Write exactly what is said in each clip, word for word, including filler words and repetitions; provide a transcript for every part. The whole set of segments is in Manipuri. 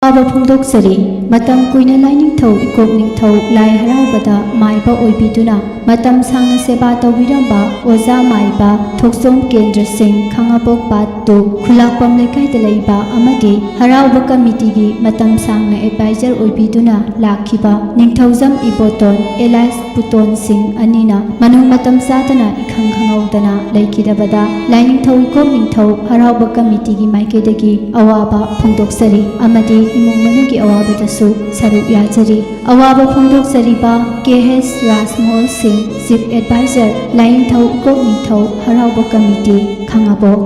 ꯑꯋꯥꯕ ꯐꯣꯡꯗꯣꯛꯆꯔꯤ꯫ ꯃꯇꯝ ꯀꯨꯏꯅ ꯂꯥꯏꯅꯤꯡꯊꯧ ꯏꯀꯣꯛ ꯅꯤꯡꯊꯧ ꯂꯥꯏ ꯍꯔꯥꯎꯕꯗ ꯃꯥꯏꯕ ꯑꯣꯏꯕꯤꯗꯨꯅ ꯃꯇꯝ ꯁꯥꯡꯅ ꯁꯦꯕꯥ ꯇꯧꯕꯤꯔꯝꯕ ꯑꯣꯖꯥ ꯃꯥꯏꯕ ꯊꯣꯛꯆꯣꯝ ꯀꯦꯟꯗ꯭ꯔ ꯁꯤꯡ, ꯈꯥꯉꯕꯣꯛ ꯄꯥꯠ ꯇꯨ, ꯈꯨꯂꯥꯛꯄꯝ ꯂꯩꯀꯥꯏꯗ ꯂꯩꯕ ꯑꯃꯗꯤ ꯍꯔꯥꯎꯕ ꯀꯃꯤꯇꯤꯒꯤ ꯃꯇꯝ ꯁꯥꯡꯅ ꯑꯦꯗꯚꯥꯏꯖꯔ ꯑꯣꯏꯕꯤꯗꯨꯅ ꯂꯥꯛꯈꯤꯕ ꯅꯤꯡꯊꯧꯖꯝ ꯏꯕꯣꯇꯣꯟ ꯑꯦꯂꯥꯏꯁ ꯄꯨꯇꯣꯟ ꯁꯤꯡ ꯑꯅꯤꯅ ꯃꯅꯨꯡ ꯃꯇꯝ ꯆꯥꯗꯅ ꯏꯈꯪ ꯈꯪꯍꯧꯗꯅ ꯂꯩꯈꯤꯗꯕꯗ ꯂꯥꯏꯅꯤꯡꯊꯧ ꯏꯀꯣꯛ ꯅꯤꯡꯊꯧ ꯍꯔꯥꯎꯕ ꯀꯃꯤꯇꯤꯒꯤ ꯃꯥꯏꯀꯩꯗꯒꯤ ꯑꯋꯥꯕ ꯐꯣꯡꯗꯣꯛꯆꯔꯤ ꯑꯃꯗꯤ ꯏꯃꯨꯡ ꯃꯅꯨꯡꯒꯤ ꯑꯋꯥꯕꯗꯁꯨ ꯁꯔꯨꯛ ꯌꯥꯖꯔꯤ꯫ ꯑꯋꯥꯕ ꯐꯣꯡꯗꯣꯛꯆꯔꯤꯕ ꯀꯦ ꯑꯦꯁ ꯔꯥꯖꯃꯣꯍꯟ ꯁꯤꯡ, ꯆꯤꯐ ꯑꯦꯗꯚꯥꯏꯖꯔ, ꯂꯥꯏꯅꯤꯡꯊꯧ ꯏꯀꯣꯛ ꯅꯤꯡꯊꯧ ꯍꯔꯥꯎꯕ ꯀꯃꯤꯇꯤ, ꯈꯥꯉꯕꯣꯛ꯫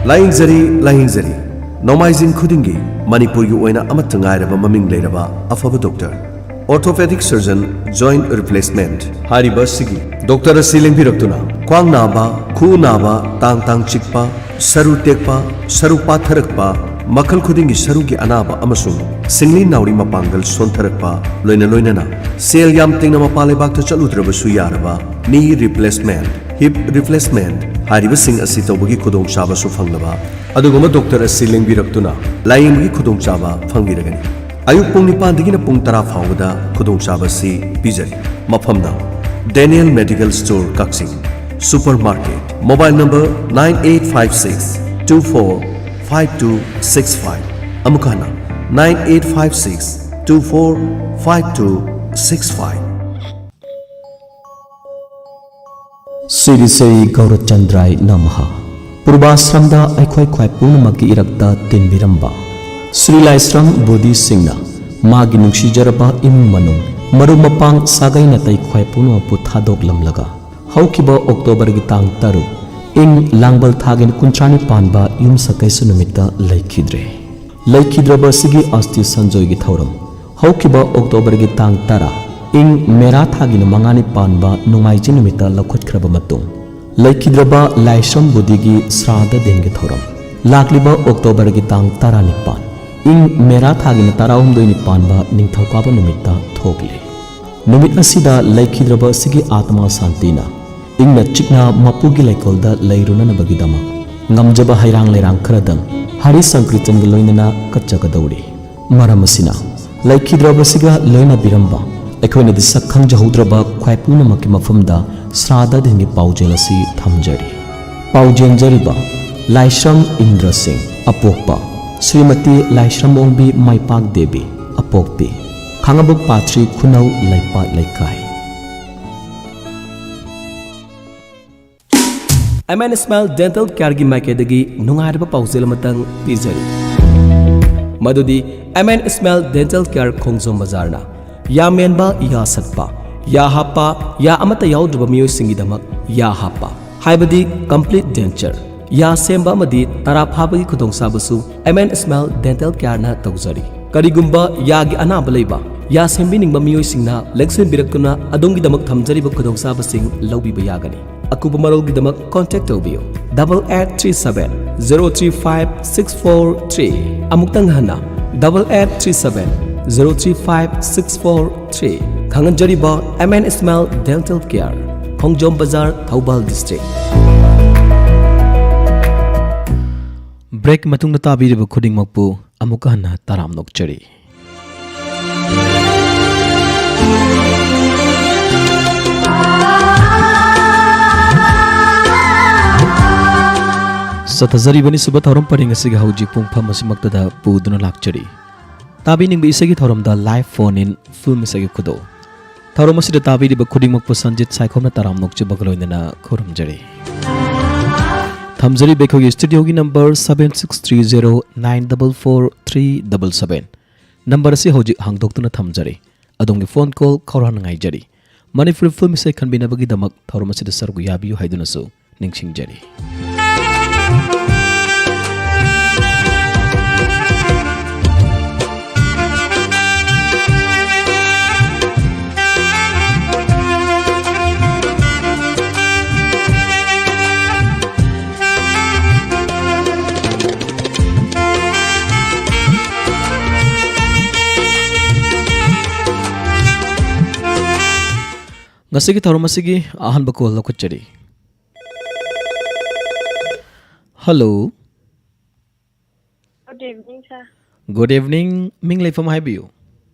ꯂꯥꯌꯦꯡꯖꯔꯤ, ꯂꯥꯌꯦꯡꯖꯔꯤ꯫ ꯅꯣꯡꯃꯥꯏꯖꯤꯡ ꯈꯨꯗꯤꯡꯒꯤ ꯃꯅꯤꯄꯨꯔꯒꯤ ꯑꯣꯏꯅ ꯑꯃꯠꯇ ꯉꯥꯏꯔꯕ ꯃꯃꯤꯡ ꯂꯩꯔꯕ ꯑꯐꯕ doctor, orthopedic surgeon, joint replacement ꯍꯥꯏꯔꯤꯕ ꯑꯁꯤꯒꯤ ꯗꯣꯛꯇꯔ ꯑꯁꯤ ꯂꯦꯡꯕꯤꯔꯛꯇꯨꯅ ꯈ꯭ꯋꯥꯡ ꯅꯥꯕ, ꯈꯨꯎ ꯅꯥꯕ, ꯇꯥꯡ ꯇꯥꯡ ꯆꯤꯛꯄ, ꯁꯔꯨ ꯇꯦꯛꯄ, ꯁꯔꯨ ꯄꯥꯊꯔꯛꯄ, ꯃꯈꯜ ꯈꯨꯗꯤꯡꯒꯤ ꯁꯔꯨꯒꯤ ꯑꯅꯥꯕ ꯑꯃꯁꯨꯡ ꯁꯤꯡꯂꯤ ꯅꯥꯎꯔꯤ ꯃꯄꯥꯡꯒꯜ ꯁꯣꯟꯊꯔꯛꯄ, ꯂꯣꯏꯅ ꯂꯣꯏꯅꯅ ꯁꯦꯜ ꯌꯥꯝ ꯇꯤꯡꯅ ꯃꯄꯥꯟ ꯂꯩꯕꯥꯛꯇ ꯆꯠꯂꯨꯗ꯭ꯔꯕꯁꯨ ꯌꯥꯔꯕ knee replacement, hip replacement ꯍꯥꯏꯔꯤꯕꯁꯤꯡ ꯑꯁꯤ ꯇꯧꯕꯒꯤ ꯈꯨꯗꯣꯡꯆꯥꯕꯁꯨ ꯐꯪꯂꯕ ꯑꯗꯨꯒꯨꯝꯕ ꯗꯣꯛꯇꯔ ꯑꯁꯤ ꯂꯦꯡꯕꯤꯔꯛꯇꯨꯅ ꯂꯥꯌꯦꯡꯕꯒꯤ ꯈꯨꯗꯣꯡꯆꯥꯕ ꯐꯪꯕꯤꯔꯒꯅꯤ꯫ ꯑꯌꯨꯛ ꯄꯨꯡ ꯅꯤꯄꯥꯟꯗꯒꯤꯅ ꯄꯨꯡ ꯇꯔꯥ ꯐꯥꯎꯕꯗ ꯈꯨꯗꯣꯡꯆꯥꯕ ꯑꯁꯤ ꯄꯤꯖꯔꯤ꯫ ꯃꯐꯝꯅ ꯗꯦꯅꯤꯌꯦꯜ ꯃꯦꯗꯤꯀꯦꯜ ꯁ꯭ꯇꯣꯔ, ꯀꯛꯆꯤꯡ super market. Mobile number nine eight five six two four five two six five꯫ ꯑꯃꯨꯛ ꯍꯟꯅ, nine eight five six two four five two six five꯫ Shri Shri ꯒꯧꯔꯆꯟꯗ꯭ꯔꯥꯏ ꯅꯃꯍ꯫ ꯄꯨꯔꯕꯥꯁ꯭ꯔꯝꯗ ꯑꯩꯈꯣꯏ ꯈ꯭ꯋꯥꯏ ꯄꯨꯝꯅꯃꯛꯀꯤ ꯏꯔꯛꯇ ꯇꯤꯟꯕꯤꯔꯝꯕ ꯁ꯭ꯔꯤ ꯂꯥꯏꯁ꯭ꯔꯝ ꯕꯨꯙꯤꯁꯤꯡꯅ ꯃꯥꯒꯤ ꯅꯨꯡꯁꯤꯖꯔꯕ ꯏꯃꯨꯡ ꯃꯅꯨꯡ, ꯃꯔꯨꯞ ꯃꯄꯥꯡ, ꯁꯥꯒꯩ ꯅꯥꯇꯩ ꯈ꯭ꯋꯥꯏ ꯄꯨꯝꯅꯃꯛꯄꯨ ꯊꯥꯗꯣꯛꯂꯝꯂꯒ ꯍꯧꯈꯤꯕ ꯑꯣꯛꯇꯣꯕꯔꯒꯤ ꯇꯥꯡ ꯇꯔꯨꯛ, ꯏꯪ ꯂꯥꯡꯕꯜ ꯊꯥꯒꯤ ꯀꯨꯟꯊ꯭ꯔꯥꯅꯤ ꯄꯥꯟꯕ ꯌꯨꯝꯁꯀꯩꯁ ꯅꯨꯃꯤꯠꯇ ꯂꯩꯈꯤꯗ꯭ꯔꯦ꯫ ꯂꯩꯈꯤꯗ꯭ꯔꯕ ꯑꯁꯤꯒꯤ ꯑꯁꯇꯤ ꯁꯟꯖꯣꯏꯒꯤ ꯊꯧꯔꯝ ꯍꯧꯈꯤꯕ ꯑꯣꯛꯇꯣꯕꯔꯒꯤ ꯇꯥꯡ ꯇꯔꯥ, ꯏꯪ ꯃꯦꯔꯥ ꯊꯥꯒꯤ ꯃꯉꯥꯅꯤ ꯄꯥꯟꯕ ꯅꯣꯡꯃꯥꯏꯖꯤꯡ ꯅꯨꯃꯤꯠꯇ ꯂꯧꯈꯠꯈ꯭ꯔꯕ ꯃꯇꯨꯡ, ꯂꯩꯈꯤꯗ꯭ꯔꯕ ꯂꯥꯏꯁ꯭ꯔꯝ ꯕꯨꯙꯤꯒꯤ ꯁ꯭ꯔꯥꯗ ꯗꯤꯟꯒꯤ ꯊꯧꯔꯝ ꯂꯥꯛꯂꯤꯕ ꯑꯣꯛꯇꯣꯕꯔꯒꯤ ꯇꯥꯡ ꯇꯔꯥꯅꯤꯄꯥꯟ, ꯏꯪ ꯃꯦꯔꯥ ꯊꯥꯒꯤ ꯇꯔꯥꯍꯨꯝꯗꯣꯏꯅꯤ ꯄꯥꯟꯕ ꯅꯤꯡꯊꯧꯀꯥꯕ ꯅꯨꯃꯤꯠꯇ ꯊꯣꯛꯂꯤ꯫ ꯅꯨꯃꯤꯠ ꯑꯁꯤꯗ ꯂꯩꯈꯤꯗ꯭ꯔꯕ ꯑꯁꯤꯒꯤ ꯑꯥꯇꯃꯥ ꯁꯥꯟꯇꯤꯅ ꯏꯪꯅ ꯆꯤꯛꯅ ꯃꯄꯨꯒꯤ ꯂꯩꯀꯣꯜꯗ ꯂꯩꯔꯨꯅꯅꯕꯒꯤꯗꯃꯛ ꯉꯝꯖꯕ ꯍꯩꯔꯥꯡ ꯂꯩꯔꯥꯡ ꯈꯔꯗꯪ ꯍꯔꯤ ꯁꯪꯀ꯭ꯔꯤꯇꯟꯒ ꯂꯣꯏꯅꯅ ꯀꯠꯆꯒꯗꯧꯔꯤ꯫ ꯃꯔꯝ ꯑꯁꯤꯅ, ꯂꯩꯈꯤꯗ꯭ꯔꯕꯁꯤꯒ ꯂꯣꯏꯅꯕꯤꯔꯝꯕ, ꯑꯩꯈꯣꯏꯅꯗꯤ ꯁꯛ ꯈꯪꯖꯍꯧꯗ꯭ꯔꯕ ꯈ꯭ꯋꯥꯏ ꯄꯨꯝꯅꯃꯛꯀꯤ ꯃꯐꯝꯗ ꯁ꯭ꯔꯥꯗ ꯗꯤꯟꯒꯤ ꯄꯥꯎꯖꯦꯜ ꯑꯁꯤ ꯊꯝꯖꯔꯤ꯫ ꯄꯥꯎꯖꯦꯟꯖꯔꯤꯕ, ꯂꯥꯏꯁ꯭ꯔꯝ ꯏꯟꯗ꯭ꯔ ꯁꯤꯡ, ꯑꯄꯣꯛꯄ, ꯁ꯭ꯔꯤꯃꯇꯤ ꯂꯥꯏꯁ꯭ꯔꯝ ꯑꯣꯡꯕꯤ ꯃꯥꯏꯄꯥꯛ ꯗꯦꯕꯤ, ꯑꯄꯣꯛꯄꯤ, ꯈꯥꯉꯕꯣꯛ ꯄꯥꯊ꯭ꯔꯤ ꯈꯨꯅꯧ ꯂꯩꯄꯥꯠ ꯂꯩꯀꯥꯏ꯫ ꯑꯦꯝ ꯑꯦꯟ ꯁ꯭ꯃꯥꯏꯜ ꯗꯦꯟꯇꯦꯜ ꯀꯦꯌꯔꯒꯤ ꯃꯥꯏꯀꯩꯗꯒꯤ ꯅꯨꯡꯉꯥꯏꯔꯕ ꯄꯥꯎꯖꯦꯜ ꯑꯃꯇꯪ ꯄꯤꯖꯔꯤ, ꯃꯗꯨꯗꯤ M N smile dental care ꯈꯣꯡꯖꯣꯝ ꯕꯖꯥꯔꯅ ꯌꯥ ꯃꯦꯟꯕ, ꯌꯥ ꯁꯠꯄ, ꯌꯥ ꯍꯥꯞꯄ, ꯌꯥ ꯑꯃꯠꯇ ꯌꯥꯎꯗ꯭ꯔꯕ ꯃꯤꯑꯣꯏꯁꯤꯡꯒꯤꯗꯃꯛ ꯌꯥ ꯍꯥꯞꯄ, ꯍꯥꯏꯕꯗꯤ ꯀꯝꯄ꯭ꯂꯤꯠ ꯗꯦꯟꯆꯔ, ꯌꯥ ꯁꯦꯝꯕ ꯑꯃꯗꯤ ꯇꯔꯥ ꯐꯥꯕꯒꯤ ꯈꯨꯗꯣꯡꯆꯥꯕꯁꯨ ꯑꯦꯝ ꯑꯦꯟ ꯁ꯭ꯃꯥꯏꯜ ꯗꯦꯟꯇꯦꯜ ꯀꯦꯌꯔꯅ ꯇꯧꯖꯔꯤ꯫ ꯀꯔꯤꯒꯨꯝꯕ ꯌꯥꯒꯤ ꯑꯅꯥꯕ ꯂꯩꯕ, ꯌꯥ ꯁꯦꯝꯕꯤꯅꯤꯡꯕ ꯃꯤꯑꯣꯏꯁꯤꯡꯅ ꯂꯦꯡꯁꯤꯟꯕꯤꯔꯛꯇꯨꯅ ꯑꯗꯣꯝꯒꯤꯗꯃꯛ ꯊꯝꯖꯔꯤꯕ ꯈꯨꯗꯣꯡꯆꯥꯕꯁꯤꯡ ꯂꯧꯕꯤꯕ ꯌꯥꯒꯅꯤ꯫ ꯑꯀꯨꯞꯄ ꯃꯔꯣꯜꯒꯤꯗꯃꯛ ꯀꯣꯟꯇꯦꯛ ꯇꯧꯕꯤꯌꯨ, double eight three seven zero three five six four three꯫ ꯑꯃꯨꯛꯇꯪ ꯍꯟꯅ, double eight three seven zero three five six four three꯫ ꯈꯪꯍꯟꯖꯔꯤꯕ M N smile dental care, Khongjom Bazar, Thoubal district. Break ꯃꯇꯨꯡꯗ ꯇꯥꯕꯤꯔꯤꯕ ꯈꯨꯗꯤꯡꯃꯛꯄꯨ ꯑꯃꯨꯛꯀ ꯍꯟꯅ ꯇꯔꯥꯝꯅ ꯑꯣꯛꯆꯔꯤ꯫ ꯆꯠꯊꯖꯔꯤꯕ ꯑꯅꯤꯁꯨꯕ ꯊꯧꯔꯝ ꯄꯔꯦꯡ ꯑꯁꯤꯒ ꯍꯧꯖꯤꯛ ꯄꯨꯡꯐꯝ ꯑꯁꯤꯃꯛꯇꯗ ꯄꯨꯗꯨꯅ ꯂꯥꯛꯆꯔꯤ꯫ ꯇꯥꯕꯤꯅꯤꯡꯕ ꯏꯁꯩꯒꯤ ꯊꯧꯔꯝꯗ live phone in film ꯏꯁꯩꯒꯤ ꯈꯨꯗꯣꯜ꯫ ꯊꯧꯔꯝ ꯑꯁꯤꯗ ꯇꯥꯕꯤꯔꯤꯕ ꯈꯨꯗꯤꯡꯃꯛꯄꯨ ꯁꯟꯖꯤꯠ ꯁꯥꯏꯈꯣꯝꯅ ꯇꯔꯥꯝꯅ ꯑꯣꯛꯆꯕꯒ ꯂꯣꯏꯅꯅ ꯈꯨꯔꯨꯝꯖꯔꯤ꯫ ꯊꯝꯖꯔꯤꯕ ꯑꯩꯈꯣꯏꯒꯤ studioꯒꯤ number seven six three zero nine double four three double seven꯫ Number ꯑꯁꯤ ꯍꯧꯖꯤꯛ ꯍꯥꯡꯗꯣꯛꯇꯨꯅ ꯊꯝꯖꯔꯤ꯫ ꯑꯗꯣꯝꯒꯤ phone call ꯈꯧꯔꯥꯡꯅ ꯉꯥꯏꯖꯔꯤ꯫ ꯃꯅꯤꯄꯨꯔꯤ film ꯏꯁꯩ ꯈꯟꯕꯤꯅꯕꯒꯤꯗꯃꯛ ꯊꯧꯔꯝ ꯑꯁꯤꯗ ꯁꯔꯨꯛ ꯌꯥꯕꯤꯌꯨ ꯍꯥꯏꯗꯨꯅꯁꯨ ꯅꯤꯡꯁꯤꯡꯖꯔꯤ꯫ ꯉꯁꯤꯒꯤ ꯊꯧꯔꯝ ꯑꯁꯤꯒꯤ ꯑꯍꯥꯟꯕ call ꯂꯧꯈꯠꯆꯔꯤ꯫ Hello꯫ Good evening, sir. Good evening. ꯃꯤꯡ, ꯂꯩꯐꯝ ꯍꯥꯏꯕꯤꯌꯨ꯫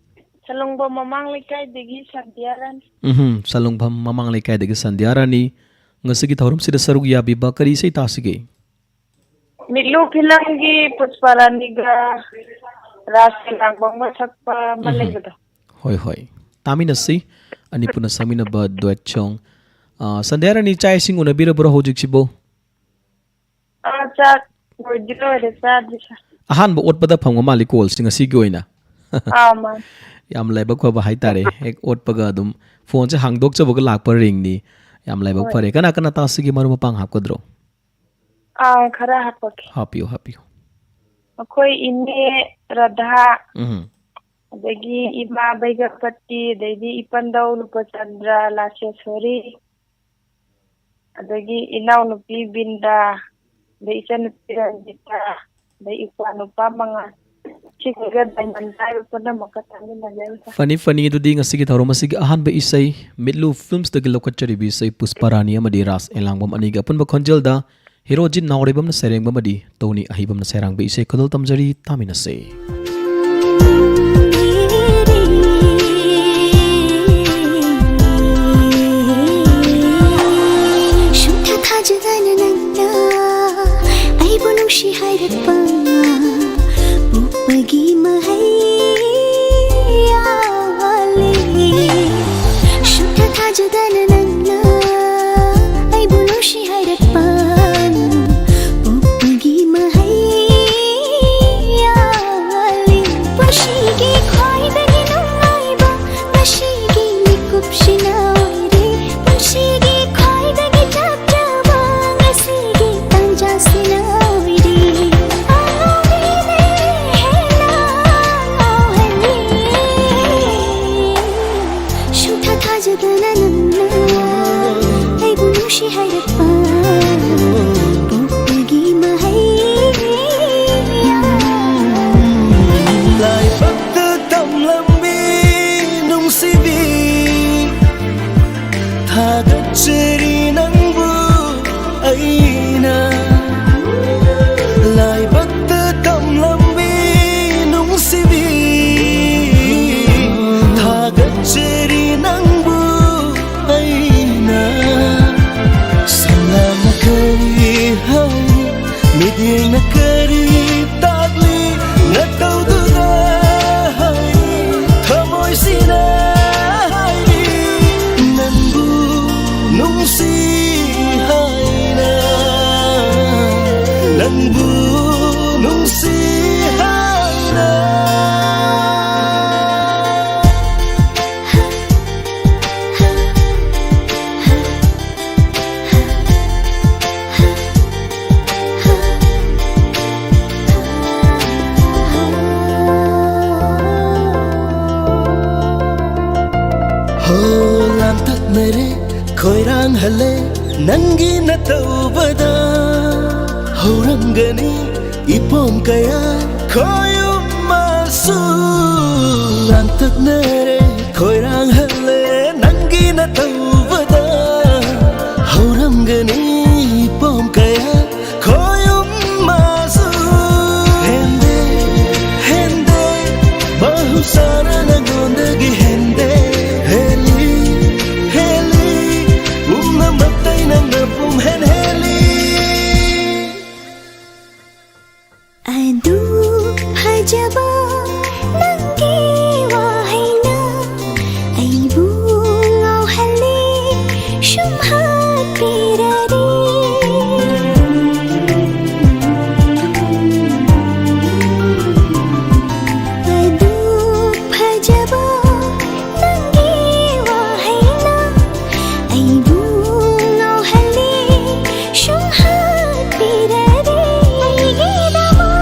ꯁꯂꯨꯡꯕꯝ ꯃꯃꯥꯡ ꯂꯩꯀꯥꯏꯗꯒꯤ ꯁꯟꯙ꯭ꯌꯥ ꯔꯥꯅꯤ꯫ ꯎꯝꯍꯨꯝ, ꯁꯂꯨꯡꯕꯝ ꯃꯃꯥꯡ ꯂꯩꯀꯥꯏꯗꯒꯤ ꯁꯟꯙ꯭ꯌꯥ ꯔꯥꯅꯤ꯫ ꯉꯁꯤꯒꯤ ꯊꯧꯔꯝꯁꯤꯗ ꯁꯔꯨꯛ ꯌꯥꯕꯤꯕ, ꯀꯔꯤ ꯏꯁꯩ ꯇꯥꯁꯤꯒꯦ? ꯃꯤꯠꯂꯨ ꯐꯤꯂꯝꯒꯤ ꯄꯨꯁꯄꯥ ꯔꯥꯅꯤꯒ ꯔꯥꯁ ꯂꯥꯡꯕꯝꯒ ꯁꯛꯄ ꯑꯃ ꯎꯝꯍꯨꯝ꯫ ꯂꯩꯕꯗꯣ꯫ ꯍꯣꯏ, ꯍꯣꯏ꯫ ꯇꯥꯃꯤꯟꯅꯁꯤ꯫ ꯑꯅꯤ ꯄꯨꯟꯅ ꯁꯛꯃꯤꯟꯅꯕ duet song꯫ ꯑ, ꯁꯟꯙ꯭ꯌꯥ ꯔꯥꯅꯤ, ꯆꯥꯛ ꯏꯁꯤꯡ ꯎꯅꯕꯤꯔꯕ꯭ꯔꯣ ꯍꯧꯖꯤꯛꯁꯤꯕꯨ? ꯑ, ꯆꯥꯛ ꯂꯣꯏꯗꯤ ꯂꯣꯏꯔꯦ, ꯆꯥꯗ꯭ꯔꯤ, sir꯫ ꯑꯍꯥꯟꯕ ꯑꯣꯠꯄꯗ ꯐꯪꯕ ꯃꯥꯜꯂꯤ callꯁꯤ ꯉꯁꯤꯒꯤ ꯑꯣꯏꯅ꯫ ꯑꯥ, ꯃꯥꯅꯤ꯫ ꯌꯥꯝ ꯂꯥꯏꯕꯛ ꯐꯕ ꯍꯥꯏꯇꯥꯔꯦ꯫ ꯍꯦꯛ ꯑꯣꯠꯄꯒ ꯑꯗꯨꯝ phoneꯁꯦ ꯍꯥꯡꯗꯣꯛꯆꯕꯒ ꯂꯥꯛꯄ ringꯅꯤ꯫ ꯌꯥꯝ ꯂꯥꯏꯕꯛ ꯍꯣꯏ꯫ ꯐꯔꯦ꯫ ꯀꯅꯥ ꯀꯅꯥ ꯇꯥꯁꯤꯒꯦ, ꯃꯔꯨꯞ ꯃꯄꯥꯡ ꯍꯥꯞꯀꯗ꯭ꯔꯣ? ꯑꯥ, ꯈꯔ ꯍꯥꯞꯄꯛꯀꯦ꯫ ꯍꯥꯞꯄꯤꯌꯨ, ꯍꯥꯞꯄꯤꯌꯨ꯫ ꯑꯩꯈꯣꯏ ꯏꯅꯦ ꯔꯥꯙꯥ, ꯎꯝ꯫ ꯑꯗꯒꯤ ꯏꯃꯥ ꯕꯩꯒꯄꯇꯤ, ꯑꯗꯩꯗꯤ ꯏꯄꯟꯗꯧ ꯂꯨꯄꯆꯟꯗ꯭ꯔ, ꯂꯥꯁꯦꯁꯣꯔꯤ, ꯑꯗꯒꯤ ꯏꯅꯥꯎꯅꯨꯄꯤ ꯕꯤꯟꯗꯥ, ꯑꯗꯩ ꯏꯆꯟꯅꯨꯄꯤ ꯔꯟꯖꯤꯇꯥ, ꯑꯗꯩ ꯏꯄ꯭ꯋꯥ ꯅꯨꯄꯥ ꯃꯉꯥ꯫ ꯁꯤꯈꯩꯒ diamond ꯄꯥꯏꯕ ꯄꯨꯝꯅꯃꯛꯀ ꯇꯥꯃꯤꯟꯅꯖꯔꯤ꯫ ꯐꯅꯤ, ꯐꯅꯤ꯫ ꯑꯗꯨꯗꯤ ꯉꯁꯤꯒꯤ ꯊꯧꯔꯝ ꯑꯁꯤꯒꯤ ꯑꯍꯥꯟꯕ ꯏꯁꯩ, ꯃꯤꯠꯂꯨ ꯐꯤꯜꯝꯁꯇꯒꯤ ꯂꯧꯈꯠꯆꯔꯤꯕ ꯏꯁꯩ ꯄꯨꯁꯄꯥ ꯔꯥꯅꯤ ꯑꯃꯗꯤ ꯔꯥꯁ ꯑꯦꯂꯥꯡꯕꯝ ꯑꯅꯤꯒꯤ ꯑꯄꯨꯟꯕ ꯈꯣꯟꯖꯦꯜꯗ ꯍꯤꯔꯣꯖꯤꯠ ꯅꯥꯎꯔꯦꯝꯕꯝꯅ ꯁꯩꯔꯦꯡꯕ ꯑꯃꯗꯤ ꯇꯣꯅꯤ ꯑꯍꯩꯕꯝꯅ ꯁꯩꯔꯥꯡꯕ ꯏꯁꯩ ꯈꯨꯗꯣꯜ ꯇꯝꯖꯔꯤ, ꯇꯥꯃꯤꯟꯅꯁꯦ꯫ ꯁꯨꯡꯊꯥ ꯊꯥꯖꯗꯅ ꯅꯪꯅ ꯑꯩꯕꯨ ꯅꯨꯡꯁꯤ ꯍꯥꯏꯔꯛꯄ ꯎꯞꯄꯒꯤ ꯃꯍꯩ ꯌꯥꯜꯂꯤ꯫ ꯁꯨꯡꯊꯥ ꯊꯥꯖꯗꯅ ꯅꯪꯅ ꯑꯩꯕꯨ ꯅꯨꯡꯁꯤ ꯍꯥꯏꯔꯛꯄ ꯎꯞꯄꯒꯤ ꯃꯍꯩ ꯌꯥꯜꯂꯤ꯫ ꯅꯔꯦ ꯈꯣꯏꯔꯥꯡꯍꯜꯂꯦ ꯅꯪꯒꯤ ꯅꯇꯧꯕꯗ꯫ ꯍꯧꯔꯝꯒꯅꯤ ꯏꯄꯣꯝ ꯀꯌꯥ ꯈꯣꯏꯌꯨꯝ ꯃꯥꯁꯨ꯫ ꯂꯥꯡꯇꯛꯅꯔꯦ ꯈꯣꯏꯔꯥꯡꯍꯜꯂꯦ ꯅꯪꯒꯤ ꯅꯇꯧꯕꯗ꯫ ꯍꯧꯔꯝꯒꯅꯤ ꯏꯄꯣꯝ ꯀꯌꯥ ꯈꯣꯏꯌꯨꯝ ꯃꯥꯁꯨ꯫ ꯍꯦꯟꯗꯦ ꯍꯦꯟꯗꯦ ꯃꯍꯧꯁꯥꯅ ꯅꯉꯣꯟꯗꯒꯤ ꯍꯦꯟꯗꯦ꯫ ꯍꯦꯜꯂꯤ ꯍꯦꯜꯂꯤ ꯄꯨꯝꯅꯃꯛꯇꯩ ꯅꯪꯅ ꯄꯨꯝꯍꯦꯟ ꯍꯦꯜꯂꯤ꯫ ꯑꯗꯨ ꯐꯖꯕ ꯅꯪꯒꯤ ꯋꯥꯍꯩꯅ ꯑꯩꯕꯨ ꯉꯥꯎꯍꯜꯂꯤ ꯁꯨꯝ ꯍꯥꯠꯄꯤꯔꯗꯤ꯫ ꯑꯗꯨ ꯐꯖꯕ ꯅꯪꯒꯤ ꯋꯥꯍꯩꯅ ꯑꯩꯕꯨ ꯉꯥꯎꯍꯜꯂꯤ ꯁꯨꯝ ꯍꯥꯠꯄꯤꯔꯗꯤ꯫ ꯑꯩꯒꯤꯗꯃꯛ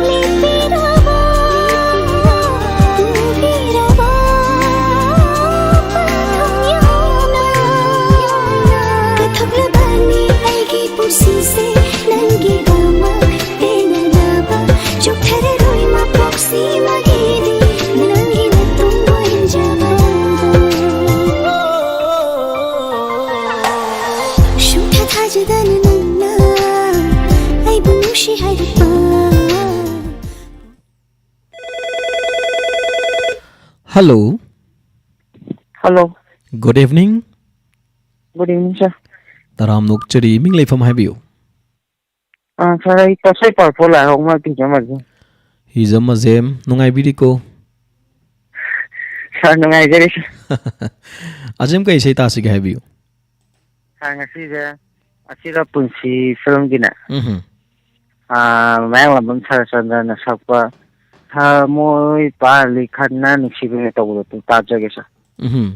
ꯂꯦꯞꯄꯤꯔꯕ ꯇꯨꯕꯤꯔꯕ ꯄꯟꯊꯨꯡ ꯌꯧꯅ ꯀꯠꯊꯣꯛꯂꯕꯅꯤ ꯑꯩꯒꯤ ꯄꯨꯟꯁꯤꯁꯦ ꯅꯪꯒꯤꯗꯃꯛ ꯄꯦꯟꯅꯅꯕ꯫ ꯆꯣꯛꯊꯔꯔꯣꯏ ꯃꯄꯣꯛꯁꯤꯃꯒꯤꯗꯤ ꯅꯪꯒꯤ ꯅꯇꯨꯡ ꯑꯣꯏꯖꯕ꯫ ꯁꯨꯡꯊꯥ ꯊꯥꯖꯗꯅ ꯅꯪꯅ ꯑꯩꯕꯨ ꯅꯨꯡꯁꯤ ꯍꯥꯏꯔꯛꯄ꯫ Hello. Hello. Good evening. Good evening, sir. ꯇꯔꯥꯝꯅ ꯑꯣꯛꯆꯔꯤ꯫ ꯃꯤꯡ ꯂꯩꯐꯝ ꯍꯥꯏꯕꯤꯌꯨ꯫ ꯑꯥ, sir, ꯑꯩ ꯄꯣꯠꯆꯩ ꯄꯥꯔꯛꯄ ꯂꯥꯏꯍꯧ ꯑꯃ ꯄꯤꯖꯃꯒꯦ꯫ ꯍꯤꯖꯝ ꯑꯖꯦꯝ, ꯅꯨꯡꯉꯥꯏꯕꯤꯔꯤꯀꯣ? Sir, ꯅꯨꯡꯉꯥꯏꯖꯔꯤ, sir꯫ ꯑꯖꯦꯝ, ꯀꯩ ꯏꯁꯩ ꯇꯥꯁꯤꯒꯦ ꯍꯥꯏꯕꯤꯌꯨ? Sir, ꯉꯁꯤꯁꯦ ꯑꯁꯤꯔ ꯄꯨꯟꯁꯤ ꯐꯤꯂꯝꯒꯤꯅꯦ꯫ ꯎꯝꯍꯨꯝ꯫ ꯑꯥ, ꯃꯌꯥꯡꯂꯥꯡꯕꯝ ꯁꯔꯠꯆꯟꯗ꯭ꯔꯅ ꯁꯛꯄ ꯊꯃꯣꯏ ꯄꯥꯜꯂꯤ ꯈꯟꯅ ꯅꯨꯡꯁꯤꯕꯅꯦ ꯇꯧꯕꯗꯣ ꯑꯗꯨ ꯇꯥꯖꯒꯦ, sir꯫ ꯎꯝꯍꯨꯝ꯫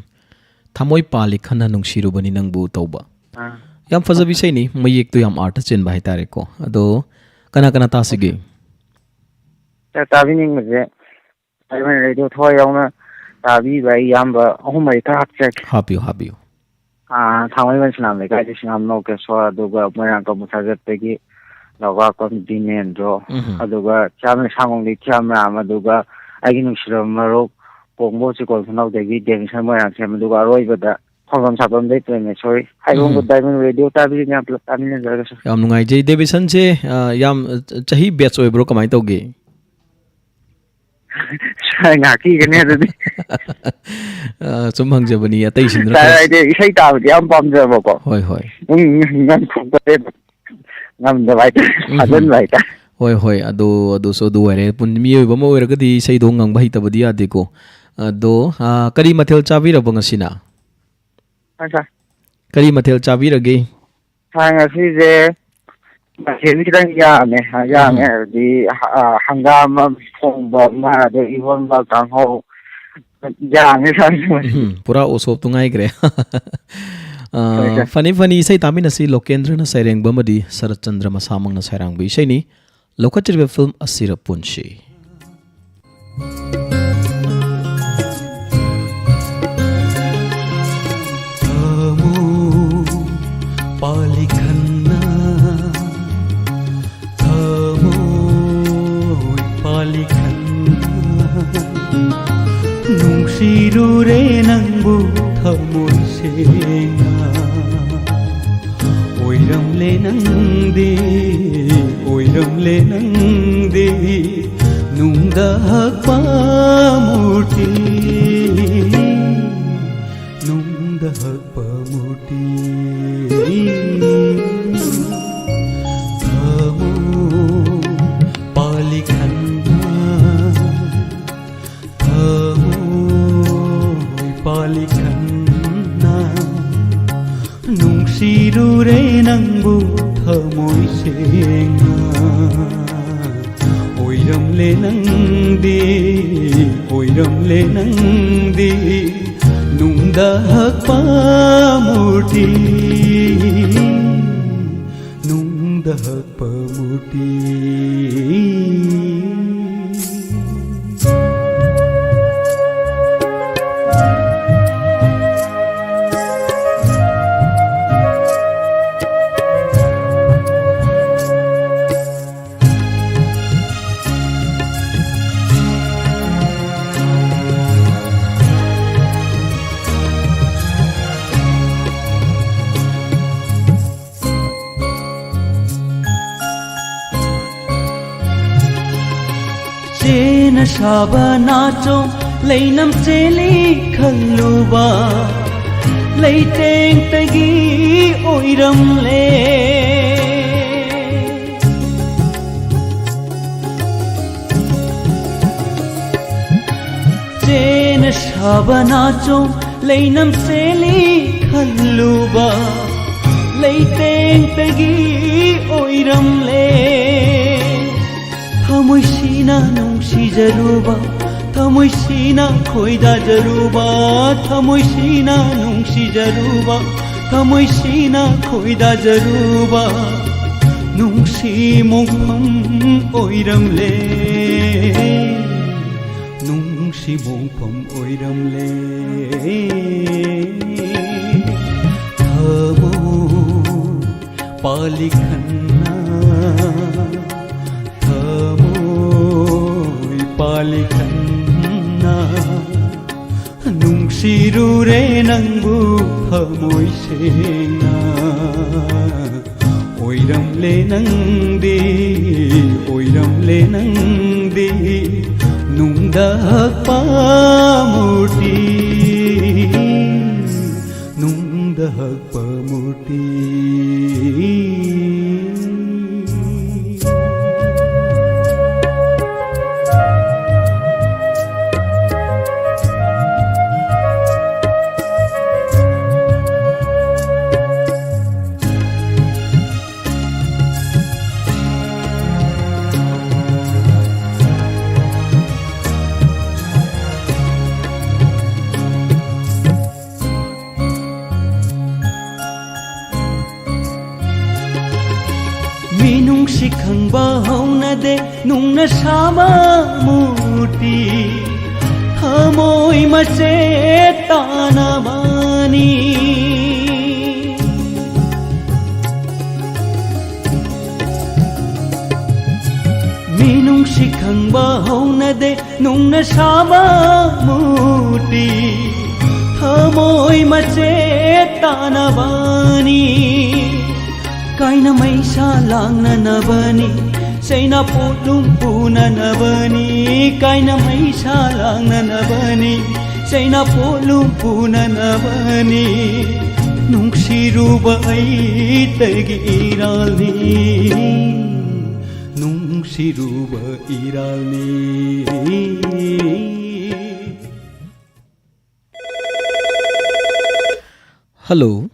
ꯊꯃꯣꯏ ꯄꯥꯜꯂꯤ ꯈꯟꯅ ꯅꯨꯡꯁꯤꯔꯨꯕꯅꯤ ꯅꯪꯕꯨ ꯇꯧꯕ꯫ ꯑꯥ꯫ ꯌꯥꯝ ꯐꯖꯕ ꯏꯁꯩꯅꯤ, ꯃꯌꯦꯛꯇꯣ ꯌꯥꯝ ꯑꯥꯔꯊ ꯆꯦꯟꯕ ꯍꯥꯏꯇꯥꯔꯦꯀꯣ꯫ ꯑꯗꯣ ꯀꯅꯥ ꯀꯅꯥ ꯇꯥꯁꯤꯒꯦ? Sir, ꯇꯥꯕꯤꯅꯤꯡꯕꯁꯦ ꯑꯩꯈꯣꯏꯅ radio ꯊꯋꯥꯏ ꯌꯥꯎꯅ ꯇꯥꯕꯤꯕ ꯑꯩ ꯏꯌꯥꯝꯕ ꯑꯍꯨꯝ ꯃꯔꯤ ꯈꯔ ꯍꯥꯞꯆꯔꯛꯀꯦ꯫ ꯍꯥꯄꯤꯌꯨ, ꯍꯥꯄꯤꯌꯨ꯫ ꯑꯥ, ꯊꯥꯡꯃꯩꯕꯟ ꯁꯅꯥꯝ ꯂꯩꯀꯥꯏꯗꯤ ꯁꯤꯡꯉꯥꯝ ꯅꯣꯀꯦꯁꯣꯔ, ꯑꯗꯨꯒ ꯃꯣꯏꯔꯥꯡ ꯀꯝꯄꯨ ꯁꯥꯖꯠꯇꯒꯤ ꯂꯧꯕꯥꯛꯄꯝ ꯗꯤꯅꯦꯟꯗ꯭ꯔꯣ, ꯎꯝ꯫ ꯑꯗꯨꯒ ꯆꯥꯝꯃ ꯁꯥꯡꯒꯣꯝꯗꯤ ꯆꯥꯝꯃ, ꯑꯗꯨꯒ ꯑꯩꯒꯤ ꯅꯨꯡꯁꯤꯔꯕ ꯃꯔꯨꯞ ꯀꯣꯡꯕꯣ ꯆꯤꯀꯣꯜ ꯈꯨꯅꯧꯗꯒꯤ ꯗꯦꯅꯤꯁꯟ ꯃꯣꯏꯔꯥꯡꯊꯦꯝ, ꯑꯗꯨꯒ ꯑꯔꯣꯏꯕꯗ ꯐꯝꯐꯝ ꯁꯥꯐꯝꯗꯩ ꯄ꯭ꯔꯦꯃꯦꯁꯣꯔꯤ ꯍꯥꯏꯕꯝꯒ ꯎꯝ꯫ ꯗꯥꯏꯃꯟ ꯔꯦꯗꯤꯑꯣ ꯇꯥꯕꯤꯔꯤ ꯃꯌꯥꯝ ꯄꯨꯂꯞ ꯇꯥꯃꯤꯟꯅꯖꯔꯒꯁꯨ꯫ ꯌꯥꯝ ꯅꯨꯡꯉꯥꯏꯖꯩ꯫ ꯗꯦꯕꯤꯁꯟꯁꯦ, ꯑ, ꯌꯥꯝ, ꯑ, ꯆꯍꯤ batch ꯑꯣꯏꯕ꯭ꯔꯣ? ꯀꯃꯥꯏꯅ ꯇꯧꯒꯦ? ꯁꯥꯔ, ꯉꯥꯛꯄꯤꯒꯅꯤ ꯑꯗꯨꯗꯤ꯫ ꯑ, ꯁꯨꯝ ꯍꯪꯖꯕꯅꯤ, ꯑꯇꯩꯁꯤꯡꯗꯨꯅ ꯁꯥꯔ, ꯈꯔ ꯍꯥꯏꯗꯤ ꯏꯁꯩ ꯇꯥꯕꯗꯤ ꯌꯥꯝ ꯄꯥꯝꯖꯕꯀꯣ꯫ ꯍꯣꯏ, ꯍꯣꯏ꯫ ꯎꯝ, ꯉꯪꯊꯣꯛꯄꯗꯤ ꯉꯝꯗꯕ ꯍꯥꯏꯇꯥꯔꯦ, ꯎꯝ, ꯍꯝ꯫ ꯊꯥꯖꯟꯕ ꯍꯥꯏꯇꯥꯔꯦ꯫ ꯍꯣꯏ, ꯍꯣꯏ, ꯑꯗꯨ, ꯑꯗꯨꯁꯨ ꯑꯗꯨ ꯑꯣꯏꯔꯦ꯫ ꯄꯨꯟ-, ꯃꯤꯑꯣꯏꯕ ꯑꯃ ꯑꯣꯏꯔꯒꯗꯤ ꯏꯁꯩꯗꯣ ꯉꯪꯕ ꯍꯩꯇꯕꯗꯤ ꯌꯥꯗꯦꯀꯣ꯫ ꯑꯗꯣ, ꯑ, ꯀꯔꯤ ꯃꯊꯦꯜ ꯆꯥꯕꯤꯔꯕ ꯉꯁꯤꯅ? ꯍꯣꯏ, ꯁꯥꯔ꯫ ꯀꯔꯤ ꯃꯊꯦꯜ ꯆꯥꯕꯤꯔꯒꯦ? ꯁꯥꯔ, ꯉꯁꯤꯁꯦ ꯃꯊꯦꯜꯗꯤ ꯈꯤꯇꯪ ꯌꯥꯝꯃꯦ꯫ ꯌꯥꯝꯃꯦ ꯎꯝ꯫ ꯍꯥꯏꯕꯗꯤ, ꯑ, ꯍꯪꯒꯥꯝ ꯑꯃ ꯊꯣꯡꯕ ꯑꯃ, ꯑꯗꯩ ꯏꯔꯣꯟꯕ, ꯀꯥꯡꯍꯧ, ꯌꯥꯝꯃꯦ ꯁꯥꯔ꯫ ꯎꯝ, ꯄꯨꯔꯥ ꯎꯁꯣꯞꯇꯨ ꯉꯥꯏꯈ꯭ꯔꯦ꯫ ꯑ, ꯍꯣꯏ, ꯁꯥꯔ꯫ ꯐꯅꯤ, ꯐꯅꯤ, ꯏꯁꯩ ꯇꯥꯃꯤꯟꯅꯁꯤ꯫ ꯂꯣꯀꯦꯟꯗ꯭ꯔꯅ ꯁꯩꯔꯦꯡꯕ ꯑꯃꯗꯤ ꯁꯔꯠꯆꯟꯗ꯭ꯔ ꯃꯁꯥꯃꯛꯅ ꯁꯩꯔꯥꯡꯕ ꯏꯁꯩꯅꯤ꯫ ꯂꯧꯈꯠꯆꯔꯤꯕ ꯐꯤꯂꯝ ꯑꯁꯤꯔ ꯄꯨꯟꯁꯤ꯫ ꯊꯃꯣꯏ ꯄꯥꯂꯤ ꯈꯟꯅ, ꯊꯃꯣꯏ ꯄꯥꯂꯤ ꯈꯟꯅ, ꯅꯨꯡꯁꯤꯔꯨꯔꯦ ꯅꯪꯕꯨ ꯊꯃꯣꯏ ꯁꯦꯡꯅ꯫ ꯑꯣꯏꯔꯝꯂꯦ ꯅꯪꯗꯤ, ꯑꯣꯏꯔꯝꯂꯦ ꯅꯪꯗꯤ, ꯅꯨꯡꯗ ꯍꯛꯄ ꯃꯨꯔꯇꯤ, ꯅꯨꯡꯗ ꯍꯛꯄ ꯃꯨꯔꯇꯤ꯫ ꯊꯃꯣꯏ ꯄꯥꯂꯤ ꯈꯟꯅ, ꯊꯃꯣꯏ ꯄꯥꯂꯤ ꯈꯟꯅ, ꯅꯨꯡꯁꯤꯔꯨꯔꯦ ꯅꯪꯕꯨ ꯊꯃꯣꯏ ꯁꯦꯡꯅ꯫ ꯑꯣꯏꯔꯝꯂꯦ ꯅꯪꯗꯤ, ꯑꯣꯏꯔꯝꯂꯦ ꯅꯪꯗꯤ, ꯅꯨꯡꯗ ꯍꯛꯄ ꯃꯨꯔꯇꯤ, ꯅꯨꯡꯗ ꯍꯛꯄ ꯃꯨꯔꯇꯤ꯫ ꯆꯦꯅ ꯁꯥꯕ ꯅꯥꯆꯣꯡ ꯂꯩꯅꯝ ꯆꯦꯜꯂꯤ ꯈꯜꯂꯨꯕ ꯂꯩꯇꯦꯡꯇꯒꯤ ꯑꯣꯏꯔꯝꯂꯦ꯫ ꯆꯦꯅ ꯁꯥꯕ ꯅꯥꯆꯣꯡ ꯂꯩꯅꯝ ꯆꯦꯜꯂꯤ ꯈꯜꯂꯨꯕ ꯂꯩꯇꯦꯡꯇꯒꯤ ꯑꯣꯏꯔꯝꯂꯦ꯫ ꯊꯃꯣꯏꯁꯤꯅ ꯅꯨꯡꯁꯤꯖꯔꯨꯕ, ꯊꯃꯣꯏꯁꯤꯅ ꯈꯣꯏꯗꯥꯖꯔꯨꯕ, ꯊꯃꯣꯏꯁꯤꯅ ꯅꯨꯡꯁꯤꯖꯔꯨꯕ, ꯊꯃꯣꯏꯁꯤꯅ ꯈꯣꯏꯗꯥꯖꯔꯨꯕ ꯅꯨꯡꯁꯤ ꯃꯣꯡꯐꯝ ꯑꯣꯏꯔꯝꯂꯦ, ꯅꯨꯡꯁꯤ ꯃꯣꯡꯐꯝ ꯑꯣꯏꯔꯝꯂꯦ꯫ ꯊꯃꯣꯏ ꯄꯥꯂꯤ ꯈꯟꯅ, ꯊꯃꯣꯏ ꯄꯥꯂꯤ ꯈꯟꯅ, ꯅꯨꯡꯁꯤꯔꯨꯔꯦ ꯅꯪꯕꯨ ꯊꯃꯣꯏ ꯁꯦꯡꯅ꯫ ꯑꯣꯏꯔꯝꯂꯦ ꯅꯪꯗꯤ, ꯑꯣꯏꯔꯝꯂꯦ ꯅꯪꯗꯤ, ꯅꯨꯡꯗ ꯍꯛꯄ ꯃꯨꯔꯇꯤ, ꯅꯨꯡꯗ ꯍꯛꯄ ꯃꯨꯔꯇꯤ꯫ ꯃꯤꯅꯨꯡꯁꯤ ꯈꯪꯕ ꯍꯧꯅꯗꯦ, ꯅꯨꯡꯅ ꯁꯥꯕ ꯃꯨꯔꯇꯤ, ꯊꯃꯣꯏ ꯃꯆꯦꯠ ꯇꯥꯅꯕꯅꯤ꯫ ꯃꯤꯅꯨꯡꯁꯤ ꯈꯪꯕ ꯍꯧꯅꯗꯦ, ꯅꯨꯡꯅ ꯁꯥꯕ ꯃꯨꯔꯇꯤ, ꯊꯃꯣꯏ ꯃꯆꯦꯠ ꯇꯥꯅꯕꯅꯤ꯫ ꯀꯥꯏꯅ ꯃꯩꯁꯥ ꯂꯥꯡꯅꯅꯕꯅꯤ, ꯆꯩꯅꯥ ꯄꯣꯠꯂꯨꯝ ꯄꯨꯅꯅꯕꯅꯤ, ꯀꯥꯏꯅ ꯃꯩꯁꯥ ꯂꯥꯡꯅꯅꯕꯅꯤ, ꯆꯩꯅꯥ ꯄꯣꯠꯂꯨꯝ ꯄꯨꯅꯅꯕꯅꯤ, ꯅꯨꯡꯁꯤꯔꯨꯕ ꯑꯩꯇꯒꯤ ꯏꯔꯥꯜꯅꯤ, ꯅꯨꯡꯁꯤꯔꯨꯕ ꯏꯔꯥꯜꯅꯤ꯫ Hello.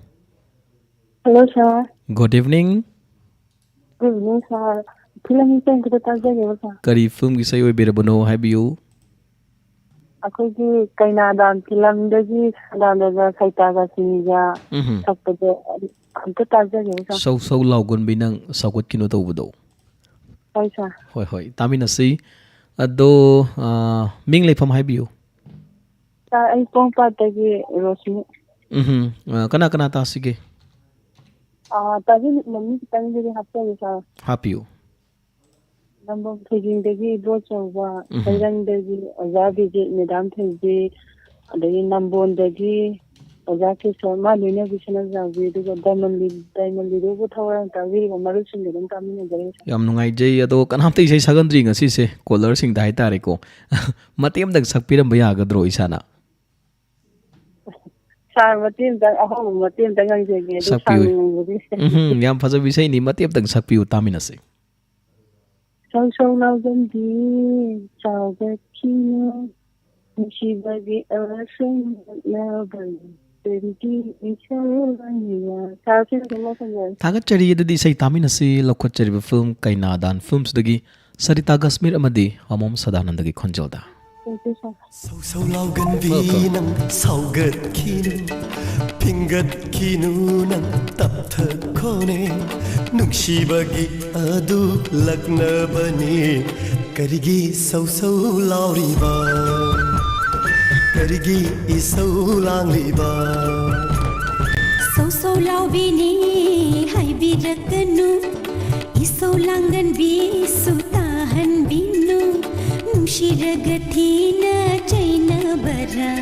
Hello, sir. Good evening. Good evening, sir. Film ꯏꯁꯩ ꯑꯝꯇ ꯇꯥꯖꯒꯦꯕ, sir. ꯀꯔꯤ ꯐꯤꯂꯝꯒꯤ ꯏꯁꯩ ꯑꯣꯏꯕꯤꯔꯕꯅꯣ ꯍꯥꯏꯕꯤꯌꯨ? ꯑꯩꯈꯣꯏꯒꯤ ꯀꯩꯅꯥꯗꯥꯟ ꯐꯤꯂꯝꯗꯒꯤ ꯁꯗꯥꯅꯟꯗꯒ ꯁꯩꯇꯥꯒ ꯁꯤꯅꯤꯒ ꯎꯝꯍꯨꯝ꯫ ꯁꯛꯄꯗꯣ ꯑꯝꯇ ꯇꯥꯖꯒꯦꯕ, sir. ꯁꯧ ꯁꯧ ꯂꯥꯎꯒꯟꯕꯤ ꯅꯪ ꯁꯧꯒꯠꯈꯤꯅꯨ ꯇꯧꯕꯗꯣ꯫ ꯍꯣꯏ, sir. ꯍꯣꯏ, ꯍꯣꯏ, ꯇꯥꯃꯤꯟꯅꯁꯤ꯫ ꯑꯗꯣ, ꯑ, ꯃꯤꯡ ꯂꯩꯐꯝ ꯍꯥꯏꯕꯤꯌꯨ꯫ Sir, ꯑꯩ ꯄꯣꯔꯣꯝꯄꯥꯠꯇꯒꯤ ꯔꯣꯁꯅꯤ꯫ ꯎꯝꯍꯨꯝ꯫ ꯑ, ꯀꯅꯥ ꯀꯅꯥ ꯇꯥꯁꯤꯒꯦ? ꯑ, ꯇꯥꯕꯤ ꯃꯃꯤꯡ ꯈꯤꯇꯪꯗꯤ ꯍꯥꯞꯆꯒꯦ, sir. ꯍꯥꯞꯄꯤꯌꯨ꯫ ꯅꯝꯕꯣꯜ ꯊꯣꯏꯖꯤꯡꯗꯒꯤ ꯏꯕꯣꯆꯧꯕ, ꯎꯝꯍꯨꯝ꯫ ꯁꯩꯔꯪꯗꯒꯤ ꯑꯣꯖꯥ ꯕꯤꯖꯤꯠ, madam ꯊꯣꯏꯕꯤ, ꯑꯗꯒꯤ ꯅꯝꯕꯣꯜꯗꯒꯤ ꯑꯣꯖꯥ ꯀꯦꯁꯣꯔ, ꯃꯥ ꯂꯣꯏꯅꯕꯤ ꯁꯅꯥꯖꯥꯎꯕꯤ, ꯑꯗꯨꯒ ꯗꯥꯏꯃꯟꯂꯤ-, ꯗꯥꯏꯃꯟꯂꯤꯗꯨꯕꯨ ꯊꯋꯥꯏ ꯌꯥꯝ ꯇꯥꯕꯤꯔꯤꯕ ꯃꯔꯨꯞꯁꯤꯡꯒ ꯑꯗꯨꯝ ꯇꯥꯃꯤꯟꯅꯖꯔꯤ, sir. ꯌꯥꯝ ꯅꯨꯡꯉꯥꯏꯖꯩ꯫ ꯑꯗꯣ ꯀꯅꯥꯝꯇ ꯏꯁꯩ ꯁꯛꯍꯟꯗ꯭ꯔꯤ ꯉꯁꯤꯁꯦ, caller ꯁꯤꯡꯗ ꯍꯥꯏꯇꯥꯔꯦꯀꯣ꯫ ꯃꯇꯦꯛ ꯑꯃꯇꯪ ꯁꯛꯄꯤꯔꯝꯕ ꯌꯥꯒꯗ꯭ꯔꯣ ꯏꯁꯥꯅ? Sir, ꯃꯇꯦꯛ ꯑꯃꯇꯪ, ꯑꯍꯧꯕ ꯃꯇꯦꯛ ꯑꯃꯇꯪ ꯉꯪꯖꯒꯦ, ꯑꯗꯨ ꯁꯛꯄꯤꯌꯨ꯫ ꯁꯥꯡꯅ ꯉꯪꯕꯗꯤ꯫ ꯎꯝꯍꯨꯝ, ꯌꯥꯝ ꯐꯖꯕ ꯏꯁꯩꯅꯤ, ꯃꯇꯦꯛ ꯑꯃꯇꯪ ꯁꯛꯄꯤꯌꯨ, ꯇꯥꯃꯤꯟꯅꯁꯤ꯫ ꯁꯧ ꯁꯧ ꯂꯥꯎꯒꯟꯕꯤ, ꯆꯥꯎꯒꯠꯈꯤꯅꯨ, ꯅꯨꯡꯁꯤꯕꯒꯤ ꯑꯁꯨꯝ ꯅꯛꯅꯕ, ꯀꯔꯤꯒꯤ ꯏꯁꯧ ꯂꯥꯡꯂꯤꯕ? Sir, ꯁꯤꯅ ꯑꯗꯨꯝ ꯂꯣꯏꯁꯤꯟꯖꯔꯒꯦ꯫ ꯊꯥꯒꯠꯆꯔꯤ꯫ ꯑꯗꯨꯗꯤ ꯏꯁꯩ ꯇꯥꯃꯤꯟꯅꯁꯤ, ꯂꯧꯈꯠꯆꯔꯤꯕ ꯐꯤꯂꯝ ꯀꯩꯅꯥꯗꯥꯟ ꯐꯤꯂꯝꯁꯤꯗꯒꯤ ꯁꯔꯤꯇꯥ ꯀꯥꯁꯃꯤꯔ ꯑꯃꯗꯤ ꯑꯃꯣꯝ ꯁꯗꯥꯅꯟꯗꯒꯤ ꯈꯣꯟꯖꯦꯜꯗ꯫ Thank you, sir. ꯁꯧ ꯁꯧ ꯂꯥꯎꯒꯟꯕꯤ Welcome. ꯅꯪ ꯁꯥꯎꯒꯠꯈꯤꯅꯨ, ꯐꯤꯡꯒꯠꯈꯤꯅꯨ ꯅꯪ ꯇꯞꯊꯈꯣꯅꯦ, ꯅꯨꯡꯁꯤꯕꯒꯤ ꯑꯗꯨ ꯂꯛꯅꯕꯅꯤ꯫ ꯀꯔꯤꯒꯤ ꯁꯧ ꯁꯧ ꯂꯥꯎꯔꯤꯕ? ꯀꯔꯤꯒꯤ ꯏꯁꯧ ꯂꯥꯡꯂꯤꯕ? ꯁꯧ ꯁꯧ ꯂꯥꯎꯕꯤꯅꯤ ꯍꯥꯏꯕꯤꯔꯛꯀꯅꯨ, ꯏꯁꯧ ꯂꯥꯡꯒꯟꯕꯤꯁꯨ ꯇꯥꯍꯟꯕꯤꯅꯨ, ꯅꯨꯡꯁꯤꯔꯒ ꯊꯤꯅ ꯆꯩꯅꯕꯔꯥ?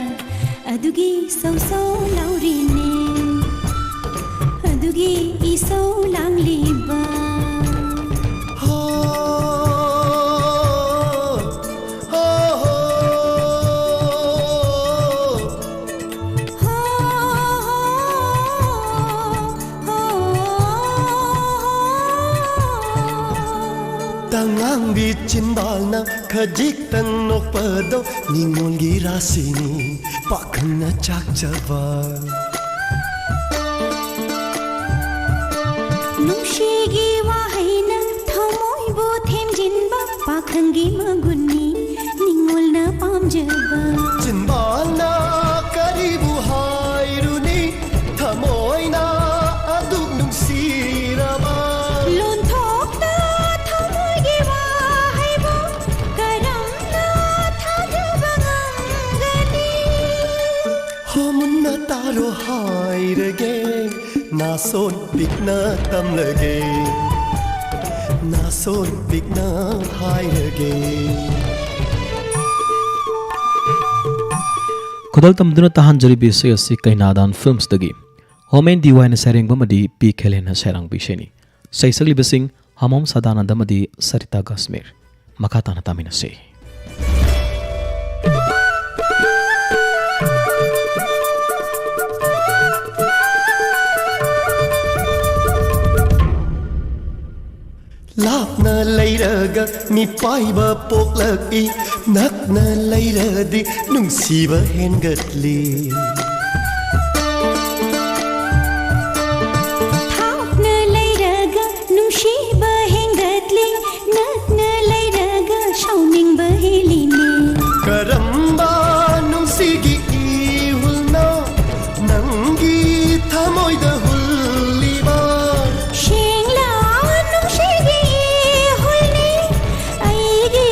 ꯑꯗꯨꯒꯤ ꯁꯧ ꯁꯧ ꯂꯥꯎꯔꯤꯅꯦ, ꯑꯗꯨꯒꯤ ꯏꯁꯧ ꯂꯥꯡꯂꯤꯕ꯫ ꯍꯣ꯫ ꯄꯥꯜꯅ ꯈꯖꯤꯛꯇꯪ ꯅꯣꯛꯄꯗꯣ ꯅꯤꯉꯣꯜꯒꯤ ꯔꯥꯁꯤꯅꯤ, ꯄꯥꯈꯪꯅ ꯆꯥꯛꯆꯕ꯫ ꯅꯨꯡꯁꯤꯒꯤ ꯋꯥꯍꯩꯅ ꯊꯃꯣꯏꯕꯨ ꯊꯦꯝꯖꯤꯟꯕ ꯄꯥꯈꯪꯒꯤ ꯃꯒꯨꯟꯅꯤ, ꯅꯤꯉꯣꯜꯅ ꯄꯥꯝꯖꯕ꯫ ꯆꯤꯟꯕꯥꯜꯅ ꯀꯔꯤꯕꯨ ꯍꯥꯏꯔꯨꯅꯤ, ꯊꯃꯣꯏꯅ ꯑꯗꯨꯛ ꯅꯨꯡꯁꯤꯔꯕ꯫ ꯂꯣꯟꯊꯣꯛꯇ ꯊꯃꯣꯏꯒꯤ ꯋꯥꯍꯩꯕꯨ ꯀꯔꯝꯅ ꯊꯥꯖꯕ ꯉꯝꯒꯅꯤ? ꯍꯣ ꯃꯨꯟꯅ ꯇꯥꯔꯣ ꯍꯥꯏꯔꯒꯦ, ꯅꯥꯁꯣꯟ ꯄꯤꯛꯅ ꯇꯝꯂꯒꯦ, ꯅꯥꯁꯣꯟ ꯄꯤꯛꯅ ꯍꯥꯏꯔꯒꯦ꯫ ꯈꯨꯗꯣꯜ ꯇꯝꯗꯨꯅ ꯇꯥꯍꯟꯖꯔꯤꯕ ꯏꯁꯩ ꯑꯁꯤ ꯀꯩꯅꯥꯗꯥꯟ ꯐꯤꯜꯝꯁꯇꯒꯤ ꯍꯣꯃꯦꯟ ꯗꯤ ꯋꯥꯏꯅ ꯁꯩꯔꯦꯡꯕ ꯑꯃꯗꯤ ꯄꯤ ꯈꯦꯂꯦꯟꯅ ꯁꯩꯔꯥꯡꯕ ꯏꯁꯩꯅꯤ꯫ ꯏꯁꯩ ꯁꯛꯂꯤꯕꯁꯤꯡ ꯍꯃꯣꯝ ꯁꯗꯥꯅꯟꯗ ꯑꯃꯗꯤ ꯁꯔꯤꯇꯥ ꯀꯥꯁꯃꯤꯔ꯫ ꯃꯈꯥ ꯇꯥꯅ ꯇꯥꯃꯤꯟꯅꯁꯤ꯫ ꯂꯥꯞꯅ ꯂꯩꯔꯒ ꯃꯤꯄꯥꯏꯕ ꯄꯣꯛꯂꯛꯏ, ꯅꯛꯅ ꯂꯩꯔꯗꯤ ꯅꯨꯡꯁꯤꯕ ꯍꯦꯟꯒꯠꯂꯤ꯫ ꯊꯥꯞꯅ ꯂꯩꯔꯒ ꯅꯨꯡꯁꯤꯕ ꯍꯦꯟꯒꯠꯂꯤ, ꯅꯛꯅ ꯂꯩꯔꯒ ꯁꯥꯎꯅꯤꯡꯕ ꯍꯦꯜꯂꯤꯅꯦ꯫ ꯀꯔꯝꯕ ꯅꯨꯡꯁꯤꯒꯤ ꯏꯍꯨꯜꯅꯣ ꯅꯪꯒꯤ ꯊꯃꯣꯏꯗ ꯍꯨꯜꯂꯤꯕ? ꯁꯦꯡꯂꯥ ꯅꯨꯡꯁꯤꯒꯤ ꯏꯍꯨꯜꯅꯤ ꯑꯩꯒꯤ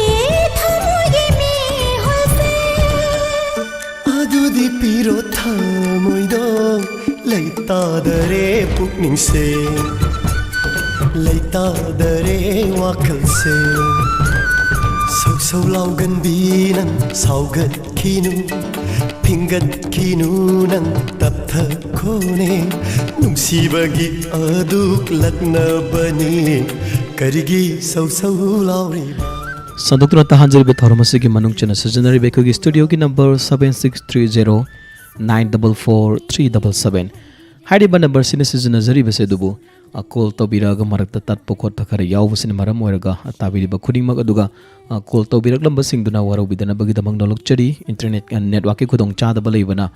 ꯊꯃꯣꯏꯒꯤ ꯃꯤꯍꯨꯜꯁꯦ꯫ ꯑꯗꯨꯗꯤ ꯄꯤꯔꯣ ꯊꯃꯣꯏꯗꯣ, ꯂꯩꯇꯥꯗꯔꯦ ꯄꯨꯛꯅꯤꯡꯁꯦ, ꯂꯩꯇꯥꯗꯔꯦ ꯋꯥꯈꯜꯁꯦ꯫ ꯁꯧ ꯁꯧ ꯂꯥꯎꯒꯟꯕꯤ ꯅꯪ ꯁꯥꯎꯒꯠꯈꯤꯅꯨ, ꯐꯤꯡꯒꯠꯈꯤꯅꯨ ꯅꯪ ꯇꯞꯊꯈꯣꯅꯦ꯫ ꯅꯨꯡꯁꯤꯕꯒꯤ ꯑꯗꯨꯛ ꯂꯛꯅꯕꯅꯤ, ꯀꯔꯤꯒꯤ ꯁꯧ ꯁꯧ ꯂꯥꯎꯔꯤꯕ? ꯁꯟꯗꯣꯛꯇꯨꯅ ꯇꯥꯍꯟꯖꯔꯤꯕ ꯊꯧꯔꯝ ꯑꯁꯤꯒꯤ ꯃꯅꯨꯡ ꯆꯟꯅ ꯁꯤꯖꯤꯟꯅꯔꯤꯕ ꯑꯩꯈꯣꯏꯒꯤ ꯁ꯭ꯇꯨꯗꯤꯑꯣꯒꯤ number seven six three zero nine double four three double seven꯫ ꯍꯥꯏꯔꯤꯕ ꯅꯝꯕꯔꯁꯤꯅ ꯁꯤꯖꯤꯟꯅꯖꯔꯤꯕꯁꯦ ꯑꯗꯨꯕꯨ, ꯑ, ꯀꯣꯜ ꯇꯧꯕꯤꯔꯛꯑꯒ ꯃꯔꯛꯇ ꯇꯠꯄ ꯈꯣꯠꯄ ꯈꯔ ꯌꯥꯎꯕꯁꯤꯅ ꯃꯔꯝ ꯑꯣꯏꯔꯒ, ꯑ, ꯇꯥꯕꯤꯔꯤꯕ ꯈꯨꯗꯤꯡꯃꯛ ꯑꯗꯨꯒ, ꯑ, ꯀꯣꯜ ꯇꯧꯕꯤꯔꯛꯂꯝꯕꯁꯤꯡꯗꯨꯅ ꯋꯥꯔꯧꯕꯤꯗꯅꯕꯒꯤꯗꯃꯛ ꯅꯣꯂꯣꯛꯆꯔꯤ꯫ ꯏꯟꯇꯔꯅꯦꯠ, ꯑ, ꯅꯦꯠꯋꯥꯛꯀꯤ ꯈꯨꯗꯣꯡꯆꯥꯗꯕ ꯂꯩꯕꯅ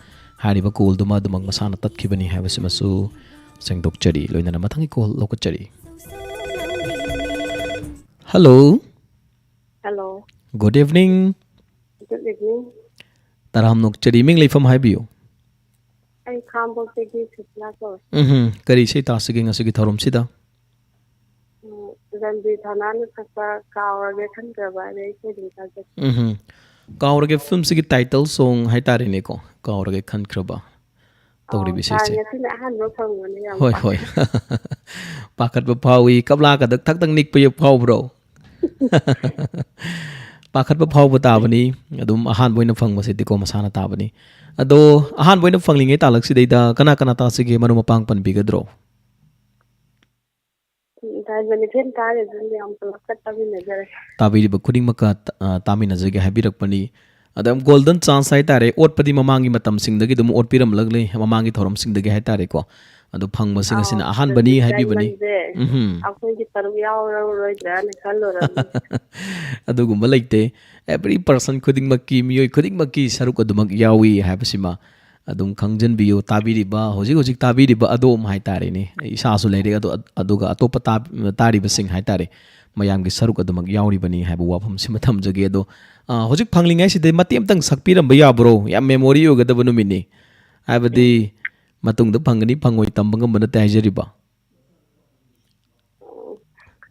ꯍꯥꯏꯔꯤꯕ ꯀꯣꯜꯗꯨꯃ ꯑꯗꯨꯃꯛ ꯃꯁꯥꯅ ꯇꯠꯈꯤꯕꯅꯤ ꯍꯥꯏꯕꯁꯤꯃꯁꯨ ꯁꯦꯡꯗꯣꯛꯆꯔꯤ꯫ ꯂꯣꯏꯅꯅ ꯃꯊꯪꯒꯤ ꯀꯣꯜ ꯂꯧꯈꯠꯆꯔꯤ꯫ Hello. Hello. Good evening꯫ Good evening꯫ ꯇꯔꯥꯝꯅ ꯑꯣꯛꯆꯔꯤ꯫ ꯃꯤꯡ ꯂꯩꯐꯝ ꯍꯥꯏꯕꯤꯌꯨ꯫ ꯑꯩ ꯈꯥꯉꯕꯣꯛꯇꯒꯤ ꯁꯨꯁꯤꯂꯥ ꯀꯧꯋꯦ꯫ ꯎꯝꯍꯨꯝ꯫ ꯀꯔꯤ ꯏꯁꯩ ꯇꯥꯁꯤꯒꯦ ꯉꯁꯤꯒꯤ ꯊꯧꯔꯝꯁꯤꯗ? ꯎꯝ, ꯔꯟꯕꯤꯔ ꯊꯧꯅꯥꯅ ꯁꯛꯄ ꯀꯥꯎꯔꯒꯦ ꯈꯟꯈ꯭ꯔꯕ ꯑꯗꯩ ꯏꯁꯩ ꯑꯗꯨꯝ ꯇꯥꯖꯩ꯫ ꯎꯝꯍꯨꯝ꯫ ꯀꯥꯎꯔꯒꯦ ꯐꯤꯂꯝꯁꯤꯒꯤ ꯇꯥꯏꯇꯜ ꯁꯣꯡ ꯍꯥꯏꯇꯥꯔꯦꯅꯦꯀꯣ, ꯀꯥꯎꯔꯒꯦ ꯈꯟꯈ꯭ꯔꯕ꯫ ꯑꯧ, ꯇꯧꯔꯤꯕ ꯁꯥꯔ, ꯏꯁꯩꯁꯦ꯫ ꯉꯁꯤꯅ ꯑꯍꯥꯟꯕ ꯐꯪꯕꯅꯦ, ꯌꯥꯝ ꯍꯣꯏ, ꯄꯥꯝꯃꯦ꯫ ꯍꯣꯏ꯫ ꯄꯥꯈꯠꯄ ꯐꯥꯎꯏ, ꯀꯞꯂꯥꯒꯗ ꯊꯛ ꯊꯛ ꯅꯤꯛꯄ ꯐꯥꯎꯕ꯭ꯔꯣ? ꯄꯥꯈꯠꯄ ꯐꯥꯎꯕ ꯇꯥꯕꯅꯤ꯫ ꯑꯗꯨꯝ ꯑꯍꯥꯟꯕ ꯑꯣꯏꯅ ꯐꯪꯕꯁꯤꯗꯤꯀꯣ ꯃꯁꯥꯅ ꯇꯥꯕꯅꯤ꯫ ꯑꯗꯣ ꯑꯍꯥꯟꯕ ꯑꯣꯏꯅ ꯐꯪꯂꯤꯉꯩ ꯇꯥꯂꯛꯁꯤꯗꯩꯗ ꯀꯅꯥ ꯀꯅꯥ ꯇꯥꯁꯤꯒꯦ, ꯃꯔꯨꯞ ꯃꯄꯥꯡ ꯄꯟꯕꯤꯒꯗ꯭ꯔꯣ? ꯎꯝ, ꯗꯥꯏꯃꯟ ꯑꯦꯐ ꯑꯦꯝ ꯇꯥꯔꯤꯕ ꯃꯌꯥꯝ ꯄꯨꯂꯞꯀ ꯇꯥꯃꯤꯟꯅꯖꯔꯦ꯫ ꯇꯥꯕꯤꯔꯤꯕ ꯈꯨꯗꯤꯡꯃꯛꯀ, ꯑ, ꯇꯥꯃꯤꯟꯅꯖꯒꯦ ꯍꯥꯏꯕꯤꯔꯛꯄꯅꯤ꯫ ꯑꯗ ꯒꯣꯜꯗꯟ ꯆꯥꯟꯁ ꯍꯥꯏꯇꯥꯔꯦ, ꯑꯣꯠꯄꯗꯤ ꯃꯃꯥꯡꯒꯤ ꯃꯇꯝꯁꯤꯡꯗꯒꯤ ꯑꯗꯨꯝ ꯑꯣꯠꯄꯤꯔꯝꯂꯒꯅꯤ, ꯃꯃꯥꯡꯒꯤ ꯊꯧꯔꯝꯁꯤꯡꯗꯒꯤ ꯍꯥꯏꯇꯥꯔꯦꯀꯣ꯫ ꯑꯗꯣ ꯐꯪꯕꯁꯤ ꯉꯁꯤꯅ ꯑꯧ, ꯑꯍꯥꯟꯕꯅꯤ ꯑꯗꯨꯗꯤ ꯍꯥꯏꯕꯤꯕꯅꯤ꯫ ꯗꯥꯏꯃꯟꯁꯦ ꯎꯝꯍꯨꯝ꯫ ꯑꯩꯈꯣꯏꯒꯤ ꯁꯔꯨꯛ ꯌꯥꯎꯔꯔꯣꯏꯗ꯭ꯔꯥꯅ ꯈꯜꯂꯨꯔꯕꯅꯤ꯫ ꯑꯗꯨꯒꯨꯝꯕ ꯂꯩꯇꯦ꯫ Every person ꯈꯨꯗꯤꯡꯃꯛꯀꯤ, ꯃꯤꯑꯣꯏ ꯈꯨꯗꯤꯡꯃꯛꯀꯤ ꯁꯔꯨꯛ ꯑꯗꯨꯃꯛ ꯌꯥꯎꯏ ꯍꯥꯏꯕꯁꯤꯃ ꯑꯗꯨꯝ ꯈꯪꯖꯤꯟꯕꯤꯌꯨ꯫ ꯇꯥꯕꯤꯔꯤꯕ, ꯍꯧꯖꯤꯛ ꯍꯧꯖꯤꯛ ꯇꯥꯕꯤꯔꯤꯕ ꯑꯗꯣꯝ ꯍꯥꯏꯇꯥꯔꯦꯅꯦ, ꯏꯁꯥꯁꯨ ꯂꯩꯔꯦ, ꯑꯗꯣ, ꯑꯗꯨꯒ ꯑꯇꯣꯞꯄ ꯇꯥ-, ꯇꯥꯔꯤꯕꯁꯤꯡ ꯍꯥꯏꯇꯥꯔꯦ, ꯃꯌꯥꯝꯒꯤ ꯁꯔꯨꯛ ꯑꯗꯨꯃꯛ ꯌꯥꯎꯔꯤꯕꯅꯤ ꯍꯥꯏꯕ ꯋꯥꯐꯝꯁꯤꯃ ꯊꯝꯖꯒꯦ꯫ ꯑꯗꯣ, ꯑ, ꯍꯧꯖꯤꯛ ꯐꯪꯂꯤꯉꯩꯁꯤꯗ ꯃꯇꯦꯛ ꯑꯃꯇꯪ ꯁꯛꯄꯤꯔꯝꯕ ꯌꯥꯕ꯭ꯔꯣ? ꯌꯥꯝ ꯃꯦꯃꯣꯔꯤ ꯑꯣꯏꯒꯗꯕ ꯅꯨꯃꯤꯠꯅꯤ꯫ ꯍꯥꯏꯕꯗꯤ ꯃꯇꯨꯡꯗ ꯐꯪꯒꯅꯤ ꯐꯪꯉꯣꯏ ꯇꯝꯕ ꯉꯝꯕ ꯅꯠꯇꯦ ꯍꯥꯏꯖꯔꯤꯕ꯫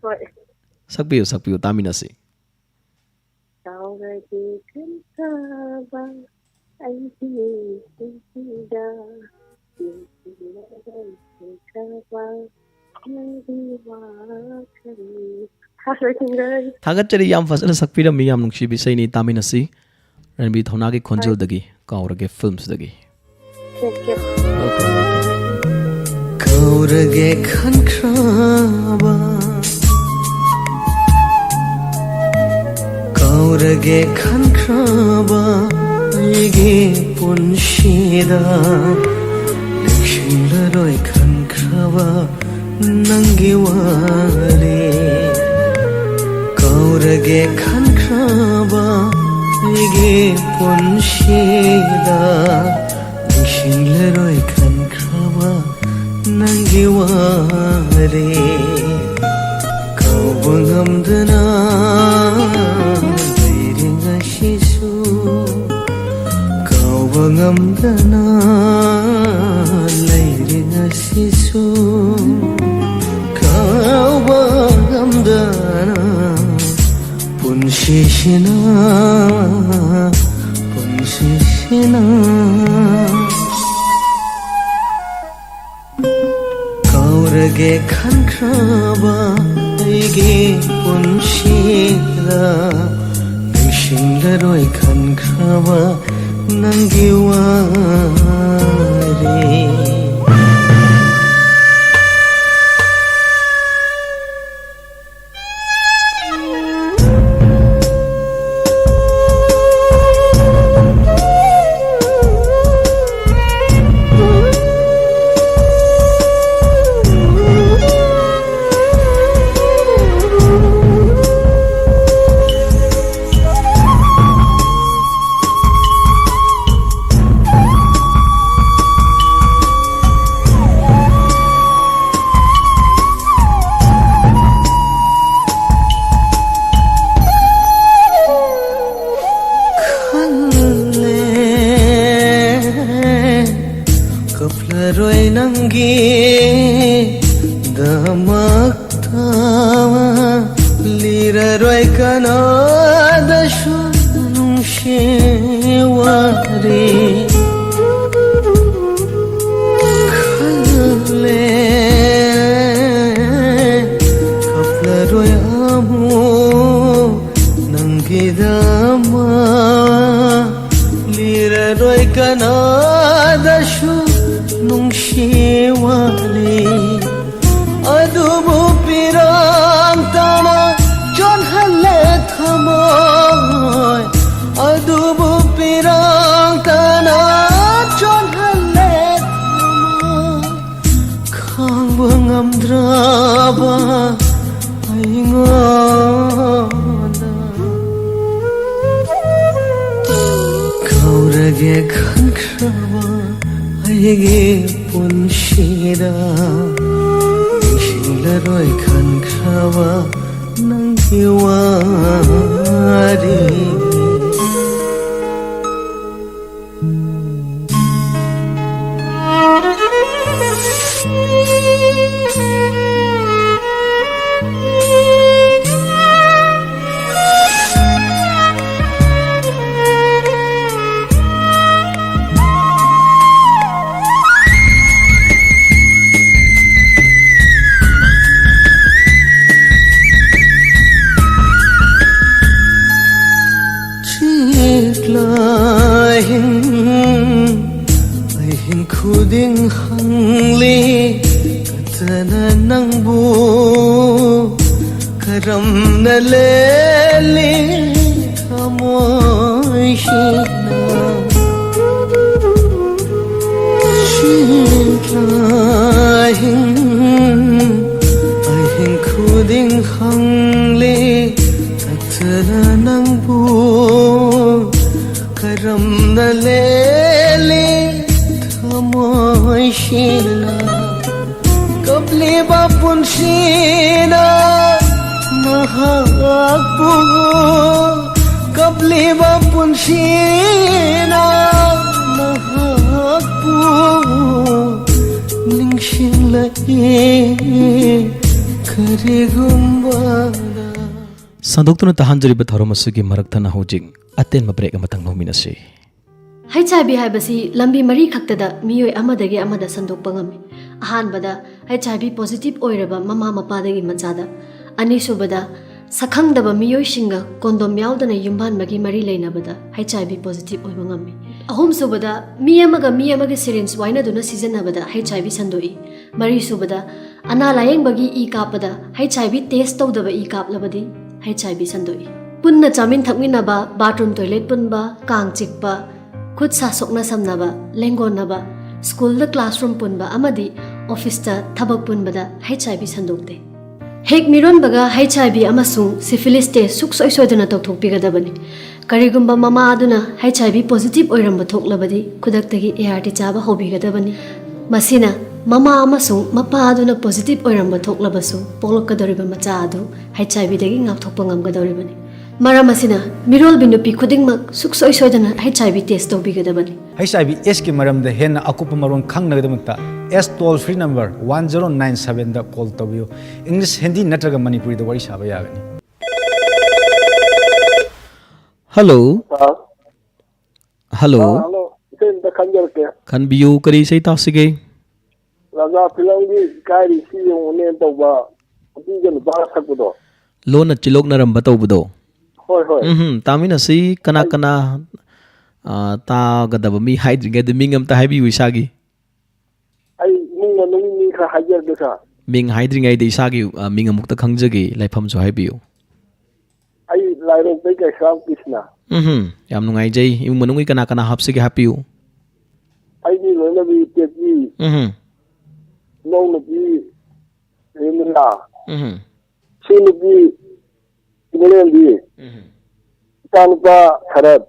ꯍꯣꯏ꯫ ꯁꯛꯄꯤꯌꯨ, ꯁꯛꯄꯤꯌꯨ, ꯇꯥꯃꯤꯟꯅꯁꯤ꯫ ꯀꯥꯎꯔꯒꯦ ꯈꯟꯈ꯭ꯔꯕ ꯑꯩꯒꯤ ꯄꯨꯟꯁꯤꯗ ꯅꯨꯡꯁꯤꯅꯕ ꯅꯪꯒꯤ ꯋꯥꯈꯜ꯫ ꯍꯥꯏꯔꯣꯏ ꯈꯪꯗ꯭ꯔꯦ꯫ ꯊꯥꯒꯠꯆꯔꯤ, ꯌꯥꯝ ꯐꯖꯅ ꯁꯛꯄꯤꯔꯝꯃꯤ, ꯌꯥꯝ ꯅꯨꯡꯁꯤꯕ ꯏꯁꯩꯅꯤ, ꯇꯥꯃꯤꯟꯅꯁꯤ꯫ ꯔꯟꯕꯤꯔ ꯊꯧꯅꯥꯒꯤ ꯈꯣꯟꯖꯦꯜꯗꯒꯤ, ꯀꯥꯎꯔꯒꯦ ꯐꯤꯂꯝꯁꯤꯗꯒꯤ꯫ ꯀꯥꯎꯔꯒꯦ ꯈꯟꯈ꯭ꯔꯕ, ꯀꯥꯎꯔꯒꯦ ꯈꯟꯈ꯭ꯔꯕ ꯑꯩꯒꯤ ꯄꯨꯟꯁꯤꯗ ꯅꯨꯡꯁꯤ ꯅꯤꯡꯁꯤꯡꯂꯔꯣꯏ ꯈꯟꯈ꯭ꯔꯕ ꯅꯪꯒꯤ ꯋꯥꯔꯤ꯫ ꯀꯥꯎꯔꯒꯦ ꯈꯟꯈ꯭ꯔꯕ ꯑꯩꯒꯤ ꯄꯨꯟꯁꯤꯗ ꯅꯤꯡꯁꯤꯡꯂꯔꯣꯏ ꯈꯟꯈ꯭ꯔꯕ ꯅꯪꯒꯤ ꯋꯥꯔꯤ꯫ ꯀꯥꯎꯕ ꯉꯝꯗꯅ ꯂꯩꯔꯤ ꯉꯁꯤꯁꯨ, ꯀꯥꯎꯕ ꯉꯝꯗꯅ ꯂꯩꯔꯤ ꯉꯁꯤꯁꯨ, ꯀꯥꯎꯕ ꯉꯝꯗꯅ ꯄꯨꯟꯁꯤꯁꯤꯅ, ꯄꯨꯟꯁꯤꯁꯤꯅ꯫ ꯀꯥꯎꯔꯒꯦ ꯈꯟꯈ꯭ꯔꯕ ꯑꯩꯒꯤ ꯄꯨꯟꯁꯤꯗ ꯅꯤꯡꯁꯤꯡꯂꯔꯣꯏ ꯈꯟꯈ꯭ꯔꯕ ꯅꯪꯒꯤ ꯋꯥꯔꯤ꯫ ꯈꯜꯂꯦ, ꯀꯞꯂꯔꯣꯏ ꯅꯪꯒꯤꯗꯃꯛꯇ, ꯂꯤꯔꯔꯣꯏ ꯀꯅꯥꯗꯁꯨ ꯅꯨꯡꯁꯤ ꯋꯥꯔꯤ꯫ ꯈꯜꯂꯦ, ꯀꯞꯂꯔꯣꯏ ꯑꯃꯨꯛ ꯅꯪꯒꯤꯗꯃꯛ, ꯂꯤꯔꯔꯣꯏ ꯀꯅꯥꯗꯁꯨ ꯅꯨꯡꯁꯤ ꯋꯥꯔꯤ꯫ ꯑꯗꯨꯕꯨ ꯄꯤꯔꯥꯡꯇꯅ ꯆꯣꯟꯍꯜꯂꯦ ꯊꯃꯣꯏ, ꯑꯗꯨꯕꯨ ꯄꯤꯔꯥꯡꯇꯅ ꯆꯣꯟꯍꯜꯂꯦ ꯊꯃꯣꯏ꯫ ꯈꯟꯈ꯭ꯔꯕ ꯑꯩꯒꯤ ꯄꯨꯟꯁꯤꯗ ꯅꯤꯡꯁꯤꯡꯂꯔꯣꯏ ꯈꯟꯈ꯭ꯔꯕ ꯅꯪꯒꯤ ꯋꯥꯔꯤ꯫ ꯆꯤꯛꯂꯥꯍꯤꯡ ꯑꯍꯤꯡ ꯈꯨꯗꯤꯡ ꯍꯪꯂꯤ ꯀꯠꯇꯅ ꯅꯪꯕꯨ ꯀꯔꯝꯅ ꯂꯦꯜꯂꯤ ꯊꯃꯣꯏꯁꯤꯅ꯫ ꯆꯤꯛꯂꯥꯍꯤꯡ ꯑꯍꯤꯡ ꯈꯨꯗꯤꯡ ꯍꯪꯂꯤ ꯀꯠꯇꯅ ꯅꯪꯕꯨ ꯀꯔꯝꯅ ꯂꯦꯜꯂꯤ ꯊꯃꯣꯏꯁꯤꯅ꯫ ꯀꯞꯂꯤꯕ ꯄꯨꯟꯁꯤꯅ ꯅꯍꯥꯛꯄꯨ, ꯀꯞꯂꯤꯕ ꯄꯨꯟꯁꯤꯅ ꯅꯍꯥꯛꯄꯨ ꯅꯤꯡꯁꯤꯡꯂꯛꯏ ꯀꯔꯤꯒꯨꯝꯕꯗ꯫ ꯁꯟꯗꯣꯛꯇꯨꯅ ꯇꯥꯍꯟꯖꯔꯤꯕ ꯊꯧꯔꯝ ꯑꯁꯤꯒꯤ ꯃꯔꯛ ꯊꯠꯅ ꯍꯧꯖꯤꯛ ꯑꯇꯦꯟꯕ break ꯑꯃꯇꯪ ꯂꯧꯃꯤꯟꯅꯁꯤ꯫ ꯑꯩꯆ ꯑꯥꯏ ꯚꯤ ꯍꯥꯏꯕꯁꯤ ꯂꯝꯕꯤ ꯃꯔꯤ ꯈꯛꯇꯗ ꯃꯤꯑꯣꯏ ꯑꯃꯗꯒꯤ ꯑꯃꯗ ꯁꯟꯗꯣꯛꯄ ꯉꯝꯃꯤ꯫ ꯑꯍꯥꯟꯕꯗ, ꯑꯩꯆ ꯑꯥꯏ ꯚꯤ positive ꯑꯣꯏꯔꯕ ꯃꯃꯥ ꯃꯄꯥꯗꯒꯤ ꯃꯆꯥꯗ, ꯑꯅꯤꯁꯨꯕꯗ, ꯁꯛꯈꯪꯗꯕ ꯃꯤꯑꯣꯏꯁꯤꯡꯒ condom ꯌꯥꯎꯗꯅ ꯌꯨꯝꯕꯥꯟꯕꯒꯤ ꯃꯔꯤ ꯂꯩꯅꯕꯗ ꯑꯩꯆ ꯑꯥꯏ ꯚꯤ positive ꯑꯣꯏꯕ ꯉꯝꯃꯤ꯫ ꯑꯍꯨꯝꯁꯨꯕꯗ, ꯃꯤ ꯑꯃꯒ ꯃꯤ ꯑꯃꯒꯤ syringe ꯋꯥꯏꯅꯗꯨꯅ ꯁꯤꯖꯤꯟꯅꯕꯗ ꯑꯩꯆ ꯑꯥꯏ ꯚꯤ ꯁꯟꯗꯣꯛꯏ꯫ ꯃꯔꯤꯁꯨꯕꯗ, ꯑꯅꯥ ꯂꯥꯌꯦꯡꯕꯒꯤ ꯏ ꯀꯥꯞꯄꯗ ꯑꯩꯆ ꯑꯥꯏ ꯚꯤ test ꯇꯧꯗꯕ ꯏ ꯀꯥꯞꯂꯕꯗꯤ ꯑꯩꯆ ꯑꯥꯏ ꯚꯤ ꯁꯟꯗꯣꯛꯏ꯫ ꯄꯨꯟꯅ ꯆꯥꯃꯤꯟ ꯊꯛꯃꯤꯟꯅꯕ, bathroom toilet ꯄꯨꯟꯕ, ꯀꯥꯡ ꯆꯤꯛꯄ, ꯈꯨꯠ ꯁꯥ ꯁꯣꯛꯅ ꯁꯝꯅꯕ, ꯂꯦꯡꯒꯣꯟꯅꯕ, ꯁ꯭ꯀꯨꯜꯗ classroom ꯄꯨꯟꯕ ꯑꯃꯗꯤ ꯑꯣꯐꯤꯁꯇ ꯊꯕꯛ ꯄꯨꯟꯕꯗ ꯑꯩꯆ ꯑꯥꯏ ꯚꯤ ꯁꯟꯗꯣꯛꯇꯦ꯫ ꯍꯦꯛ ꯃꯤꯔꯣꯟꯕꯒ ꯍꯩꯆ ꯑꯥꯏ ꯚꯤ ꯑꯃꯁꯨꯡ ꯁꯤꯐꯤꯂꯤꯁ ꯇꯦꯁ ꯁꯨꯡꯁꯣꯏ ꯁꯣꯏꯗꯅ ꯇꯧꯊꯣꯛꯄꯤꯒꯗꯕꯅꯤ꯫ ꯀꯔꯤꯒꯨꯝꯕ ꯃꯃꯥ ꯑꯗꯨꯅ ꯍꯩꯆ ꯑꯥꯏ ꯚꯤ ꯄꯣꯖꯤꯇꯤꯚ ꯑꯣꯏꯔꯝꯕ ꯊꯣꯛꯂꯕꯗꯤ, ꯈꯨꯗꯛꯇꯒꯤ ꯑꯦ ꯑꯥꯔ ꯇꯤ ꯆꯥꯕ ꯍꯧꯕꯤꯒꯗꯕꯅꯤ꯫ ꯃꯁꯤꯅ ꯃꯃꯥ ꯑꯃꯁꯨꯡ ꯃꯄꯥ ꯑꯗꯨꯅ ꯄꯣꯖꯤꯇꯤꯚ ꯑꯣꯏꯔꯝꯕ ꯊꯣꯛꯂꯕꯁꯨ, ꯄꯣꯛꯂꯛꯀꯗꯧꯔꯤꯕ ꯃꯆꯥ ꯑꯗꯨ ꯍꯩꯆ ꯑꯥꯏ ꯚꯤꯗꯒꯤ ꯉꯥꯛꯊꯣꯛꯄ ꯉꯝꯒꯗꯧꯔꯤꯕꯅꯤ꯫ ꯃꯔꯝ ꯑꯁꯤꯅ, ꯃꯤꯔꯣꯜꯕꯤ ꯅꯨꯄꯤ ꯈꯨꯗꯤꯡꯃꯛ ꯁꯨꯡꯁꯣꯏ ꯁꯣꯏꯗꯅ ꯍꯩꯆ ꯑꯥꯏ ꯚꯤ ꯇꯦꯁ ꯇꯧꯕꯤꯒꯗꯕꯅꯤ꯫ ꯍꯩꯆ ꯑꯥꯏ ꯚꯤ ꯑꯦꯁꯀꯤ ꯃꯔꯝꯗ ꯍꯦꯟꯅ ꯑꯀꯨꯞꯄ ꯃꯔꯣꯜ ꯈꯪꯅꯕꯒꯤꯗꯃꯛꯇ AIDS toll free number one zero nine ꯁꯕꯦꯟꯗ ꯀꯣꯜ ꯇꯧꯕꯤꯌꯨ꯫ ꯏꯪꯂꯤꯁ, ꯍꯤꯟꯗꯤ ꯅꯠꯇ꯭ꯔꯒ ꯃꯅꯤꯄꯨꯔꯤꯗ ꯋꯥꯔꯤ ꯁꯥꯕ ꯌꯥꯒꯅꯤ꯫ Hello. Sir. Hello. Ah, hello. ꯏꯁꯩ ꯑꯝꯇ ꯈꯟꯖꯔꯛꯀꯦ꯫ ꯈꯟꯕꯤꯌꯨ, ꯀꯔꯤ ꯏꯁꯩ ꯇꯥꯁꯤꯒꯦ? ꯔꯥꯖꯥ ꯐꯤꯂꯝꯒꯤ "ꯏꯀꯥꯏꯔꯤ ꯁꯤ ꯌꯦꯡꯉꯨꯅꯦ" ꯇꯧꯕ ꯅꯨꯄꯤꯒ ꯅꯨꯄꯥꯒ ꯁꯛꯄꯗꯣ꯫ ꯂꯣꯟꯅ ꯆꯤꯂꯣꯛꯅꯔꯝꯕ ꯇꯧꯕꯗꯣ꯫ ꯍꯣꯏ, ꯍꯣꯏ꯫ ꯎꯝ, ꯇꯥꯃꯤꯟꯅꯁꯤ꯫ ꯀꯅꯥ ꯀꯅꯥ, ꯑ, ꯇꯥꯒꯗꯕ ꯃꯤ ꯍꯥꯏꯗ꯭ꯔꯤꯉꯩꯗ ꯃꯤꯡ ꯑꯝꯇ ꯍꯥꯏꯕꯤꯌꯨ ꯏꯁꯥꯒꯤ꯫ ꯑꯩ ꯏꯃꯨꯡ ꯃꯅꯨꯡ ꯃꯤ ꯈꯔ ꯍꯥꯏꯖꯔꯛꯀꯦ, ꯁꯥꯔ꯫ ꯃꯤꯡ ꯍꯥꯏꯗ꯭ꯔꯤꯉꯩꯗ ꯏꯁꯥꯒꯤ, ꯑ, ꯃꯤꯡ ꯑꯃꯨꯛꯇ ꯈꯪꯖꯒꯦ, ꯂꯩꯐꯝꯁꯨ ꯍꯥꯏꯕꯤꯌꯨ꯫ ꯑꯩ ꯂꯥꯏꯔꯣꯛꯇꯩ ꯀꯩꯁꯥꯝ ꯀ꯭ꯔꯤꯁꯅ꯫ ꯎꯝ, ꯌꯥꯝ ꯅꯨꯡꯉꯥꯏꯖꯩ꯫ ꯏꯃꯨꯡ ꯃꯅꯨꯡꯒꯤ ꯀꯅꯥ ꯀꯅꯥ ꯍꯥꯞꯁꯤꯒꯦ ꯍꯥꯞꯄꯤꯌꯨ꯫ ꯑꯩꯒꯤ ꯂꯣꯏꯅꯕꯤ ꯇꯦꯛꯄꯤ, ꯎꯝ꯫ ꯏꯅꯥꯎ ꯅꯨꯄꯤ ꯔꯦꯃꯤꯂꯥ, ꯎꯝ꯫ ꯏꯁꯨ ꯅꯨꯄꯤ ꯏꯃꯣꯂꯦꯝꯕꯤ, ꯎꯝ꯫ ꯏꯆꯥ ꯅꯨꯄꯥ ꯁꯔꯠ꯫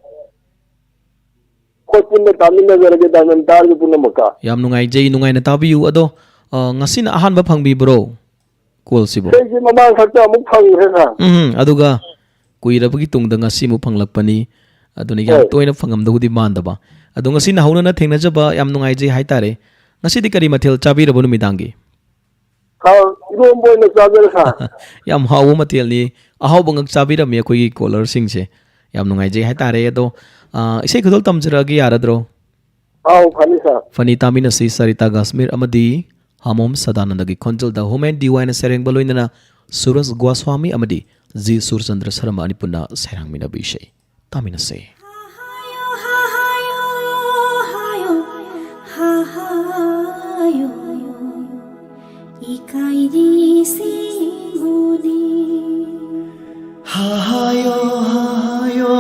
ꯑꯩꯈꯣꯏ ꯄꯨꯟꯅ ꯇꯥꯃꯤꯟꯅꯖꯔꯒꯦ ꯗꯥꯏꯃꯟ ꯇꯥꯔꯒ ꯄꯨꯝꯅꯃꯛꯀ꯫ ꯌꯥꯝ ꯅꯨꯡꯉꯥꯏꯖꯩ, ꯅꯨꯡꯉꯥꯏꯅ ꯇꯥꯕꯤꯌꯨ꯫ ꯑꯗꯣ, ꯑ, ꯉꯁꯤꯅ ꯑꯍꯥꯟꯕ ꯐꯪꯕꯤꯕ꯭ꯔꯣ ꯀꯣꯜꯁꯤꯕꯣ? ꯏꯁꯩꯁꯦ ꯃꯃꯥꯡ ꯈꯛꯇ ꯑꯃꯨꯛ ꯐꯪꯈ꯭ꯔꯦ, ꯁꯥꯔ꯫ ꯎꯝ, ꯑꯗꯨꯒ ꯀꯨꯏꯔꯕꯒꯤ ꯇꯨꯡꯗ ꯉꯁꯤ ꯑꯃꯨꯛ ꯐꯪꯂꯛꯄꯅꯤ꯫ ꯑꯗꯨꯅ ꯌꯥꯝ ꯍꯣꯏ꯫ ꯇꯣꯏꯅ ꯐꯪꯉꯝꯗꯧꯗꯤ ꯃꯥꯟꯗꯕ꯫ ꯑꯗꯣ ꯉꯁꯤ ꯅꯧꯍꯧꯅꯅ ꯊꯦꯡꯅꯖꯕ ꯌꯥꯝ ꯅꯨꯡꯉꯥꯏꯖꯩ ꯍꯥꯏꯇꯥꯔꯦ꯫ ꯉꯁꯤꯗꯤ ꯀꯔꯤ ꯃꯊꯦꯜ ꯆꯥꯕꯤꯔꯕ ꯅꯨꯃꯤꯗꯥꯡꯒꯤ? ꯁꯥꯔ, ꯏꯔꯣꯝꯕ ꯑꯣꯏꯅ ꯆꯥꯖꯔꯦ, ꯁꯥꯔ꯫ ꯌꯥꯝ ꯍꯥꯎꯕ ꯃꯊꯦꯜꯅꯤ꯫ ꯑꯍꯥꯎꯕ ꯉꯛ ꯆꯥꯕꯤꯔꯝꯃꯤ ꯑꯩꯈꯣꯏꯒꯤ ꯀꯣꯂꯔꯁꯤꯡꯁꯦ꯫ ꯌꯥꯝ ꯅꯨꯡꯉꯥꯏꯖꯩ ꯍꯥꯏꯇꯥꯔꯦ꯫ ꯑꯗꯣ, ꯑ, ꯏꯁꯩ ꯈꯨꯗꯣꯜ ꯇꯝꯖꯔꯛꯑꯒꯦ, ꯌꯥꯔꯗ꯭ꯔꯣ? ꯑꯥꯎ, ꯐꯅꯤ, ꯁꯥꯔ꯫ ꯐꯅꯤ, ꯇꯥꯃꯤꯟꯅꯁꯤ꯫ ꯁꯔꯤꯇꯥ ꯒꯥꯁꯃꯤꯔ ꯑꯃꯗꯤ ꯍꯥꯃꯣꯝ ꯁꯗꯥꯅꯟꯗꯒꯤ ꯈꯣꯟꯖꯦꯜꯗ ꯍꯣꯃꯦꯟ ꯗꯤ ꯋꯥꯏꯅ ꯁꯩꯔꯦꯡꯕ ꯂꯣꯏꯅꯅ ꯁꯨꯔꯖ ꯒꯣꯁ꯭ꯋꯥꯃꯤ ꯑꯃꯗꯤ ꯖꯤ ꯁꯨꯔꯆꯟꯗ꯭ꯔ ꯁꯔꯃ ꯑꯅꯤ ꯄꯨꯟꯅ ꯁꯩꯔꯥꯡꯃꯤꯟꯅꯕ ꯏꯁꯩ ꯇꯥꯃꯤꯟꯅꯁꯦ꯫ ꯏꯀꯥꯏꯔꯤꯁꯤ ꯃꯣꯅꯦ꯫ ꯍꯥꯍꯥꯌꯣ ꯍꯥꯍꯥꯌꯣ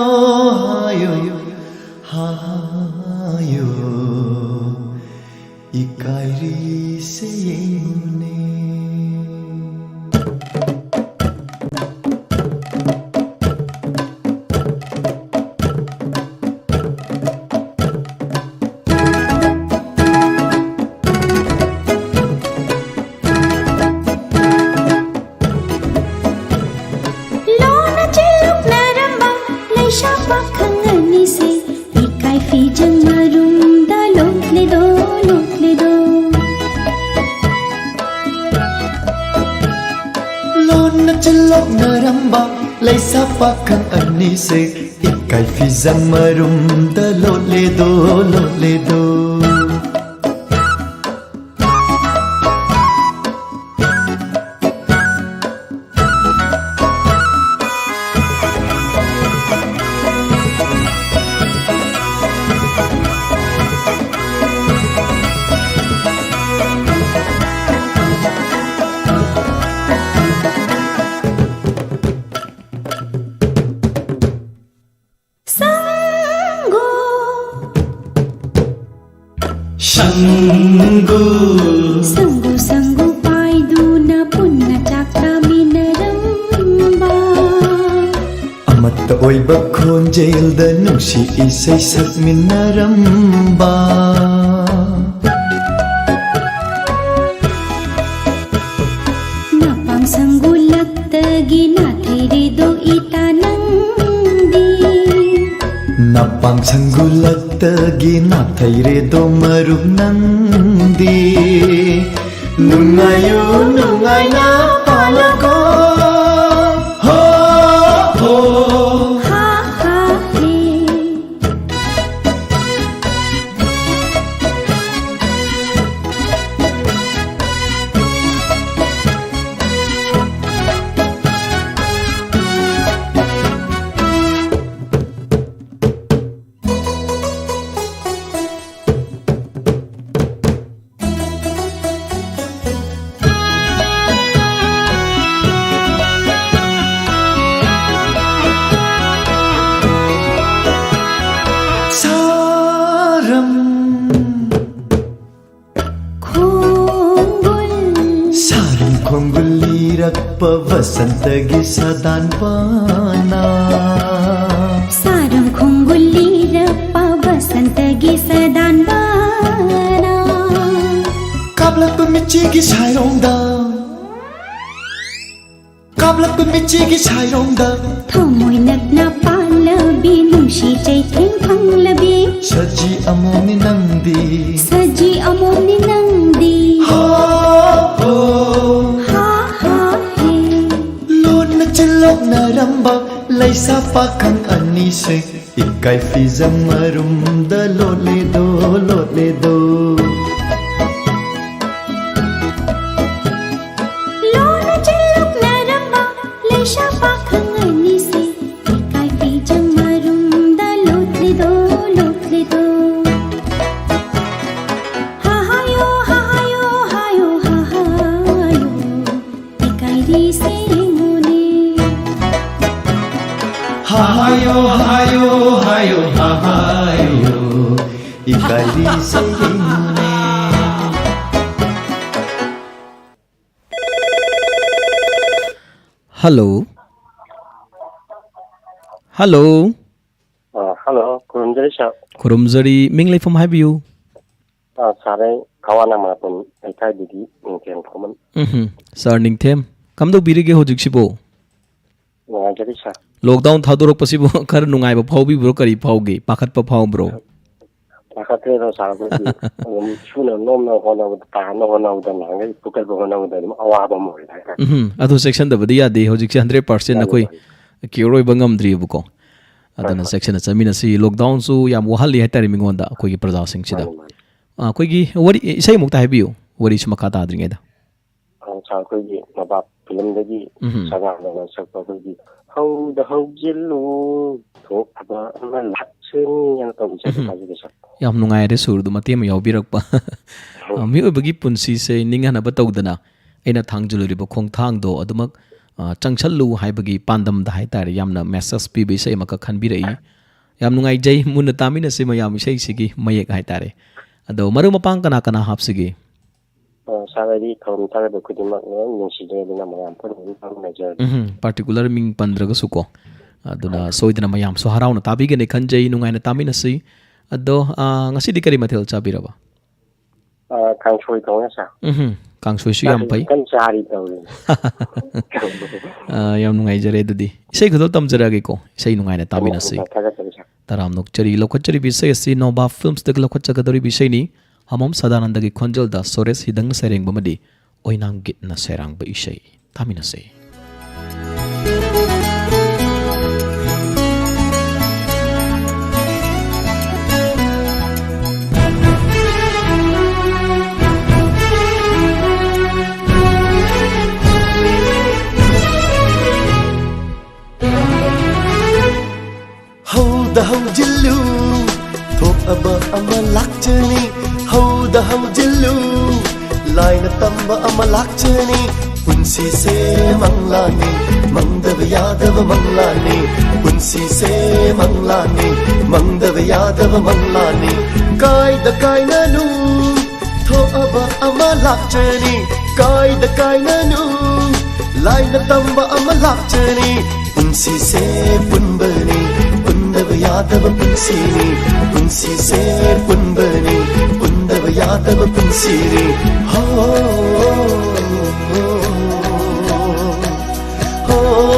ꯍꯥꯌꯣ ꯍꯥꯍꯥꯌꯣ ꯏꯀꯥꯏꯔꯤꯁꯦ ꯌꯦꯡꯉꯨꯅꯦ꯫ ꯄꯥꯈꯪ ꯑꯅꯤꯁꯦ ꯏꯀꯥꯏ ꯐꯤꯖꯪ ꯃꯔꯨꯝꯗ ꯂꯣꯠꯂꯦꯗꯣ, ꯂꯣꯠꯂꯦꯗꯣ꯫ ꯂꯣꯟꯅ ꯆꯤꯜꯂꯣꯛꯅꯔꯝꯕ ꯂꯩꯁꯥ ꯄꯥꯈꯪ ꯑꯅꯤꯁꯦ ꯏꯀꯥꯏ ꯐꯤꯖꯪ ꯃꯔꯨꯝꯗ ꯂꯣꯠꯂꯦꯗꯣ, ꯂꯣꯠꯂꯦꯗꯣ꯫ ꯁꯪꯒꯨ꯫ ꯁꯪꯒꯨ꯫ ꯁꯪꯒꯨ, ꯁꯪꯒꯨ ꯄꯥꯏꯗꯨꯅ ꯄꯨꯟꯅ ꯆꯥꯛ ꯆꯥꯃꯤꯟꯅꯔꯝꯕ꯫ ꯑꯃꯠꯇ ꯑꯣꯏꯕ ꯈꯣꯟꯖꯦꯜꯗ ꯅꯨꯡꯁꯤ ꯏꯁꯩ ꯁꯛꯃꯤꯟꯅꯔꯝꯕ꯫ ꯅꯄꯥꯡ ꯁꯪꯒꯨꯂꯛꯇꯒꯤ ꯅꯥꯊꯩꯔꯦꯗꯣ ꯏꯇꯥ ꯅꯪꯗꯤ꯫ ꯅꯄꯥꯡ ꯁꯪꯒꯨꯂꯛꯇꯒꯤ ꯅꯥꯊꯩꯔꯦꯗꯣ ꯃꯔꯨꯞ ꯅꯪꯗꯤ꯫ ꯅꯨꯡꯉꯥꯏꯌꯨ ꯅꯨꯡꯉꯥꯏꯅ ꯄꯥꯜꯂꯣꯀꯣ꯫ ꯍꯣ, ꯍꯣ꯫ ꯍꯥ, ꯍꯥ, ꯍꯦ꯫ ꯁꯥꯔꯝ ꯈꯣꯡꯒꯨꯜ꯫ ꯁꯥꯔꯝ ꯈꯣꯡꯒꯨꯜ ꯂꯤꯔꯛꯄ ꯕꯁꯟꯇꯒꯤ ꯁꯥꯗꯥꯟꯕꯅ꯫ ꯁꯥꯔꯝ ꯈꯣꯡꯒꯨꯜ ꯂꯤꯔꯛꯄ ꯕꯁꯟꯇꯒꯤ ꯁꯥꯗꯥꯟꯕꯅ꯫ ꯀꯥꯞꯂꯛꯄ ꯃꯤꯠꯆꯤꯒꯤ ꯁꯥꯏꯔꯣꯡꯗ꯫ ꯀꯥꯞꯂꯛꯄ ꯃꯤꯠꯆꯤꯒꯤ ꯁꯥꯏꯔꯣꯡꯗ꯫ ꯊꯃꯣꯏ ꯅꯛꯅ ꯄꯥꯜꯂꯕꯤ ꯆꯩꯊꯦꯡ ꯐꯪꯂꯕꯤ꯫ ꯁꯖꯤ ꯑꯃꯣꯝꯅꯤ ꯅꯪꯗꯤ꯫ ꯁꯖꯤ ꯑꯃꯣꯝꯅꯤ ꯅꯪꯗꯤ꯫ ꯍꯣ, ꯍꯣ꯫ ꯍꯥ, ꯍꯥ, ꯍꯦ꯫ ꯂꯣꯟꯅ ꯆꯤꯜꯂꯣꯛꯅꯔꯝꯕ ꯂꯩꯁꯥ ꯄꯥꯈꯪ ꯑꯅꯤꯁꯦ ꯏꯀꯥꯏ ꯐꯤꯖꯝ ꯃꯔꯨꯝꯗ ꯂꯣꯠꯂꯦꯗꯣ, ꯂꯣꯠꯂꯦꯗꯣ꯫ ꯂꯣꯟꯅ ꯆꯤꯜꯂꯣꯛꯅꯔꯝꯕ ꯂꯩꯁꯥ ꯄꯥꯈꯪ ꯑꯅꯤꯁꯦ ꯏꯀꯥꯏ ꯐꯤꯖꯝ ꯃꯔꯨꯝꯗ ꯂꯣꯠꯂꯤꯗꯣ, ꯂꯣꯠꯂꯤꯗꯣ꯫ ꯍꯥ ꯍꯥꯌꯣ, ꯍꯥ ꯍꯥꯌꯣ, ꯍꯥꯌꯣ, ꯍꯥ ꯍꯥꯌꯣ꯫ ꯏꯀꯥꯏꯔꯤꯁꯦ ꯌꯦꯡꯉꯨꯅꯦ꯫ ꯍꯥ ꯍꯥꯌꯣ, ꯍꯥ ꯍꯥꯌꯣ, ꯍꯥ ꯍꯥꯌꯣ, ꯍꯥ ꯍꯥꯌꯣ꯫ ꯏꯀꯥꯏꯔꯤꯁꯦ ꯌꯦꯡꯉꯨꯅꯦ꯫ ꯍꯜꯂꯣ꯫ ꯍꯜꯂꯣ꯫ ꯑ, ꯍꯜꯂꯣ, ꯈꯨꯔꯨꯝꯖꯔꯤ, ꯁꯥꯔ꯫ ꯈꯨꯔꯨꯝꯖꯔꯤ꯫ ꯃꯤꯡ ꯂꯩꯐꯝ ꯍꯥꯏꯕꯤꯌꯨ꯫ ꯑ, ꯁꯥꯔ, ꯑꯩ ꯈꯋꯥꯅꯥ ꯃꯅꯥꯄꯨꯔ ꯂꯩꯀꯥꯏꯗꯒꯤ ꯅꯤꯡꯊꯦꯝ ꯈꯨꯃꯟ꯫ ꯎꯝꯍꯨꯝ꯫ ꯁꯥꯔ ꯅꯤꯡꯊꯦꯝ, ꯀꯝꯗꯧꯕꯤꯔꯤꯒꯦ ꯍꯧꯖꯤꯛꯁꯤꯕꯨ? ꯅꯨꯡꯉꯥꯏꯖꯔꯤ, ꯁꯥꯔ꯫ ꯂꯣꯛꯗꯥꯎꯟ ꯊꯥꯗꯣꯔꯛꯄꯁꯤꯕꯨ ꯈꯔ ꯅꯨꯡꯉꯥꯏꯕ ꯐꯥꯎꯕꯤꯕ꯭ꯔꯣ? ꯀꯔꯤ ꯐꯥꯎꯒꯦ? ꯄꯥꯈꯠꯄ ꯐꯥꯎꯕ꯭ꯔꯣ? ꯄꯥꯈꯠꯇ꯭ꯔꯦꯗ, ꯁꯥꯔ, ꯑꯩꯈꯣꯏꯗꯤ ꯑꯗꯨꯝ ꯁꯨꯅ ꯅꯣꯝꯅ ꯍꯣꯠꯅꯕꯗ, ꯇꯥꯅ ꯍꯣꯠꯅꯕꯗ, ꯅꯍꯥꯟꯈꯩ ꯐꯨꯀꯠꯄ ꯍꯣꯠꯅꯕꯗ ꯑꯗꯨꯝ ꯑꯋꯥꯕ ꯑꯃ ꯑꯣꯏꯔꯦ ꯍꯥꯏꯇꯥꯔꯦ꯫ ꯎꯝꯍꯨꯝ꯫ ꯑꯗꯨ ꯆꯦꯛꯁꯤꯟꯗꯕꯗꯤ ꯌꯥꯗꯦ꯫ ꯍꯧꯖꯤꯛꯁꯦ ꯍꯟꯗ꯭ꯔꯦꯠ ꯄꯥꯔꯁꯦꯟ ꯃꯥꯅꯤ, ꯑꯩꯈꯣꯏ ꯃꯥꯅꯤ꯫ ꯀ꯭ꯌꯣꯔ ꯑꯣꯏꯕ ꯉꯝꯗ꯭ꯔꯤꯕꯀꯣ꯫ ꯍꯣꯏ, ꯑꯗꯨꯅ ꯍꯣꯏ꯫ ꯆꯦꯛꯁꯤꯟꯅ ꯆꯠꯃꯤꯟꯅꯁꯤ꯫ ꯂꯣꯛꯗꯥꯎꯟꯁꯨ ꯌꯥꯝ ꯋꯥꯍꯜꯂꯤ ꯍꯥꯏꯇꯥꯔꯦ ꯃꯤꯉꯣꯟꯗ, ꯑꯩꯈꯣꯏꯒꯤ ꯄ꯭ꯔꯖꯥꯁꯤꯡꯁꯤꯗ꯫ ꯃꯥꯅꯤ, ꯃꯥꯅꯤ꯫ ꯑ, ꯑꯩꯈꯣꯏꯒꯤ ꯋꯥꯔꯤ, ꯏꯁꯩ ꯑꯃꯨꯛꯇ ꯍꯥꯏꯕꯤꯌꯨ, ꯋꯥꯔꯤꯁꯨ ꯃꯈꯥ ꯇꯥꯗ꯭ꯔꯤꯉꯩꯗ꯫ ꯑ, ꯁꯥꯔ, ꯑꯩꯈꯣꯏꯒꯤ ꯅꯕꯥꯞ ꯐꯤꯂꯝꯗꯒꯤ ꯎꯝꯍꯨꯝ꯫ ꯁꯗꯥꯅꯟꯗꯅ ꯁꯛꯄ ꯑꯩꯈꯣꯏꯒꯤ "ꯍꯧꯗ ꯍꯧꯖꯤꯜꯂꯨ, ꯊꯣꯛꯄ ꯑꯃ ꯂꯥꯛꯁꯅꯤ" ꯍꯥꯏꯅ ꯇꯧꯕ ꯏꯁꯩꯗꯣ ꯎꯝꯍꯨꯝ꯫ ꯇꯥꯖꯒꯦ, ꯁꯥꯔ꯫ ꯌꯥꯝ ꯅꯨꯡꯉꯥꯏꯔꯦ, ꯁꯨꯔꯗꯨ ꯃꯇꯦꯛ ꯑꯃ ꯌꯥꯎꯕꯤꯔꯛꯄ꯫ ꯎꯝ꯫ ꯑ, ꯃꯤꯑꯣꯏꯕꯒꯤ ꯄꯨꯟꯁꯤꯁꯦ ꯅꯤꯡꯍꯟꯅꯕ ꯇꯧꯗꯅ ꯑꯩꯅ ꯊꯥꯡꯖꯤꯜꯂꯨꯔꯤꯕ ꯈꯣꯡꯊꯥꯡꯗꯣ ꯑꯗꯨꯃꯛ, ꯑ, ꯆꯪꯁꯜꯂꯨ ꯍꯥꯏꯕꯒꯤ ꯄꯥꯟꯗꯝꯗ ꯍꯥꯏꯇꯥꯔꯦ, ꯌꯥꯝꯅ ꯃꯦꯁꯦꯖ ꯄꯤꯕ ꯏꯁꯩ ꯑꯃꯈꯛ ꯈꯟꯕꯤꯔꯛꯏ꯫ ꯌꯥꯝ ꯅꯨꯡꯉꯥꯏꯖꯩ꯫ ꯃꯨꯟꯅ ꯇꯥꯃꯤꯟꯅꯁꯤ ꯃꯌꯥꯝ ꯏꯁꯩꯁꯤꯒꯤ ꯃꯌꯦꯛ ꯍꯥꯏꯇꯥꯔꯦ꯫ ꯑꯗꯣ ꯃꯔꯨꯞ ꯃꯄꯥꯡ ꯀꯅꯥ ꯀꯅꯥ ꯍꯥꯞꯁꯤꯒꯦ? ꯑ, ꯁꯥꯔ, ꯑꯩꯗꯤ ꯊꯧꯔꯝ ꯊꯥꯒꯠꯄ ꯈꯨꯗꯤꯡꯃꯛ ꯂꯣꯏ ꯅꯨꯡꯁꯤꯖꯩ, ꯑꯗꯨꯅ ꯃꯌꯥꯝ ꯄꯨꯟꯅ ꯑꯗꯨꯝ ꯇꯥꯃꯤꯟꯅꯖꯔꯒꯦ꯫ ꯎꯝꯍꯨꯝ, ꯄꯥꯔꯇꯤꯀꯨꯂꯔ ꯃꯤꯡ ꯄꯟꯗ꯭ꯔꯒꯁꯨ ꯀꯣ, ꯑꯗꯨꯅ ꯍꯣꯏ꯫ ꯁꯣꯏꯗꯅ ꯃꯌꯥꯝꯁꯨ ꯍꯔꯥꯎꯅ ꯇꯥꯕꯤꯒꯅꯤ ꯈꯟꯖꯩ, ꯅꯨꯡꯉꯥꯏꯅ ꯇꯥꯃꯤꯟꯅꯁꯤ꯫ ꯑꯗꯣ, ꯑ, ꯉꯁꯤꯗꯤ ꯀꯔꯤ ꯃꯊꯦꯜ ꯆꯥꯕꯤꯔꯕ? ꯑ, ꯀꯥꯡꯁꯣꯏ ꯊꯣꯡꯉꯦ, ꯁꯥꯔ꯫ ꯎꯝꯍꯨꯝ, ꯀꯥꯡꯁꯣꯏꯁꯨ ꯌꯥꯝ ꯆꯥꯛꯁꯨ ꯐꯩ꯫ ꯀꯟꯅ ꯆꯥꯔꯤ ꯇꯧꯔꯤ꯫ ꯑ, ꯌꯥꯝ ꯅꯨꯡꯉꯥꯏꯖꯔꯦ꯫ ꯑꯗꯨꯗꯤ ꯏꯁꯩ ꯈꯨꯗꯣꯜ ꯇꯝꯖꯔꯛꯑꯒꯦꯀꯣ, ꯏꯁꯩ ꯅꯨꯡꯉꯥꯏꯅ ꯇꯥꯃꯤꯟꯅꯁꯤ꯫ ꯊꯥꯒꯠꯆꯔꯤ, ꯁꯥꯔ꯫ ꯇꯔꯥꯝꯅ ꯑꯣꯛꯆꯔꯤ꯫ ꯂꯧꯈꯠꯆꯔꯤꯕ ꯏꯁꯩ ꯑꯁꯤ ꯅꯣꯕꯥ ꯐꯤꯜꯝꯁꯇꯒꯤ ꯂꯧꯈꯠꯆꯒꯗꯧꯔꯤꯕ ꯏꯁꯩꯅꯤ꯫ ꯍꯃꯣꯝ ꯁꯗꯥꯅꯟꯗꯒꯤ ꯈꯣꯟꯖꯦꯜꯗ ꯁꯣꯔꯦꯁ ꯍꯤꯗꯪꯅ ꯁꯩꯔꯦꯡꯕ ꯑꯃꯗꯤ ꯑꯣꯏꯅꯥꯝ ꯒꯤꯠꯅ ꯁꯩꯔꯥꯡꯕ ꯏꯁꯩ꯫ ꯇꯥꯃꯤꯟꯅꯁꯦ꯫ ꯍꯧꯗ ꯍꯧꯖꯤꯜꯂꯨ, ꯊꯣꯛꯑꯕ ꯑꯃ ꯂꯥꯛꯆꯅꯤ꯫ ꯍꯧꯗ ꯍꯧꯖꯤꯜꯂꯨ, ꯂꯥꯏꯅ ꯇꯝꯕ ꯑꯃ ꯂꯥꯛꯆꯅꯤ꯫ ꯄꯨꯟꯁꯤꯁꯦ ꯃꯪꯂꯥꯅꯤ, ꯃꯪꯗꯕ ꯌꯥꯗꯕ ꯃꯪꯂꯥꯅꯤ꯫ ꯄꯨꯟꯁꯤꯁꯦ ꯃꯪꯂꯥꯅꯤ, ꯃꯪꯗꯕ ꯌꯥꯗꯕ ꯃꯪꯂꯥꯅꯤ꯫ ꯀꯥꯏꯗ ꯀꯥꯏꯅꯅꯨ, ꯊꯣꯛꯑꯕ ꯑꯃ ꯂꯥꯛꯆꯅꯤ꯫ ꯀꯥꯏꯗ ꯀꯥꯏꯅꯅꯨ, ꯂꯥꯏꯅ ꯇꯝꯕ ꯑꯃ ꯂꯥꯛꯆꯅꯤ꯫ ꯄꯨꯟꯁꯤꯁꯦ ꯄꯨꯟꯕꯅꯤ, ꯄꯨꯟꯗꯕ ꯌꯥꯗꯕ ꯄꯨꯟꯁꯤꯅꯤ꯫ ꯄꯨꯟꯁꯤꯁꯦ ꯄꯨꯟꯕꯅꯤ, ꯄꯨꯟꯗꯕ ꯌꯥꯗꯕ ꯄꯨꯟꯁꯤꯅꯤ꯫ ꯍꯣ, ꯍꯣ, ꯍꯣ, ꯍꯣ, ꯍꯣ꯫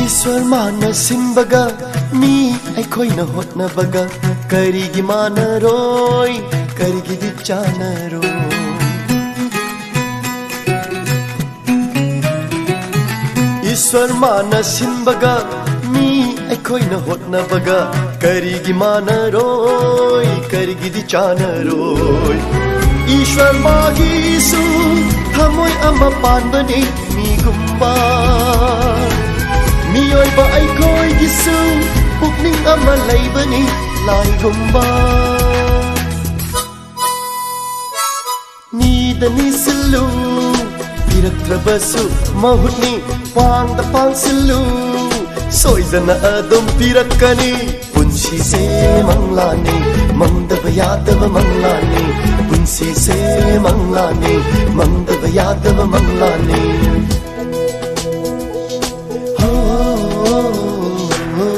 ꯏꯁ꯭ꯋꯔ ꯃꯥꯅ ꯁꯤꯟꯕꯒ ꯃꯤ ꯑꯩꯈꯣꯏꯅ ꯍꯣꯠꯅꯕꯒ ꯀꯔꯤꯒꯤ ꯃꯥꯟꯅꯔꯣꯏ, ꯀꯔꯤꯒꯤꯗꯤ ꯆꯥꯟꯅꯔꯣꯏ? ꯏꯁ꯭ꯋꯔ ꯃꯥꯅ ꯁꯤꯟꯕꯒ ꯃꯤ ꯑꯩꯈꯣꯏꯅ ꯍꯣꯠꯅꯕꯒ ꯀꯔꯤꯒꯤ ꯃꯥꯟꯅꯔꯣꯏ, ꯀꯔꯤꯒꯤꯗꯤ ꯆꯥꯟꯅꯔꯣꯏ? ꯏꯁ꯭ꯋꯔ ꯃꯥꯒꯤꯁꯨ ꯊꯃꯣꯏ ꯑꯃ ꯄꯥꯟꯕꯅꯤ ꯃꯤꯒꯨꯝꯕ꯫ ꯃꯤꯑꯣꯏꯕ ꯑꯩꯈꯣꯏꯒꯤꯁꯨ ꯄꯨꯛꯅꯤꯡ ꯑꯃ ꯂꯩꯕꯅꯤ ꯂꯥꯏꯒꯨꯝꯕ꯫ ꯅꯤꯗ ꯅꯤꯁꯤꯜꯂꯨ, ꯄꯤꯔꯛꯇ꯭ꯔꯕꯁꯨ ꯃꯍꯨꯠꯅꯤ, ꯄꯥꯡꯗ ꯄꯥꯡꯁꯤꯜꯂꯨ, ꯁꯣꯏꯗꯅ ꯑꯗꯨꯝ ꯄꯤꯔꯛꯀꯅꯤ꯫ ꯄꯨꯟꯁꯤꯁꯦ ꯃꯪꯂꯥꯅꯤ, ꯃꯪꯗꯕ ꯌꯥꯗꯕ ꯃꯪꯂꯥꯅꯤ꯫ ꯄꯨꯟꯁꯤꯁꯦ ꯃꯪꯂꯥꯅꯤ, ꯃꯪꯗꯕ ꯌꯥꯗꯕ ꯃꯪꯂꯥꯅꯤ꯫ ꯍꯣ, ꯍꯣ, ꯍꯣ꯫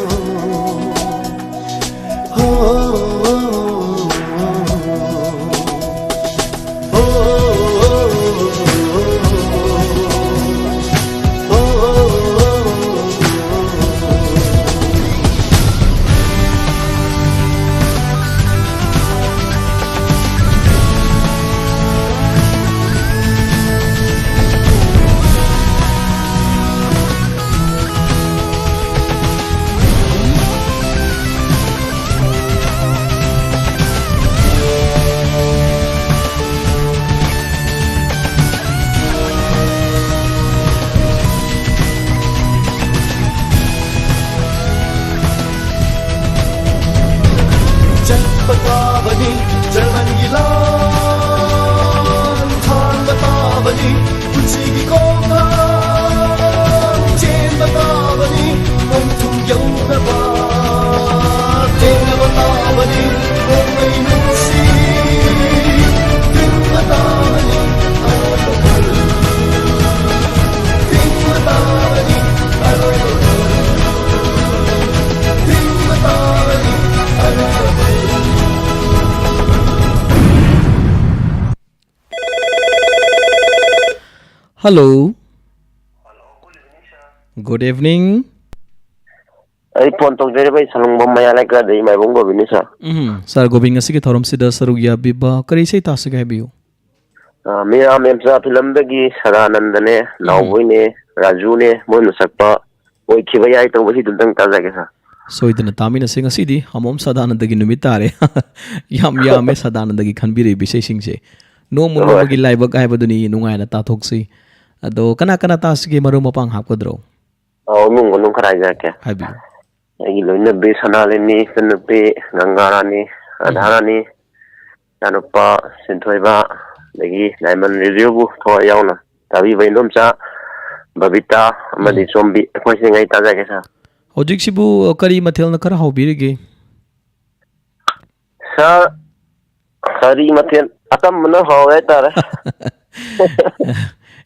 ꯆꯠꯄ ꯇꯥꯕꯅꯤ, ꯖꯔꯃꯟꯒꯤ ꯂꯥꯟ ꯊꯥꯡꯕ ꯇꯥꯕꯅꯤ, ꯄꯨꯟꯁꯤꯒꯤ ꯈꯣꯡꯊꯥꯡ ꯆꯦꯟꯕ ꯇꯥꯕꯅꯤ, ꯄꯟꯊꯨꯡ ꯌꯧꯅꯕ ꯆꯦꯟꯅꯕ ꯇꯥꯕꯅꯤ, ꯅꯣꯡꯃꯩ ꯅꯨꯡꯁꯤ ꯊꯤꯟꯕ ꯇꯥꯕꯅꯤ, ꯑꯔꯣꯏꯕ ꯈꯨꯜ ꯊꯤꯡꯕ ꯇꯥꯕꯅꯤ, ꯑꯔꯣꯏꯕ ꯈꯨꯜ ꯊꯤꯡꯕ ꯇꯥꯕꯅꯤ, ꯑꯔꯣꯏꯕ ꯈꯨꯜ꯫ Hello. Good evening. ꯑꯩ ꯐꯣꯟ ꯇꯧꯖꯔꯤꯕ ꯑꯩ ꯁꯂꯨꯡꯕꯝ ꯃꯌꯥ ꯂꯩꯀꯥꯏꯗꯒꯤ ꯃꯥꯏꯕꯝ ꯒꯣꯕꯤꯟꯅꯤ, ꯁꯥꯔ꯫ ꯎꯝ, ꯁꯥꯔ ꯒꯣꯕꯤꯟ ꯉꯁꯤꯒꯤ ꯊꯧꯔꯝꯁꯤꯗ ꯁꯔꯨꯛ ꯌꯥꯕꯤꯕ ꯀꯔꯤ ꯏꯁꯩ ꯇꯥꯁꯤꯒꯦ ꯍꯥꯏꯕꯤꯌꯨ? ꯑ, ꯃꯤꯔꯥ ꯃꯦꯝꯆꯥ ꯐꯤꯂꯝꯗꯒꯤ ꯁꯗꯥꯅꯟꯗꯅꯦ, ꯎꯝ꯫ ꯅꯥꯎꯕꯣꯏꯅꯦ, ꯔꯥꯖꯨꯅꯦ, ꯃꯣꯏꯅ ꯁꯛꯄ ꯑꯣꯏꯈꯤꯕ ꯌꯥꯏ ꯇꯧꯕ ꯁꯤꯗꯨꯝꯇꯪ ꯇꯥꯖꯒꯦ, ꯁꯥꯔ꯫ ꯁꯣꯏꯗꯅ ꯇꯥꯃꯤꯟꯅꯁꯦ꯫ ꯉꯁꯤꯗꯤ ꯑꯃꯣꯝ ꯁꯗꯥꯅꯟꯗꯒꯤ ꯅꯨꯃꯤꯠ ꯇꯥꯔꯦ꯫ ꯌꯥꯝ ꯌꯥꯝꯃꯦ ꯁꯗꯥꯅꯟꯗꯒꯤ ꯈꯟꯕꯤꯔꯛꯏꯕ ꯏꯁꯩꯁꯤꯡꯁꯦ꯫ ꯅꯣꯡꯃ ꯍꯣꯏ꯫ ꯅꯣꯡꯃꯒꯤ ꯂꯥꯏꯕꯛ ꯍꯥꯏꯕꯗꯨꯅꯤ, ꯅꯨꯡꯉꯥꯏꯅ ꯇꯥꯊꯣꯛꯁꯤ꯫ ꯑꯗꯣ ꯀꯅꯥ ꯀꯅꯥ ꯇꯥꯁꯤꯒꯦ, ꯃꯔꯨꯞ ꯃꯄꯥꯡ ꯍꯥꯞꯀꯗ꯭ꯔꯣ? ꯑꯧ, ꯏꯃꯨꯡ ꯃꯅꯨꯡ ꯈꯔ ꯍꯥꯏꯖꯔꯛꯀꯦ꯫ ꯍꯥꯏꯕꯤꯌꯨ꯫ ꯑꯩꯒꯤ ꯂꯣꯏꯅꯕꯤ ꯁꯅꯥꯂꯤꯅꯤ, ꯏꯆꯟꯅꯨꯄꯤ ꯒꯪꯒꯥꯔꯥꯅꯤ, ꯎꯝ꯫ ꯔꯥꯙꯥꯔꯥꯅꯤ, ꯏꯆꯥꯅꯨꯄꯥ ꯁꯤꯟꯊꯣꯏꯕ, ꯑꯗꯒꯤ ꯗꯥꯏꯃꯟ ꯔꯦꯗꯤꯑꯣꯕꯨ ꯊꯋꯥꯏ ꯌꯥꯎꯅ ꯇꯥꯕꯤꯕ ꯏꯟꯗꯣꯝꯆꯥ ꯕꯕꯤꯇꯥ ꯑꯃꯗꯤ ꯎꯝ꯫ ꯁꯣꯝꯕꯤ, ꯑꯩꯈꯣꯏ ꯁꯤꯉꯩ ꯇꯥꯖꯒꯦ, ꯁꯥꯔ꯫ ꯍꯧꯖꯤꯛꯁꯤꯕꯨ ꯀꯔꯤ ꯃꯊꯦꯜꯅ ꯈꯔ ꯍꯥꯎꯕꯤꯔꯤꯒꯦ? ꯁꯥꯔ, ꯀꯔꯤ ꯃꯊꯦꯜ ꯑꯆꯝꯕꯅ ꯍꯥꯎꯋꯦ ꯍꯥꯏꯇꯥꯔꯦ꯫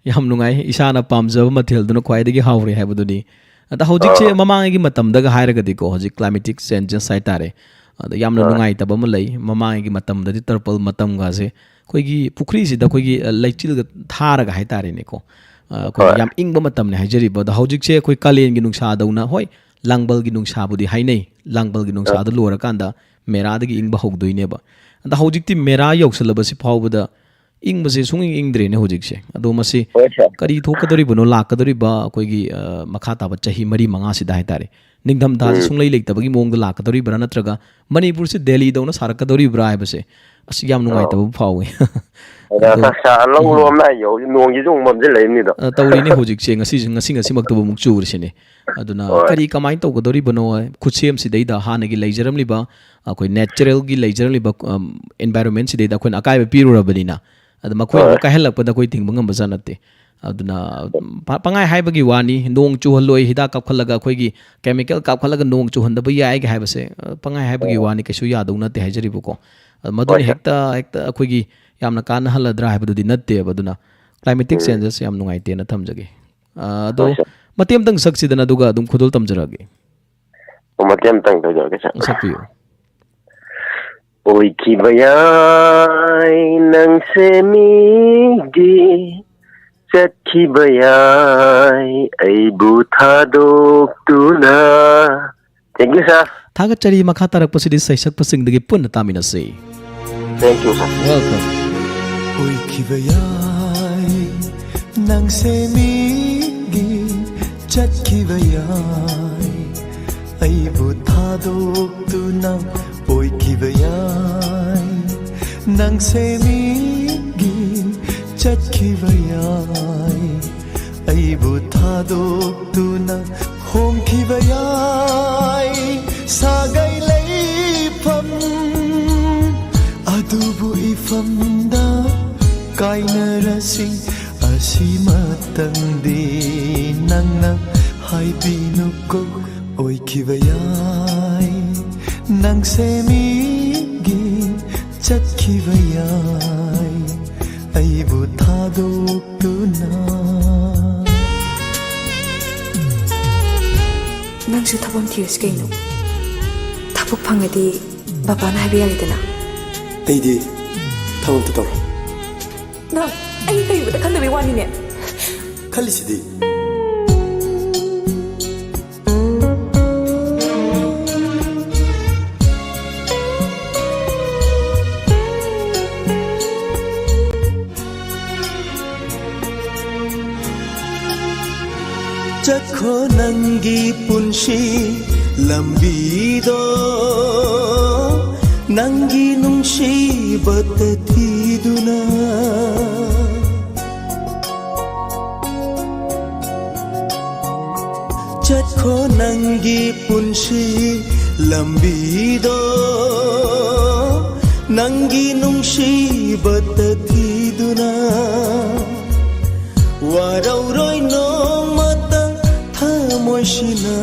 ꯌꯥꯝ ꯅꯨꯡꯉꯥꯏ, ꯏꯁꯥꯅ ꯄꯥꯝꯖꯕ ꯃꯊꯦꯜꯗꯨꯅ ꯈ꯭ꯋꯥꯏꯗꯒꯤ ꯍꯥꯎꯔꯦ ꯍꯥꯏꯕꯗꯨꯅꯤ꯫ ꯑꯗ ꯍꯧꯖꯤꯛꯁꯦ ꯑꯥ꯫ ꯃꯃꯥꯡꯉꯩꯒꯤ ꯃꯇꯝꯗꯒ ꯍꯥꯏꯔꯒꯗꯤꯀꯣ, ꯍꯧꯖꯤꯛ climatic changes ꯍꯥꯏꯇꯥꯔꯦ, ꯑꯗ ꯌꯥꯝꯅ ꯑꯥ꯫ ꯅꯨꯡꯉꯥꯏꯇꯕ ꯑꯃ ꯂꯩ꯫ ꯃꯃꯥꯡꯉꯩꯒꯤ ꯃꯇꯝꯗꯗꯤ ꯇꯔꯄꯜ ꯃꯇꯝꯒꯁꯦ ꯑꯩꯈꯣꯏꯒꯤ ꯄꯨꯈ꯭ꯔꯤꯁꯤꯗ ꯑꯩꯈꯣꯏꯒꯤ, ꯑ, ꯂꯩꯆꯤꯜꯒ ꯊꯥꯔꯒ ꯍꯥꯏꯇꯥꯔꯦꯅꯦꯀꯣ, ꯑ, ꯑꯩꯈꯣꯏꯒꯤ ꯍꯣꯏ꯫ ꯌꯥꯝ ꯏꯪꯕ ꯃꯇꯝꯅꯤ ꯍꯥꯏꯖꯔꯤꯕ꯫ ꯑꯗꯣ ꯍꯧꯖꯤꯛꯁꯦ ꯑꯩꯈꯣꯏ ꯀꯥꯂꯦꯟꯒꯤ ꯅꯨꯡꯁꯥꯗꯧꯅ, ꯍꯣꯏ, ꯂꯥꯡꯕꯜꯒꯤ ꯅꯨꯡꯁꯥꯕꯨꯗꯤ ꯍꯥꯏꯅꯩ, ꯂꯥꯡꯕꯜꯒꯤ ꯑꯥ꯫ ꯅꯨꯡꯁꯥꯗꯨ ꯂꯣꯏꯔꯀꯥꯟꯗ ꯃꯦꯔꯥꯗꯒꯤ ꯏꯪꯕ ꯍꯧꯗꯣꯏꯅꯦꯕ꯫ ꯑꯗ ꯍꯧꯖꯤꯛꯇꯤ ꯃꯦꯔꯥ ꯌꯧꯁꯜꯂꯕꯁꯤ ꯐꯥꯎꯕꯗ ꯏꯪꯕꯁꯦ ꯁꯨꯡꯏꯪ ꯏꯪꯗ꯭ꯔꯦꯅꯦ ꯍꯧꯖꯤꯛꯁꯦ꯫ ꯑꯗꯣ ꯃꯁꯤ ꯍꯣꯏ, ꯁꯥꯔ꯫ ꯀꯔꯤ ꯊꯣꯛꯀꯗꯧꯔꯤꯕꯅꯣ ꯂꯥꯛꯀꯗꯧꯔꯤꯕ ꯑꯩꯈꯣꯏꯒꯤ, ꯑ, ꯃꯈꯥ ꯇꯥꯕ ꯆꯍꯤ ꯃꯔꯤ ꯃꯉꯥꯁꯤꯗ ꯍꯥꯏꯇꯥꯔꯦ? ꯅꯤꯡꯊꯝꯊꯥꯁꯦ ꯎꯝ꯫ ꯁꯨꯡꯂꯩ ꯂꯩꯇꯕꯒꯤ ꯃꯑꯣꯡꯗ ꯂꯥꯛꯀꯗꯧꯔꯤꯕ꯭ꯔꯥ, ꯅꯠꯇ꯭ꯔꯒ ꯃꯅꯤꯄꯨꯔꯁꯦ ꯗꯦꯜꯂꯤꯗꯧꯅ ꯁꯥꯔꯛꯀꯗꯧꯔꯤꯕ꯭ꯔꯥ ꯍꯥꯏꯕꯁꯦ, ꯑꯁ, ꯌꯥꯝ ꯑꯧ꯫ ꯅꯨꯡꯉꯥꯏꯇꯕ ꯐꯥꯎꯏ꯫ ꯑꯗ ꯑꯗꯣ, ꯁꯥ-, ꯁꯥ-, ꯂꯧ ꯎꯝ꯫ ꯂꯣꯝꯅ ꯌꯧ-, ꯅꯣꯡꯁꯤꯁꯨ ꯑꯃꯨꯛ ꯃꯝꯁꯤꯜꯂꯛꯏꯕꯅꯤꯗꯣ꯫ ꯑ, ꯇꯧꯔꯤꯅꯦ ꯍꯧꯖꯤꯛꯁꯦ, ꯉꯁꯤꯁꯨ, ꯉꯁꯤ, ꯉꯁꯤꯃꯛꯇꯕꯨ ꯑꯃꯨꯛ ꯆꯨꯔꯤꯁꯤꯅꯦ꯫ ꯑꯗꯨꯅ ꯍꯣꯏ꯫ ꯀꯔꯤ ꯀꯃꯥꯏꯅ ꯇꯧꯒꯗꯧꯔꯤꯕꯅꯣ? ꯈꯨꯠꯁꯦꯝꯁꯤꯗꯩꯗ ꯍꯥꯟꯅꯒꯤ ꯂꯩꯖꯔꯝꯂꯤꯕ, ꯑꯩꯈꯣꯏ natural ꯒꯤ ꯂꯩꯖꯔꯝꯂꯤꯕ, ꯑꯝ, environment ꯁꯤꯗꯩꯗ ꯑꯩꯈꯣꯏꯅ ꯑꯀꯥꯏꯕ ꯄꯤꯔꯨꯔꯕꯅꯤꯅ, ꯑꯗ ꯃꯈꯣꯏꯅ ꯍꯣꯏ꯫ ꯑꯃꯨꯛ ꯀꯥꯏꯍꯜꯂꯛꯄꯗ ꯑꯩꯈꯣꯏ ꯊꯤꯡꯕ ꯉꯝꯕꯖꯥꯠ ꯅꯠꯇꯦ꯫ ꯑꯗꯨꯅ, ꯎꯝ, ꯄ-, ꯄꯪꯍꯥꯏ ꯍꯥꯏꯕꯒꯤ ꯋꯥꯅꯤ, ꯅꯣꯡ ꯆꯨꯍꯜꯂꯣꯏ, ꯍꯤꯗꯥꯛ ꯀꯥꯞꯈꯠꯂꯒ ꯑꯩꯈꯣꯏꯒꯤ chemical ꯀꯥꯞꯈꯠꯂꯒ ꯅꯣꯡ ꯆꯨꯍꯟꯗꯕ ꯌꯥꯏꯒ ꯍꯥꯏꯕꯁꯦ, ꯑ, ꯄꯪꯍꯥꯏ ꯍꯥꯏꯕꯒꯤ ꯑꯣ꯫ ꯋꯥꯅꯤ, ꯀꯩꯁꯨ ꯌꯥꯗꯧ ꯅꯠꯇꯦ ꯍꯥꯏꯖꯔꯤꯕꯀꯣ꯫ ꯑ, ꯃꯗꯨꯅ ꯍꯣꯏ, ꯁꯥꯔ꯫ ꯍꯦꯛꯇ, ꯍꯦꯛꯇ ꯑꯩꯈꯣꯏꯒꯤ ꯌꯥꯝꯅ ꯀꯥꯟꯅꯍꯜꯂꯗ꯭ꯔꯥ ꯍꯥꯏꯕꯗꯨꯗꯤ ꯅꯠꯇꯦꯕ꯫ ꯑꯗꯨꯅ climatic ꯎꯝ꯫ Changes ꯌꯥꯝ ꯅꯨꯡꯉꯥꯏꯇꯦꯅ ꯊꯝꯖꯒꯦ꯫ ꯑ, ꯑꯗꯣ ꯍꯣꯏ, ꯁꯥꯔ꯫ ꯃꯇꯦꯛ ꯑꯃꯇꯪ ꯁꯛꯁꯤꯗꯅ, ꯑꯗꯨꯒ ꯑꯗꯨꯝ ꯈꯨꯗꯣꯜ ꯇꯝꯖꯔꯛꯑꯒꯦ꯫ ꯑꯣ, ꯃꯇꯦꯛ ꯑꯃꯇꯪ ꯇꯧꯖꯔꯛꯀꯦ, ꯁꯥꯔ꯫ ꯁꯛꯄꯤꯌꯨ꯫ ꯑꯣꯏꯈꯤꯕ ꯌꯥꯏ ꯅꯪꯁꯦ ꯃꯤꯒꯤ, ꯆꯠꯈꯤꯕ ꯌꯥꯏ ꯑꯩꯕꯨ ꯊꯥꯗꯣꯛꯇꯨꯅ꯫ Thank you, sir꯫ ꯊꯥꯒꯠꯆꯔꯤ꯫ ꯃꯈꯥ ꯇꯥꯔꯛꯄꯁꯤꯗꯤ ꯁꯩꯁꯛꯄꯁꯤꯡꯗꯒꯤ ꯄꯨꯟꯅ ꯇꯥꯃꯤꯟꯅꯁꯤ꯫ Thank you, sir꯫ Welcome꯫ ꯑꯣꯏꯈꯤꯕ ꯌꯥꯏ ꯅꯪꯁꯦ ꯃꯤꯒꯤ, ꯆꯠꯈꯤꯕ ꯌꯥꯏ ꯑꯩꯕꯨ ꯊꯥꯗꯣꯛꯇꯨꯅ꯫ ꯑꯣꯏꯈꯤꯕ ꯌꯥꯏ ꯅꯪꯁꯦ ꯃꯤꯒꯤ, ꯆꯠꯈꯤꯕ ꯌꯥꯏ ꯑꯩꯕꯨ ꯊꯥꯗꯣꯛꯇꯨꯅ꯫ ꯍꯣꯡꯈꯤꯕ ꯌꯥꯏ ꯁꯥꯒꯩ ꯂꯩꯐꯝ, ꯑꯗꯨꯕꯨ ꯏꯐꯝꯗ ꯀꯥꯏꯅꯔꯁꯤ꯫ ꯁꯤꯃꯇꯪꯗꯤ ꯅꯪꯅ ꯍꯥꯏꯕꯤꯅꯨꯀꯣ꯫ ꯑꯣꯏꯈꯤꯕ ꯌꯥꯏ ꯅꯪꯁꯦ ꯃꯤꯒꯤ, ꯆꯠꯈꯤꯕ ꯌꯥꯏ ꯑꯩꯕꯨ ꯊꯥꯗꯣꯛꯇꯨꯅ꯫ ꯅꯪꯁꯨ ꯊꯕꯛ ꯑꯃ ꯊꯤꯔꯁꯤ ꯀꯩꯅꯣ? ꯊꯕꯛ ꯐꯪꯉꯗꯤ ꯕꯕꯥꯅ ꯍꯥꯏꯕ ꯌꯥꯔꯦꯗꯅ꯫ ꯑꯩꯗꯤ ꯊꯕꯛ ꯑꯝꯇ ꯇꯧꯔꯣꯏ꯫ ꯅꯪ ꯑꯩ ꯀꯩ ꯎꯕꯗ ꯈꯟꯗꯕꯩ ꯋꯥꯅꯤꯅꯦ꯫ ꯈꯜꯂꯤꯁꯤꯗꯤ꯫ ꯆꯠꯈꯣ ꯅꯪꯒꯤ ꯄꯨꯟꯁꯤ ꯂꯝꯕꯤꯗꯣ, ꯅꯪꯒꯤ ꯅꯨꯡꯁꯤꯕꯇ ꯊꯤꯗꯨꯅ꯫ ꯆꯠꯈꯣ ꯅꯪꯒꯤ ꯄꯨꯟꯁꯤ ꯂꯝꯕꯤꯗꯣ, ꯅꯪꯒꯤ ꯅꯨꯡꯁꯤꯕꯇ ꯊꯤꯗꯨꯅ꯫ ꯋꯥꯔꯧꯔꯣꯏ ꯅꯣꯡꯃꯇ ꯊꯃꯣꯏꯁꯤꯅ,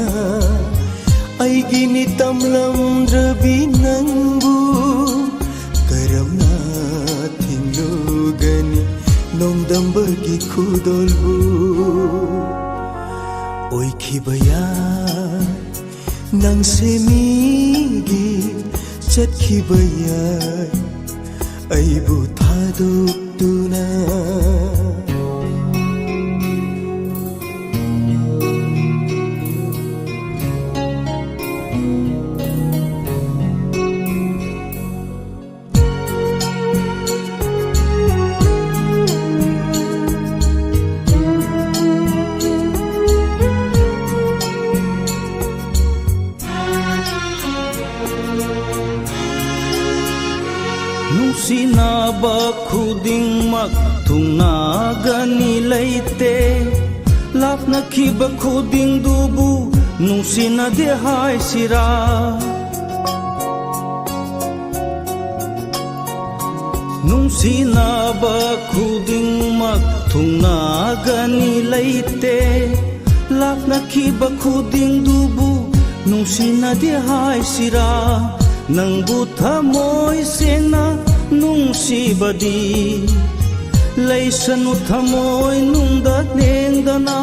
ꯑꯩꯒꯤꯅꯤ ꯇꯝꯂꯝꯗ꯭ꯔꯕꯤ ꯅꯪꯕꯨ ꯀꯔꯝꯅ ꯊꯤꯡꯂꯨꯒꯅꯤ ꯅꯣꯡꯗꯝꯕꯒꯤ ꯈꯨꯗꯣꯜꯕꯨ? ꯑꯣꯏꯈꯤꯕ ꯌꯥꯏ ꯅꯪꯁꯦ ꯃꯤꯒꯤ, ꯆꯠꯈꯤꯕ ꯌꯥꯏ ꯑꯩꯕꯨ ꯊꯥꯗꯣꯛꯇꯨꯅ꯫ ꯅꯨꯡꯁꯤꯅꯕ ꯈꯨꯗꯤꯡꯃꯛ ꯊꯨꯡꯅꯒꯅꯤ ꯂꯩꯇꯦ꯫ ꯂꯥꯞꯅꯈꯤꯕ ꯈꯨꯗꯤꯡꯗꯨꯕꯨ ꯅꯨꯡꯁꯤꯅꯗꯦ ꯍꯥꯏꯁꯤꯔꯥ? ꯅꯨꯡꯁꯤꯅꯕ ꯈꯨꯗꯤꯡꯃꯛ ꯊꯨꯡꯅꯒꯅꯤ ꯂꯩꯇꯦ꯫ ꯂꯥꯛꯅꯈꯤꯕ ꯈꯨꯗꯤꯡꯗꯨꯕꯨ ꯅꯨꯡꯁꯤꯅꯗꯦ ꯍꯥꯏꯁꯤꯔꯥ? ꯅꯪꯕꯨ ꯊꯃꯣꯏ ꯁꯦꯡꯅ ꯅꯨꯡꯁꯤꯕꯗꯤ ꯂꯩꯁꯅꯨ ꯊꯃꯣꯏ ꯅꯨꯡꯗ ꯂꯦꯡꯗꯅ꯫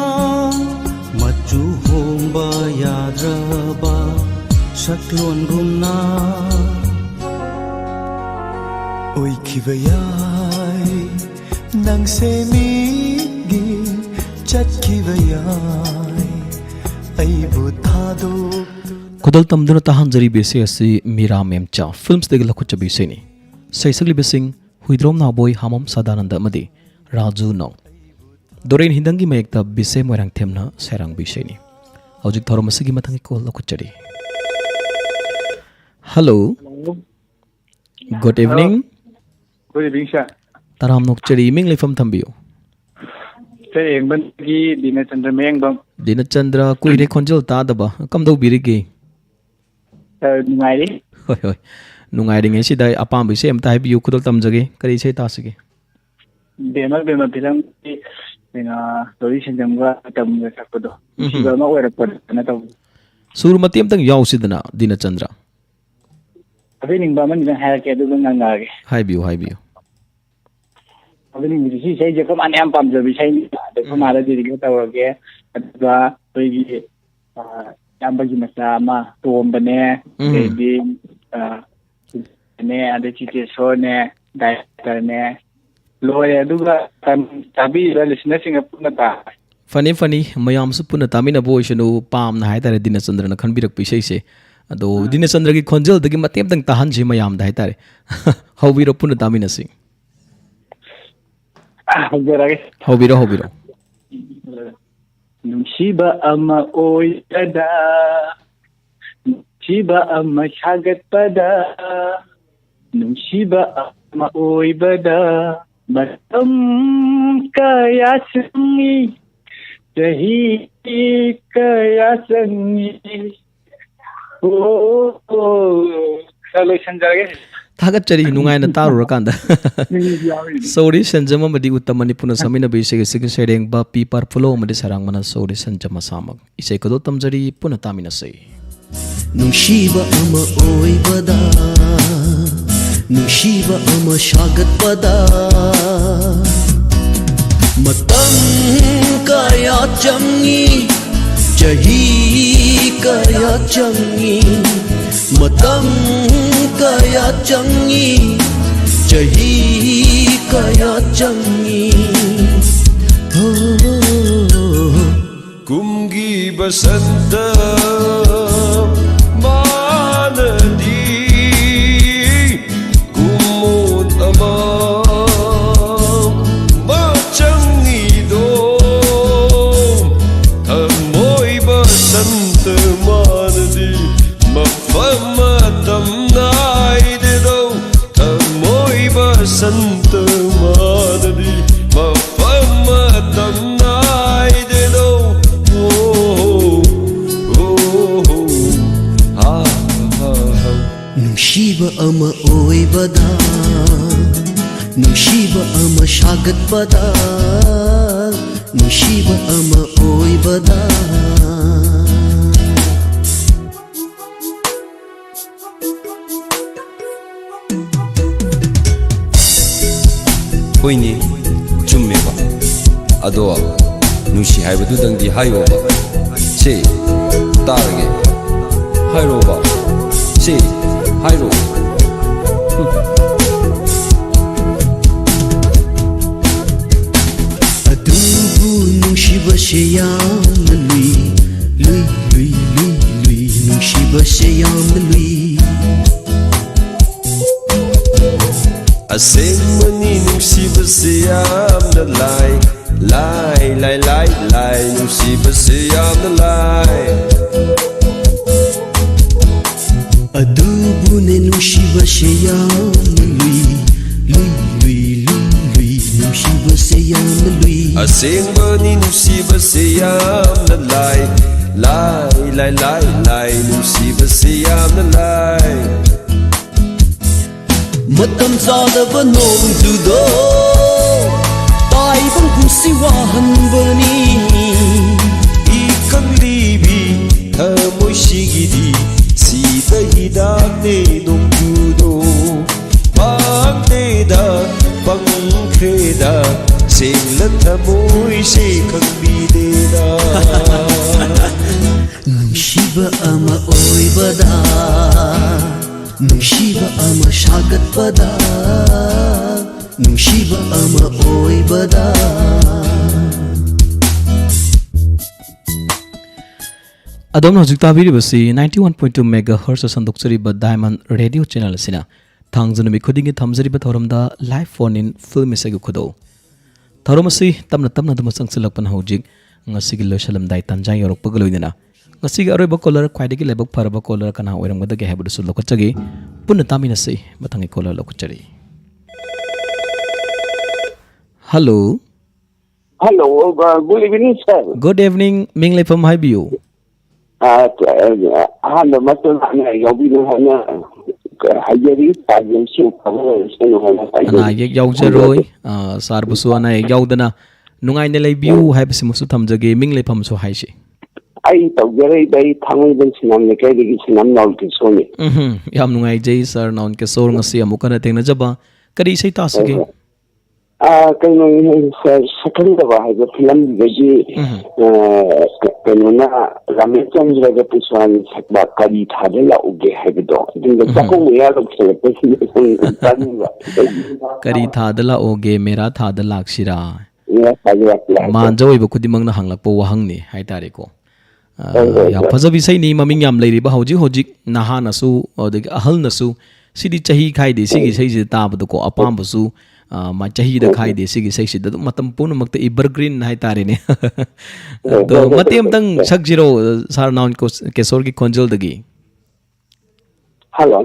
ꯃꯆꯨ ꯍꯣꯡꯕ ꯌꯥꯗ꯭ꯔꯕ ꯁꯛꯂꯣꯟꯒꯨꯝꯅ ꯑꯣꯏꯈꯤꯕ ꯌꯥꯏ꯫ ꯅꯪꯁꯦ ꯃꯤꯒꯤ ꯆꯠꯈꯤꯕ ꯌꯥꯏ꯫ ꯑꯩꯕꯨ ꯊꯥꯗꯣꯛ ꯈꯨꯗꯣꯜ ꯇꯝꯗꯨꯅ ꯇꯥꯍꯟꯖꯔꯤꯕ ꯏꯁꯩ ꯑꯁꯤ ꯃꯤꯔꯥ ꯃꯦꯝꯆꯥ ꯐꯤꯜꯝꯁꯇꯒꯤ ꯂꯧꯈꯠꯆꯕ ꯏꯁꯩꯅꯤ꯫ ꯁꯩꯁꯛꯂꯤꯕꯁꯤꯡ ꯍꯨꯏꯗ꯭ꯔꯣꯝ ꯅꯥꯎꯕꯣꯏ, ꯍꯥꯃꯝ ꯁꯗꯥꯅꯟꯗ ꯑꯃꯗꯤ ꯔꯥꯖꯨ ꯅꯣꯡ꯫ ꯗꯣꯔꯦꯟ ꯍꯤꯟꯗꯪꯒꯤ ꯃꯌꯦꯛꯇ ꯕꯤꯁꯦ ꯃꯣꯏꯔꯥꯡꯊꯦꯝꯅ ꯁꯩꯔꯥꯡꯕ ꯏꯁꯩꯅꯤ꯫ ꯍꯧꯖꯤꯛ ꯊꯧꯔꯝ ꯑꯁꯤꯒꯤ ꯃꯊꯪꯒꯤ ꯀꯣꯜ ꯂꯧꯈꯠꯆꯔꯤ꯫ Hello. Hello. Good evening꯫ Good evening, sir꯫ ꯇꯔꯥꯝ ꯅꯣꯛꯆꯔꯤ, ꯏꯃꯤꯡ ꯂꯩꯐꯝ ꯊꯝꯕꯤꯌꯨ꯫ ꯁꯥꯔ, ꯌꯦꯡꯕꯝꯗꯒꯤ ꯗꯤꯅꯆꯟꯗ꯭ꯔ ꯃꯌꯦꯡꯕꯝ꯫ ꯗꯤꯅꯆꯟꯗ꯭ꯔ, ꯀꯨꯏꯔꯦ ꯈꯣꯟꯖꯦꯜ ꯇꯥꯗꯕ, ꯀꯝꯗꯧꯕꯤꯔꯤꯒꯦ? ꯁꯥꯔ, ꯅꯨꯡꯉꯥꯏꯔꯤ꯫ ꯍꯣꯏ, ꯍꯣꯏ, ꯅꯨꯡꯉꯥꯏꯔꯤꯉꯩꯁꯤꯗ ꯑꯄꯥꯝꯕ ꯏꯁꯩ ꯑꯝꯇ ꯍꯥꯏꯕꯤꯌꯨ, ꯈꯨꯗꯣꯜ ꯇꯝꯖꯒꯦ꯫ ꯀꯔꯤ ꯏꯁꯩ ꯇꯥꯁꯤꯒꯦ? ꯕꯦꯃ ꯕꯦꯃ ꯐꯤꯂꯝꯒꯤ, ꯀꯩꯅꯣ, ꯂꯣꯔꯤ ꯁꯦꯟꯖꯝꯒ ꯇꯝꯒ ꯁꯛꯄꯗꯣ, ꯎꯝ꯫ ꯅꯨꯡꯁꯤꯕ ꯑꯃ ꯑꯣꯏꯔꯛꯄꯗꯅ ꯇꯧꯕꯗꯣ꯫ ꯁꯨꯔ ꯃꯇꯦꯛ ꯑꯝꯇꯪ ꯌꯥꯎꯁꯤꯗꯅ, ꯗꯤꯅꯆꯟꯗ꯭ꯔ꯫ ꯍꯥꯏꯕꯤꯅꯤꯡꯕ ꯑꯃꯅꯤꯗꯪ ꯍꯥꯏꯔꯛꯀꯦ, ꯑꯗꯨꯒ ꯉꯥꯡꯉꯛꯑꯒꯦ꯫ ꯍꯥꯏꯕꯤꯌꯨ, ꯍꯥꯏꯕꯤꯌꯨ꯫ ꯍꯥꯏꯕꯤꯅꯤꯡꯕꯗꯤ ꯁꯤ ꯏꯁꯩꯁꯦ ꯑꯩꯈꯣꯏ ꯃꯥꯅ ꯌꯥꯝ ꯄꯥꯝꯖꯕ ꯏꯁꯩꯅꯤ꯫ ꯑꯗ ꯑꯩꯈꯣꯏ ꯎꯝ꯫ ꯃꯥꯗ dedicate ꯇꯧꯔꯒꯦ꯫ ꯑꯗꯨꯒ ꯑꯩꯈꯣꯏꯒꯤ, ꯑ, ꯏꯌꯥꯝꯕꯒꯤ ꯃꯆꯥ ꯑꯃ ꯇꯣꯝꯕꯅꯦ, ꯎꯝ꯫ ꯑꯗꯩꯗꯤ, ꯑ, ꯅꯦ, ꯑꯗꯩ ꯆꯤꯆꯦꯁꯣꯔꯅꯦ, directorꯅꯦ, ꯂꯣꯏꯔꯦ꯫ ꯑꯗꯨꯒ ꯇꯥꯕꯤꯔꯤꯕ listenerꯁꯤꯡꯒ ꯄꯨꯟꯅ ꯇꯥ꯫ ꯐꯅꯤ, ꯐꯅꯤ, ꯃꯌꯥꯝꯁꯨ ꯄꯨꯟꯅ ꯇꯥꯃꯤꯟꯅꯕ ꯑꯣꯏꯁꯅꯨ꯫ ꯄꯥꯝꯅ ꯍꯥꯏꯇꯥꯔꯦ, ꯗꯤꯅꯆꯟꯗ꯭ꯔꯅ ꯈꯟꯕꯤꯔꯛꯄ ꯏꯁꯩꯁꯦ꯫ ꯑꯗꯣ, ꯑꯥ꯫ ꯗꯤꯅꯆꯟꯗ꯭ꯔꯒꯤ ꯈꯣꯟꯖꯦꯜꯗꯒꯤ ꯃꯇꯦꯛ ꯑꯝꯇꯪ ꯇꯥꯍꯟꯁꯤ ꯃꯌꯥꯝꯗ ꯍꯥꯏꯇꯥꯔꯦ꯫ ꯍꯧꯕꯤꯔꯣ, ꯄꯨꯟꯅ ꯇꯥꯃꯤꯟꯅꯁꯤ꯫ ꯑꯥ, ꯍꯧꯖꯔꯒꯦ꯫ ꯍꯧꯕꯤꯔꯣ, ꯍꯧꯕꯤꯔꯣ꯫ ꯅꯨꯡꯁꯤꯕ ꯑꯃ ꯑꯣꯏꯕꯗ, ꯅꯨꯡꯁꯤꯕ ꯑꯃ ꯁꯥꯒꯠꯄꯗ, ꯅꯨꯡꯁꯤꯕ ꯑꯃ ꯑꯣꯏꯕꯗ ꯃꯇꯝ ꯀꯌꯥ ꯆꯪꯏ, ꯆꯍꯤ ꯀꯌꯥ ꯆꯪꯏ꯫ ꯑꯣ, ꯑꯣ, ꯑꯣ꯫ ꯁꯥꯔ, ꯂꯣꯏꯁꯟꯖꯔꯒꯦ꯫ ꯊꯥꯒꯠꯆꯔꯤ, ꯅꯨꯡꯉꯥꯏꯅ ꯇꯥꯔꯨꯔꯀꯥꯟꯗ꯫ ꯃꯤꯁꯨ ꯌꯥꯎꯔꯤꯅꯤ꯫ ꯁꯣꯔꯤ ꯁꯟꯖꯝ ꯑꯃꯗꯤ ꯎꯠꯇꯃꯅꯤ ꯄꯨꯟꯅ ꯁꯛꯃꯤꯟꯅꯕ ꯏꯁꯩ ꯑꯁꯤꯒꯤ ꯁꯩꯔꯦꯡꯕ ꯄꯤ ꯄꯥꯔꯐꯨꯂꯣ ꯑꯃꯗꯤ ꯁꯩꯔꯥꯡꯕꯅ ꯁꯣꯔꯤ ꯁꯟꯖꯝ ꯑꯁꯥꯃꯛ꯫ ꯏꯁꯩ ꯈꯨꯗꯣꯜ ꯇꯝꯖꯔꯤ, ꯄꯨꯟꯅ ꯇꯥꯃꯤꯟꯅꯁꯤ꯫ ꯅꯨꯡꯁꯤꯕ ꯑꯃ ꯑꯣꯏꯕꯗ, ꯅꯨꯡꯁꯤꯕ ꯑꯃ ꯁꯥꯒꯠꯄꯗ ꯃꯇꯝ ꯀꯌꯥ ꯆꯪꯏ, ꯆꯍꯤ ꯀꯌꯥ ꯆꯪꯏ, ꯃꯇꯝ ꯀꯌꯥ ꯆꯪꯏ, ꯆꯍꯤ ꯀꯌꯥ ꯆꯪꯏ꯫ ꯍꯣ꯫ ꯀꯨꯝꯒꯤ ꯕꯁꯟꯇ ꯃꯥꯅꯗꯤ ꯀꯨꯝꯃꯣꯠ ꯑꯃ ꯆꯪꯉꯤꯗꯣ, ꯊꯃꯣꯏ ꯕꯁꯟꯇ ꯃꯥꯅꯗꯤ ꯃꯐꯝ ꯃꯇꯝ ꯅꯥꯏꯗꯦꯗꯣ, ꯊꯃꯣꯏ ꯕꯁꯟꯇ ꯃꯥꯅꯗꯤ ꯃꯐꯝ ꯃꯇꯝ ꯅꯥꯏꯗꯦꯗꯣ꯫ ꯑꯣ, ꯑꯣ, ꯑꯣ, ꯑꯥ, ꯑꯥ, ꯑꯥ꯫ ꯅꯨꯡꯁꯤꯕ ꯑꯃ ꯑꯣꯏꯕꯗ, ꯅꯨꯡꯁꯤꯕ ꯑꯃ ꯁꯥꯒꯠꯄꯗ, ꯅꯨꯡꯁꯤꯕ ꯑꯃ ꯑꯣꯏꯕꯗ꯫ ꯍꯣꯏꯅꯦ, ꯆꯨꯝꯃꯦꯕ꯫ ꯑꯗꯣ ꯅꯨꯡꯁꯤ ꯍꯥꯏꯕꯗꯨꯗꯪꯗꯤ ꯍꯥꯏꯌꯣꯕ꯫ ꯁꯦ, ꯇꯥꯔꯒꯦ꯫ ꯍꯥꯏꯔꯣꯕ꯫ ꯁꯦ, ꯍꯥꯏꯔꯣ꯫ ꯑꯗꯨꯕꯨ ꯅꯨꯡꯁꯤꯕꯁꯦ ꯌꯥꯝꯅ ꯂꯨꯏ, ꯂꯨꯏ, ꯂꯨꯏ, ꯂꯨꯏ, ꯂꯨꯏ, ꯅꯨꯡꯁꯤꯕꯁꯦ ꯌꯥꯝꯅ ꯂꯨꯏ꯫ ꯑꯁꯦꯡꯕꯅꯤ ꯅꯨꯡꯁꯤꯕꯁꯦ ꯌꯥꯝꯅ ꯂꯥꯏ, ꯂꯥꯏ, ꯂꯥꯏ, ꯂꯥꯏ, ꯂꯥꯏ, ꯅꯨꯡꯁꯤꯕꯁꯦ ꯌꯥꯝꯅ ꯂꯥꯏ꯫ ꯑꯗꯨꯕꯨꯅꯦ ꯅꯨꯡꯁꯤꯕꯁꯦ ꯌꯥꯝꯅ ꯂꯨꯏ, ꯂꯨꯏ, ꯂꯨꯏ, ꯂꯨꯏ, ꯂꯨꯏ, ꯅꯨꯡꯁꯤꯕꯁꯦ ꯌꯥꯝꯅ ꯂꯨꯏ꯫ ꯑꯁꯦꯡꯕꯅꯤ ꯅꯨꯡꯁꯤꯕꯁꯦ ꯌꯥꯝꯅ ꯂꯥꯏ, ꯂꯥꯏ, ꯂꯥꯏ, ꯂꯥꯏ, ꯂꯥꯏ, ꯅꯨꯡꯁꯤꯕꯁꯦ ꯌꯥꯝꯅ ꯂꯥꯏ꯫ ꯃꯇꯝ ꯆꯥꯗꯕ ꯅꯣꯡꯖꯨꯗꯣ ꯇꯥꯏꯕꯪ ꯄꯨꯟꯁꯤ ꯋꯥꯍꯟꯕꯅꯤ꯫ ꯏꯀꯪ ꯂꯤꯕꯤ ꯊꯃꯣꯏꯁꯤꯒꯤꯗꯤ ꯁꯤꯗ ꯍꯤꯗꯥꯛꯅꯦ ꯅꯣꯡꯖꯨꯗꯣ꯫ ꯄꯥꯡꯗꯦꯗ, ꯄꯪꯈ꯭ꯔꯦꯗ, ꯁꯦꯡꯂ ꯊꯃꯣꯏꯁꯦ ꯈꯪꯕꯤꯗꯦꯗ꯫ ꯅꯨꯡꯁꯤꯕ ꯑꯃ ꯑꯣꯏꯕꯗ, ꯅꯨꯡꯁꯤꯕ ꯑꯃ ꯁꯥꯒꯠꯄꯗ, ꯅꯨꯡꯁꯤꯕ ꯑꯃ ꯑꯣꯏꯕꯗ꯫ ꯑꯗꯣꯝꯅ ꯍꯧꯖꯤꯛ ꯇꯥꯕꯤꯔꯤꯕꯁꯤ ninety one point two megahertz ꯁꯟꯗꯣꯛꯆꯔꯤꯕ Diamond Radio channel ꯑꯁꯤꯅ ꯊꯥꯡꯖ ꯅꯨꯃꯤꯠ ꯈꯨꯗꯤꯡꯒꯤ ꯊꯝꯖꯔꯤꯕ ꯊꯧꯔꯝꯗ Live Phone In Film ꯏꯁꯩꯒꯤ ꯈꯨꯗꯧ꯫ ꯊꯧꯔꯝ ꯑꯁꯤ ꯇꯞꯅ ꯇꯞꯅ ꯑꯗꯨꯝ ꯆꯪꯁꯤꯜꯂꯛꯄꯅ ꯍꯧꯖꯤꯛ ꯉꯁꯤꯒꯤ ꯂꯣꯏꯁꯤꯜꯂꯝꯗꯥꯏ ꯇꯥꯟꯖꯥ ꯌꯧꯔꯛꯄꯒ ꯂꯣꯏꯅꯅ ꯉꯁꯤꯒꯤ ꯑꯔꯣꯏꯕ caller, ꯈ꯭ꯋꯥꯏꯗꯒꯤ ꯂꯥꯏꯕꯛ ꯐꯔꯕ caller ꯀꯅꯥ ꯑꯣꯏꯔꯝꯒꯗꯒꯦ ꯍꯥꯏꯕꯗꯨꯁꯨ ꯂꯧꯈꯠꯆꯒꯦ꯫ ꯄꯨꯟꯅ ꯇꯥꯃꯤꯟꯅꯁꯤ꯫ ꯃꯊꯪꯒꯤ caller ꯂꯧꯈꯠꯆꯔꯤ꯫ Hello꯫ Hello, uh, good evening, sir. Good evening, ꯃꯤꯡ ꯂꯩꯐꯝ ꯍꯥꯏꯕꯤꯌꯨ꯫ ꯑ, ꯑꯍꯥꯟꯕ ꯃꯛꯇꯗ ꯑꯅꯥ ꯑꯌꯦꯛ ꯌꯥꯎꯕꯤꯅꯨ ꯍꯥꯏꯅ ꯍꯥꯏꯖꯔꯤ꯫ ꯄꯥꯖꯦꯜꯁꯨ ꯐꯕ ꯑꯣꯏꯔꯁꯅꯨ ꯍꯥꯏꯅ ꯍꯥꯏꯖꯔꯤ꯫ ꯑꯅꯥ ꯑꯌꯦꯛ ꯌꯥꯎꯖꯔꯣꯏ꯫ ꯑ, ꯁꯥꯔꯕꯨꯁꯨ ꯑꯅꯥ ꯑꯌꯦꯛ ꯌꯥꯎꯗꯅ ꯅꯨꯡꯉꯥꯏꯅ ꯂꯩꯕꯤꯌꯨ ꯍꯥꯏꯕꯁꯤꯃꯁꯨ ꯊꯝꯖꯒꯦ꯫ ꯃꯤꯡ ꯂꯩꯐꯝꯁꯨ ꯍꯥꯏꯁꯤ꯫ ꯑꯩ ꯇꯧꯖꯔꯛꯏꯕ ꯑꯩ ꯊꯥꯡꯃꯩꯕꯟ ꯁꯤꯅꯥꯝ ꯂꯩꯀꯥꯏꯗꯒꯤ ꯁꯤꯅꯥꯝ ꯅꯥꯎꯀꯤꯁꯣꯔꯅꯤ꯫ ꯎꯝꯍꯨꯝ, ꯌꯥꯝ ꯅꯨꯡꯉꯥꯏꯖꯩ ꯁꯥꯔ ꯅꯥꯎꯟ ꯀꯦꯁꯣꯔ, ꯉꯁꯤ ꯑꯃꯨꯛ ꯍꯟꯅ ꯊꯦꯡꯅꯖꯕ꯫ ꯀꯔꯤ ꯏꯁꯩ ꯇꯥꯁꯤꯒꯦ? ꯍꯣꯏ, ꯍꯣꯏ꯫ ꯑꯥ, ꯀꯩꯅꯣꯅꯤ, ꯁꯥꯔ, ꯁꯛꯈꯪꯗꯕ ꯍꯥꯏꯕ ꯐꯤꯂꯝꯗꯨꯗꯒꯤ, ꯎꯝ꯫ ꯑꯥ, ꯀ-, ꯀꯩꯅꯣꯅ, ꯔꯥꯃꯦꯁ ꯆꯟꯗ꯭ꯔꯒ ꯄꯨꯁꯄꯥꯅ ꯁꯛꯄ "ꯀꯔꯤ ꯊꯥꯗ ꯂꯥꯛꯎꯒꯦ" ꯍꯥꯏꯕꯗꯣ, ꯑꯗꯨꯝꯕ ꯎꯝ꯫ ꯆꯥꯛꯀꯧꯕ ꯃꯌꯥ ꯌꯧꯁꯜꯂꯛꯄꯁꯤꯗ ꯁꯨꯝ ꯇꯥꯅꯤꯡꯕ꯫ "ꯀꯔꯤ ꯊꯥꯗ ꯂꯥꯛꯑꯣꯒꯦ, ꯃꯦꯔꯥ ꯊꯥꯗ ꯂꯥꯛꯁꯤꯔꯥ?" ꯃꯦꯔꯥ ꯊꯥꯗ ꯂꯥꯛꯁꯤꯔꯥ ꯍꯥꯏꯕꯗꯣ꯫ ꯃꯥꯟꯖ ꯑꯣꯏꯕ ꯈꯨꯗꯤꯡꯃꯛꯅ ꯍꯪꯂꯛꯄ ꯋꯥꯍꯪꯅꯤ ꯍꯥꯏꯇꯥꯔꯦꯀꯣ꯫ ꯑ, ꯍꯣꯏ, ꯍꯣꯏ, ꯌꯥꯝ ꯍꯣꯏ꯫ ꯐꯖꯕ ꯏꯁꯩꯅꯤ, ꯃꯃꯤꯡ ꯌꯥꯝ ꯂꯩꯔꯤꯕ ꯍꯧꯖꯤꯛ ꯍꯧꯖꯤꯛ ꯅꯍꯥꯅꯁꯨ, ꯑꯗꯒꯤ ꯑꯍꯜꯅꯁꯨ ꯁꯤꯗꯤ ꯆꯍꯤ ꯈꯥꯏꯗꯦ, ꯁꯤꯒꯤ ꯍꯣꯏ꯫ ꯏꯁꯩꯁꯤꯗ ꯇꯥꯕꯗꯀꯣ, ꯑꯄꯥꯝꯕꯁꯨ, ꯑ, ꯃꯥ-, ꯆꯍꯤꯗ ꯍꯣꯏ, ꯍꯣꯏ꯫ ꯈꯥꯏꯗꯦ, ꯁꯤꯒꯤ ꯏꯁꯩꯁꯤꯗ ꯑꯗꯨꯝ ꯃꯇꯝ ꯄꯨꯝꯅꯃꯛꯇ evergreen ꯍꯥꯏꯇꯥꯔꯦꯅꯦ꯫ ꯍꯣꯏ, ꯑꯗꯣ ꯍꯣꯏ, ꯍꯣꯏ, ꯃꯇꯦꯛ ꯍꯣꯏ, ꯑꯃꯇꯪ ꯍꯣꯏ꯫ ꯁꯛꯁꯤꯔꯣ, ꯁꯥꯔ ꯅꯥꯎꯟ ꯀꯣꯁ-, ꯀꯦꯁꯣꯔꯒꯤ ꯈꯣꯟꯖꯦꯜꯗꯒꯤ? Hello꯫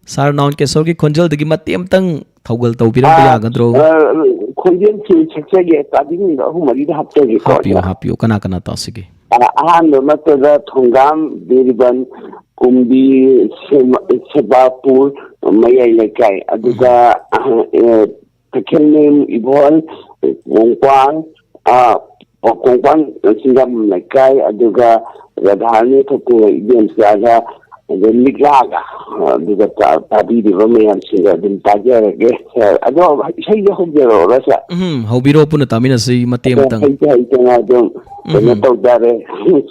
ꯁꯥꯔ ꯅꯥꯎꯟ ꯀꯦꯁꯣꯔꯒꯤ ꯈꯣꯟꯖꯦꯜꯗꯒꯤ ꯃꯇꯦꯛ ꯑꯃꯇꯪ ꯊꯧꯒꯜ ꯇꯧꯕꯤꯔꯝꯕ ꯑ, ꯌꯥꯒꯗ꯭ꯔꯣ? ꯑ, ꯈꯣꯟꯖꯦꯜꯁꯤ ꯁꯛꯆꯒꯦ, ꯇꯥꯕꯤꯅꯤꯡꯕ ꯑꯍꯨꯝ ꯃꯔꯤꯗ ꯍꯥꯞꯆꯒꯦꯀꯣ, ꯍꯥꯞꯄꯤꯌꯨ, ꯁꯥꯔ꯫ ꯍꯥꯞꯄꯤꯌꯨ꯫ ꯀꯅꯥ ꯀꯅꯥ ꯇꯥꯁꯤꯒꯦ? ꯑ, ꯑꯍꯥꯟꯕ ꯃꯛꯇꯗ ꯊꯣꯡꯒꯥꯝ, ꯕꯤꯔꯕꯟ, ꯀꯨꯝꯕꯤ, ꯁꯦꯃ-, ꯁꯦꯕꯥꯄꯨꯔ, ꯃꯌꯥꯏ ꯂꯩꯀꯥꯏ, ꯑꯗꯨꯒ, ꯑ, ꯑ, ꯀꯩꯊꯦꯜꯃꯌꯨꯝ ꯏꯕꯣꯟ, ꯀꯣꯡꯄꯥꯟ, ꯑ, ꯀꯣꯡꯄꯥꯟ ꯁꯤꯡꯖꯥꯃ ꯂꯩꯀꯥꯏ, ꯑꯗꯨꯒ ꯔꯥꯙꯥꯔꯅꯤ ꯊꯣꯛꯄ ꯏꯕꯦꯝꯆꯥꯒ, ꯑꯗꯩ ꯂꯤꯛꯂꯥꯒ, ꯑꯗꯨꯒ ꯇꯥ-, ꯇꯥꯕꯤꯔꯤꯕ ꯃꯌꯥꯝꯁꯤꯡꯒ ꯑꯗꯨꯝ ꯇꯥꯖꯔꯒꯦ꯫ ꯁꯥꯔ, ꯑꯗꯣ ꯏꯁꯩꯗꯣ ꯍꯧꯖꯔꯛꯑꯣꯔ, ꯁꯥꯔ? ꯎꯝ, ꯍꯧꯕꯤꯔꯣ, ꯄꯨꯟꯅ ꯇꯥꯃꯤꯟꯅꯁꯤ ꯃꯇꯦꯛ ꯑꯗꯣ ꯑꯃꯇꯪ꯫ ꯍꯩꯇ ꯍꯩꯇꯅ ꯑꯗꯨꯝ ꯀꯩꯅꯣ ꯎꯝ꯫ ꯇꯧꯖꯔꯦ꯫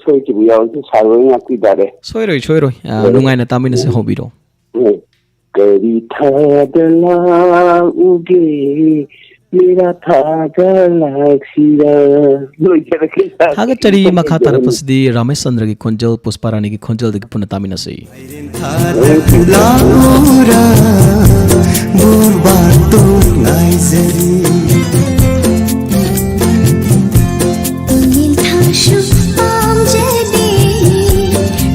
ꯁꯣꯏꯈꯤꯕ ꯌꯥꯎꯔꯁꯨ ꯁꯥꯔ ꯍꯣꯏ ꯉꯥꯛꯄꯤꯖꯔꯦ꯫ ꯁꯣꯏꯔꯣꯏ, ꯁꯣꯏꯔꯣꯏ꯫ ꯑ, ꯍꯣꯏ꯫ ꯅꯨꯡꯉꯥꯏꯅ ꯇꯥꯃꯤꯟꯅꯁꯤ, ꯎꯝ꯫ ꯍꯧꯕꯤꯔꯣ꯫ ꯎꯝ꯫ ꯀꯔꯤ ꯊꯥꯗ ꯂꯥꯛꯎꯒꯦ, ꯃꯦꯔꯥ ꯊꯥꯗ ꯂꯥꯛꯁꯤꯔꯥ? ꯂꯣꯏꯖꯔꯒꯦ, ꯁꯥꯔ꯫ ꯊꯥꯒꯠꯆꯔꯤ꯫ ꯃꯈꯥ ꯇꯥꯔꯛꯄꯁꯤꯗꯤ ꯔꯥꯃꯦꯁ ꯆꯟꯗ꯭ꯔꯒꯤ ꯈꯣꯟꯖꯦꯜ, ꯄꯨꯁꯄꯥ ꯔꯥꯅꯤꯒꯤ ꯈꯣꯟꯖꯦꯜꯗꯒꯤ ꯄꯨꯟꯅ ꯇꯥꯃꯤꯟꯅꯁꯤ꯫ ꯊꯥꯗ ꯂꯥꯛꯎꯔꯥ, ꯕꯣꯔꯕꯥꯇꯣꯟ ꯉꯥꯏꯖꯔꯤ꯫ ꯇꯨꯃꯤꯜ ꯊꯥꯡꯁꯨ ꯄꯥꯝꯖꯗꯦ,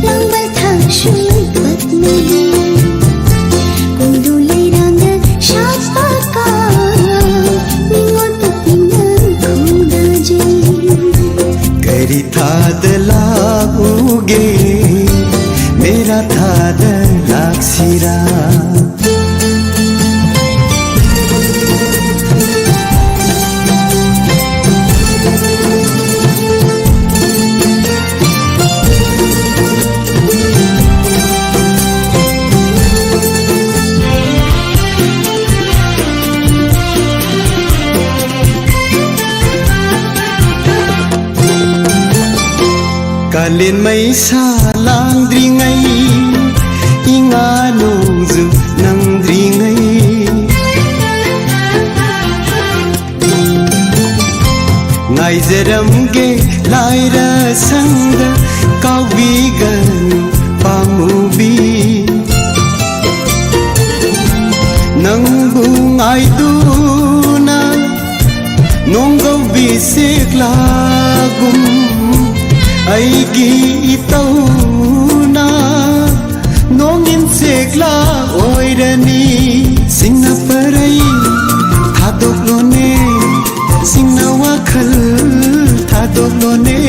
ꯂꯥꯡꯕꯜ ꯊꯥꯡꯁꯨ ꯄꯛꯅꯗꯦ꯫ ꯀꯣꯡꯗꯣ ꯂꯩꯔꯥꯡꯗ ꯁꯥꯠꯄ ꯀꯥ, ꯅꯤꯉꯣꯜ ꯄꯨꯛꯅꯤꯡꯅ ꯈꯣꯡꯗꯥꯖꯩ꯫ ꯀꯔꯤ ꯊꯥꯗ ꯂꯥꯛꯎꯒꯦ, ꯃꯦꯔꯥ ꯊꯥꯗ ꯂꯥꯛꯁꯤꯔꯥ? ꯀꯥꯂꯦꯟ ꯃꯩꯁꯥ ꯂꯥꯡꯗ꯭ꯔꯤꯉꯩ, ꯏꯉꯥ ꯅꯣꯡꯖꯨ ꯅꯪꯗ꯭ꯔꯤꯉꯩ, ꯉꯥꯏꯖꯔꯝꯒꯦ ꯂꯥꯏꯔ ꯁꯪꯗ, ꯀꯥꯎꯕꯤꯒꯅꯨ ꯄꯥꯝꯃꯨꯕꯤ꯫ ꯅꯪꯕꯨ ꯉꯥꯏꯗꯨꯅ ꯅꯣꯡꯒꯧꯕꯤ ꯁꯦꯛꯂꯥꯒꯨꯝ, ꯑꯩꯒꯤ ꯏꯇꯧꯅ ꯅꯣꯡꯏꯟ ꯁꯦꯛꯂꯥ ꯑꯣꯏꯔꯅꯤ꯫ ꯁꯤꯡꯅ ꯄꯔꯩ ꯊꯥꯗꯣꯛꯂꯣꯅꯦ, ꯁꯤꯡꯅ ꯋꯥꯈꯜ ꯊꯥꯗꯣꯛꯂꯣꯅꯦ,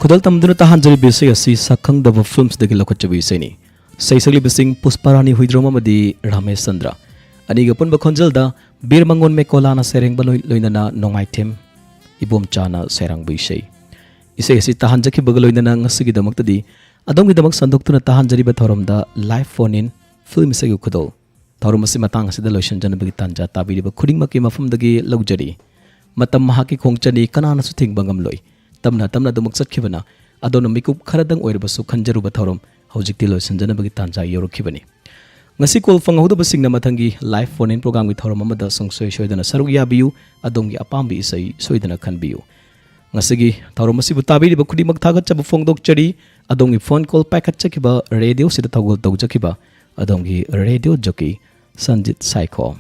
ꯈꯨꯗꯣꯜ ꯇꯝꯗꯨꯅ ꯇꯥꯍꯟꯖꯔꯤꯕ ꯏꯁꯩ ꯑꯁꯤ ꯁꯛꯈꯪꯗꯕ ꯐꯤꯜꯝꯁꯤꯗꯒꯤ ꯂꯧꯈꯠꯆꯕ ꯏꯁꯩꯅꯤ꯫ ꯏꯁꯩ ꯁꯛꯂꯤꯕꯁꯤꯡ ꯄꯨꯁꯄꯥꯔꯥꯅꯤ ꯍꯨꯏꯗ꯭ꯔꯣꯝ ꯑꯃꯗꯤ ꯔꯥꯃꯦꯁ ꯆꯟꯗ꯭ꯔ꯫ ꯑꯅꯤꯒꯤ ꯑꯄꯨꯟꯕ ꯈꯣꯟꯖꯦꯜꯗ ꯕꯤꯔ ꯃꯉꯣꯟ ꯃꯦꯀꯣꯂꯥꯅ ꯁꯩꯔꯦꯡꯕ ꯂꯣꯏ-, ꯂꯣꯏꯅꯅ ꯅꯣꯡꯉꯥꯏꯊꯦꯝ ꯏꯕꯣꯝꯆꯥꯅ ꯁꯩꯔꯥꯡꯕ ꯏꯁꯩ꯫ ꯏꯁꯩ ꯑꯁꯤ ꯇꯥꯍꯟꯖꯈꯤꯕꯒ ꯂꯣꯏꯅꯅ ꯉꯁꯤꯒꯤꯗꯃꯛꯇꯗꯤ ꯑꯗꯣꯝꯒꯤꯗꯃꯛ ꯁꯟꯗꯣꯛꯇꯨꯅ ꯇꯥꯍꯟꯖꯔꯤꯕ ꯊꯧꯔꯝꯗ live phone in ꯐꯤꯜꯝ ꯏꯁꯩꯒꯤ ꯈꯨꯗꯣꯜ꯫ ꯊꯧꯔꯝ ꯑꯁꯤ ꯃꯇꯥꯡ ꯑꯁꯤꯗ ꯂꯣꯏꯁꯤꯟꯖꯅꯕꯒꯤ ꯇꯥꯟꯖꯥ ꯇꯥꯕꯤꯔꯤꯕ ꯈꯨꯗꯤꯡꯃꯛꯀꯤ ꯃꯐꯝꯗꯒꯤ ꯂꯧꯖꯔꯤ꯫ ꯃꯇꯝ ꯃꯍꯥꯛꯀꯤ ꯈꯣꯡꯆꯠꯅꯤ, ꯀꯅꯥꯅꯁꯨ ꯊꯤꯡꯕ ꯉꯝꯂꯣꯏ꯫ ꯇꯞꯅ ꯇꯞꯅ ꯑꯗꯨꯃꯛ ꯆꯠꯈꯤꯕꯅ ꯑꯗꯣꯝꯅ ꯃꯤꯀꯨꯞ ꯈꯔꯗꯪ ꯑꯣꯏꯔꯕꯁꯨ ꯈꯟꯖꯔꯨꯕ ꯊꯧꯔꯝ ꯍꯧꯖꯤꯛꯇꯤ ꯂꯣꯏꯁꯤꯟꯖꯅꯕꯒꯤ ꯇꯥꯟꯖꯥ ꯌꯧꯔꯛꯈꯤꯕꯅꯤ꯫ ꯉꯁꯤ ꯀꯣꯜ ꯐꯪꯍꯧꯗꯕꯁꯤꯡꯅ ꯃꯊꯪꯒꯤ live phone in programꯒꯤ ꯊꯧꯔꯝ ꯑꯃꯗ ꯁꯨꯡꯁꯣꯏ ꯁꯣꯏꯗꯅ ꯁꯔꯨꯛ ꯌꯥꯕꯤꯌꯨ꯫ ꯑꯗꯣꯝꯒꯤ ꯑꯄꯥꯝꯕ ꯏꯁꯩ ꯁꯣꯏꯗꯅ ꯈꯟꯕꯤꯌꯨ꯫ ꯉꯁꯤꯒꯤ ꯊꯧꯔꯝ ꯑꯁꯤꯕꯨ ꯇꯥꯕꯤꯔꯤꯕ ꯈꯨꯗꯤꯡꯃꯛ ꯊꯥꯒꯠꯆꯕ ꯐꯣꯡꯗꯣꯛꯆꯔꯤ꯫ ꯑꯗꯣꯝꯒꯤ phone call ꯄꯥꯏꯈꯠꯆꯈꯤꯕ, ꯔꯦꯗꯤꯑꯣꯁꯤꯗ ꯊꯧꯒꯜ ꯇꯧꯖꯈꯤꯕ ꯑꯗꯣꯝꯒꯤ ꯔꯦꯗꯤꯑꯣ ꯖꯣꯀꯤ ꯁꯟꯖꯤꯠ ꯁꯥꯏꯈꯣꯝ꯫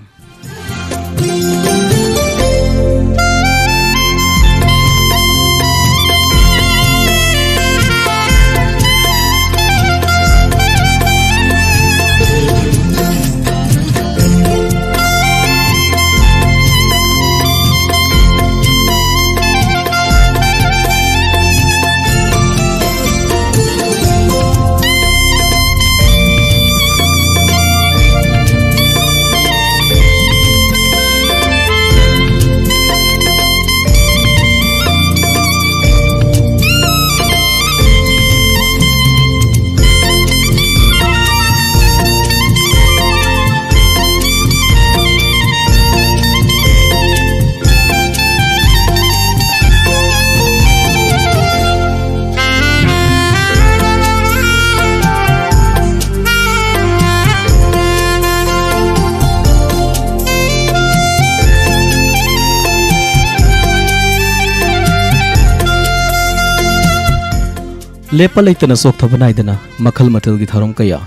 ꯂꯦꯞꯄ ꯂꯩꯇꯅ ꯆꯣꯛꯊꯕ ꯅꯥꯏꯗꯅ ꯃꯈꯜ ꯃꯊꯦꯜꯒꯤ ꯊꯧꯔꯝ ꯀꯌꯥ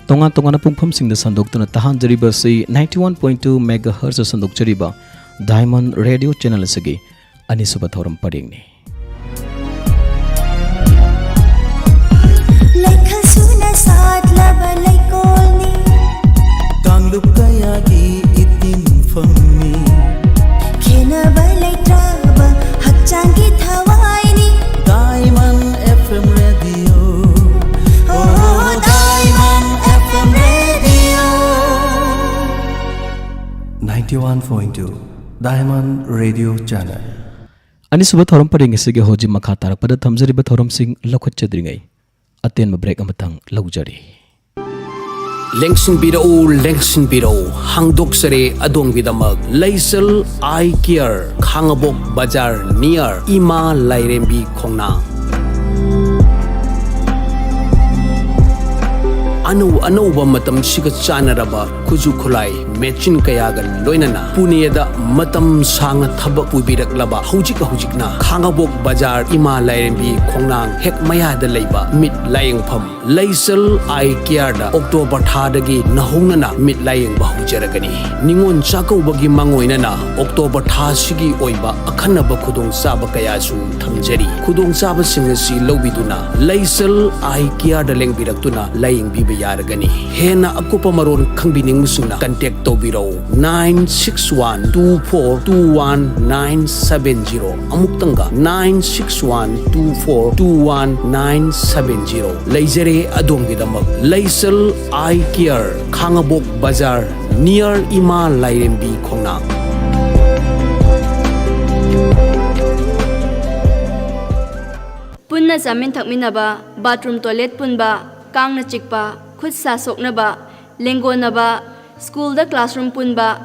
ꯇꯣꯉꯥꯟ ꯇꯣꯉꯥꯟꯕ ꯄꯨꯡꯐꯝꯁꯤꯡꯗ ꯁꯟꯗꯣꯛꯇꯨꯅ ꯇꯥꯍꯟꯖꯔꯤꯕ ꯑꯁꯤ ninety one point two megahertz ꯁꯟꯗꯣꯛꯆꯔꯤꯕ Diamond Radio Channel ꯑꯁꯤꯒꯤ ꯑꯅꯤꯁꯨꯕ ꯊꯧꯔꯝ ꯄꯔꯦꯡꯅꯤ꯫ ꯂꯩꯈꯜ ꯁꯨꯅ ꯁꯥꯠꯂꯕ ꯂꯩꯀꯣꯜꯅꯤ꯫ ꯀꯥꯡꯂꯨꯞ ꯀꯌꯥꯒꯤ ꯏꯇꯤꯟꯐꯝꯅꯤ꯫ ꯈꯦꯟꯅꯕ ꯂꯩꯇ꯭ꯔꯕ ꯍꯛꯆꯥꯡꯒꯤ ꯊꯋꯥꯏꯅꯤ꯫ Diamond ninety-one point two Diamond Radio Channel. ꯑꯅꯤꯁꯨꯕ ꯊꯧꯔꯝ ꯄꯔꯦꯡ ꯑꯁꯤꯒꯤ ꯍꯧꯖꯤꯛ ꯃꯈꯥ ꯇꯥꯔꯛꯄꯗ ꯊꯝꯖꯔꯤꯕ ꯊꯧꯔꯝꯁꯤꯡ ꯂꯧꯈꯠꯆꯗ꯭ꯔꯤꯉꯩ ꯑꯇꯦꯟꯕ break ꯑꯃꯇꯪ ꯂꯧꯖꯔꯤ꯫ ꯂꯦꯡꯁꯤꯟꯕꯤꯔꯛꯎ, ꯂꯦꯡꯁꯤꯟꯕꯤꯔꯛꯎ, ꯍꯥꯡꯗꯣꯛꯆꯔꯦ ꯑꯗꯣꯝꯒꯤꯗꯃꯛ ꯂꯩꯁꯜ ꯑꯥꯏ ꯀꯤꯌꯔ, ꯈꯥꯉꯕꯣꯛ ꯕꯖꯥꯔ near ꯏꯃꯥ ꯂꯥꯏꯔꯦꯝꯕꯤ ꯈꯣꯡꯅꯥꯡ꯫ ꯑꯅꯧ ꯑꯅꯧꯕ ꯃꯇꯝꯁꯤꯒ ꯆꯥꯟꯅꯔꯕ ꯈꯨꯠꯁꯨ ꯈꯨꯠꯂꯥꯏ ꯃꯦꯆꯤꯟ ꯀꯌꯥꯒ ꯂꯣꯏꯅꯅ ꯄꯨꯅꯦꯗ ꯃꯇꯝ ꯁꯥꯡꯅ ꯊꯕꯛ ꯄꯨꯕꯤꯔꯛꯂꯕ, ꯍꯧꯖꯤꯛ ꯍꯧꯖꯤꯛꯅ ꯈꯥꯉꯕꯣꯛ ꯕꯖꯥꯔ ꯏꯃꯥ ꯂꯥꯏꯔꯦꯝꯕꯤ ꯈꯣꯡꯅꯥꯡ ꯍꯦꯛ ꯃꯌꯥꯗ ꯂꯩꯕ ꯃꯤꯠ ꯂꯥꯌꯦꯡꯐꯝ ꯂꯩꯁꯜ ꯑꯥꯏ ꯀꯤꯌꯔꯗ ꯑꯣꯛꯇꯣꯕꯔ ꯊꯥꯗꯒꯤ ꯅꯧꯍꯧꯅꯅ ꯃꯤꯠ ꯂꯥꯌꯦꯡꯕ ꯍꯧꯖꯔꯒꯅꯤ꯫ ꯅꯤꯉꯣꯜ ꯆꯥꯛꯀꯧꯕꯒꯤ ꯃꯥꯡꯑꯣꯏꯅꯅ ꯑꯣꯛꯇꯣꯕꯔ ꯊꯥꯁꯤꯒꯤ ꯑꯣꯏꯕ ꯑꯈꯟꯅꯕ ꯈꯨꯗꯣꯡꯆꯥꯕ ꯀꯌꯥꯁꯨ ꯊꯝꯖꯔꯤ꯫ ꯈꯨꯗꯣꯡꯆꯥꯕꯁꯤꯡ ꯑꯁꯤ ꯂꯧꯕꯤꯗꯨꯅ ꯂꯩꯁꯜ ꯑꯥꯏ ꯀꯤꯌꯔꯗ ꯂꯦꯡꯕꯤꯔꯛꯇꯨꯅ ꯂꯥꯌꯦꯡꯕꯤꯕ ꯌꯥꯔꯒꯅꯤ꯫ ꯍꯦꯟꯅ ꯑꯀꯨꯞꯄ ꯃꯔꯣꯜ ꯈꯪꯕꯤꯅꯤꯡꯕꯁꯤꯡꯅ contact ꯇꯧꯕꯤꯔꯛꯎ, nine six one two four two one nine seven zero꯫ ꯑꯃꯨꯛꯇꯪꯒ, nine six one two four two one nine seven zero꯫ ꯂꯩꯖꯔꯦ ꯑꯗꯣꯝꯒꯤꯗꯃꯛ ꯂꯩꯁꯜ ꯑꯥꯏ ꯀꯤꯌꯔ, ꯈꯥꯉꯕꯣꯛ ꯕꯖꯥꯔ, near ꯏꯃꯥ ꯂꯥꯏꯔꯦꯝꯕꯤ ꯈꯣꯡꯅꯥꯡ꯫ ꯄꯨꯟꯅ ꯆꯥꯃꯤꯟ ꯊꯛꯃꯤꯟꯅꯕ, bathroom toilet ꯄꯨꯟꯕ, ꯀꯥꯡꯅ ꯆꯤꯛꯄ, ꯈꯨꯠ ꯁꯥ ꯁꯣꯛꯅꯕ, ꯂꯦꯡꯒꯣꯟꯅꯕ, ꯁ꯭ꯀꯨꯜꯗ classroom ꯄꯨꯟꯕ,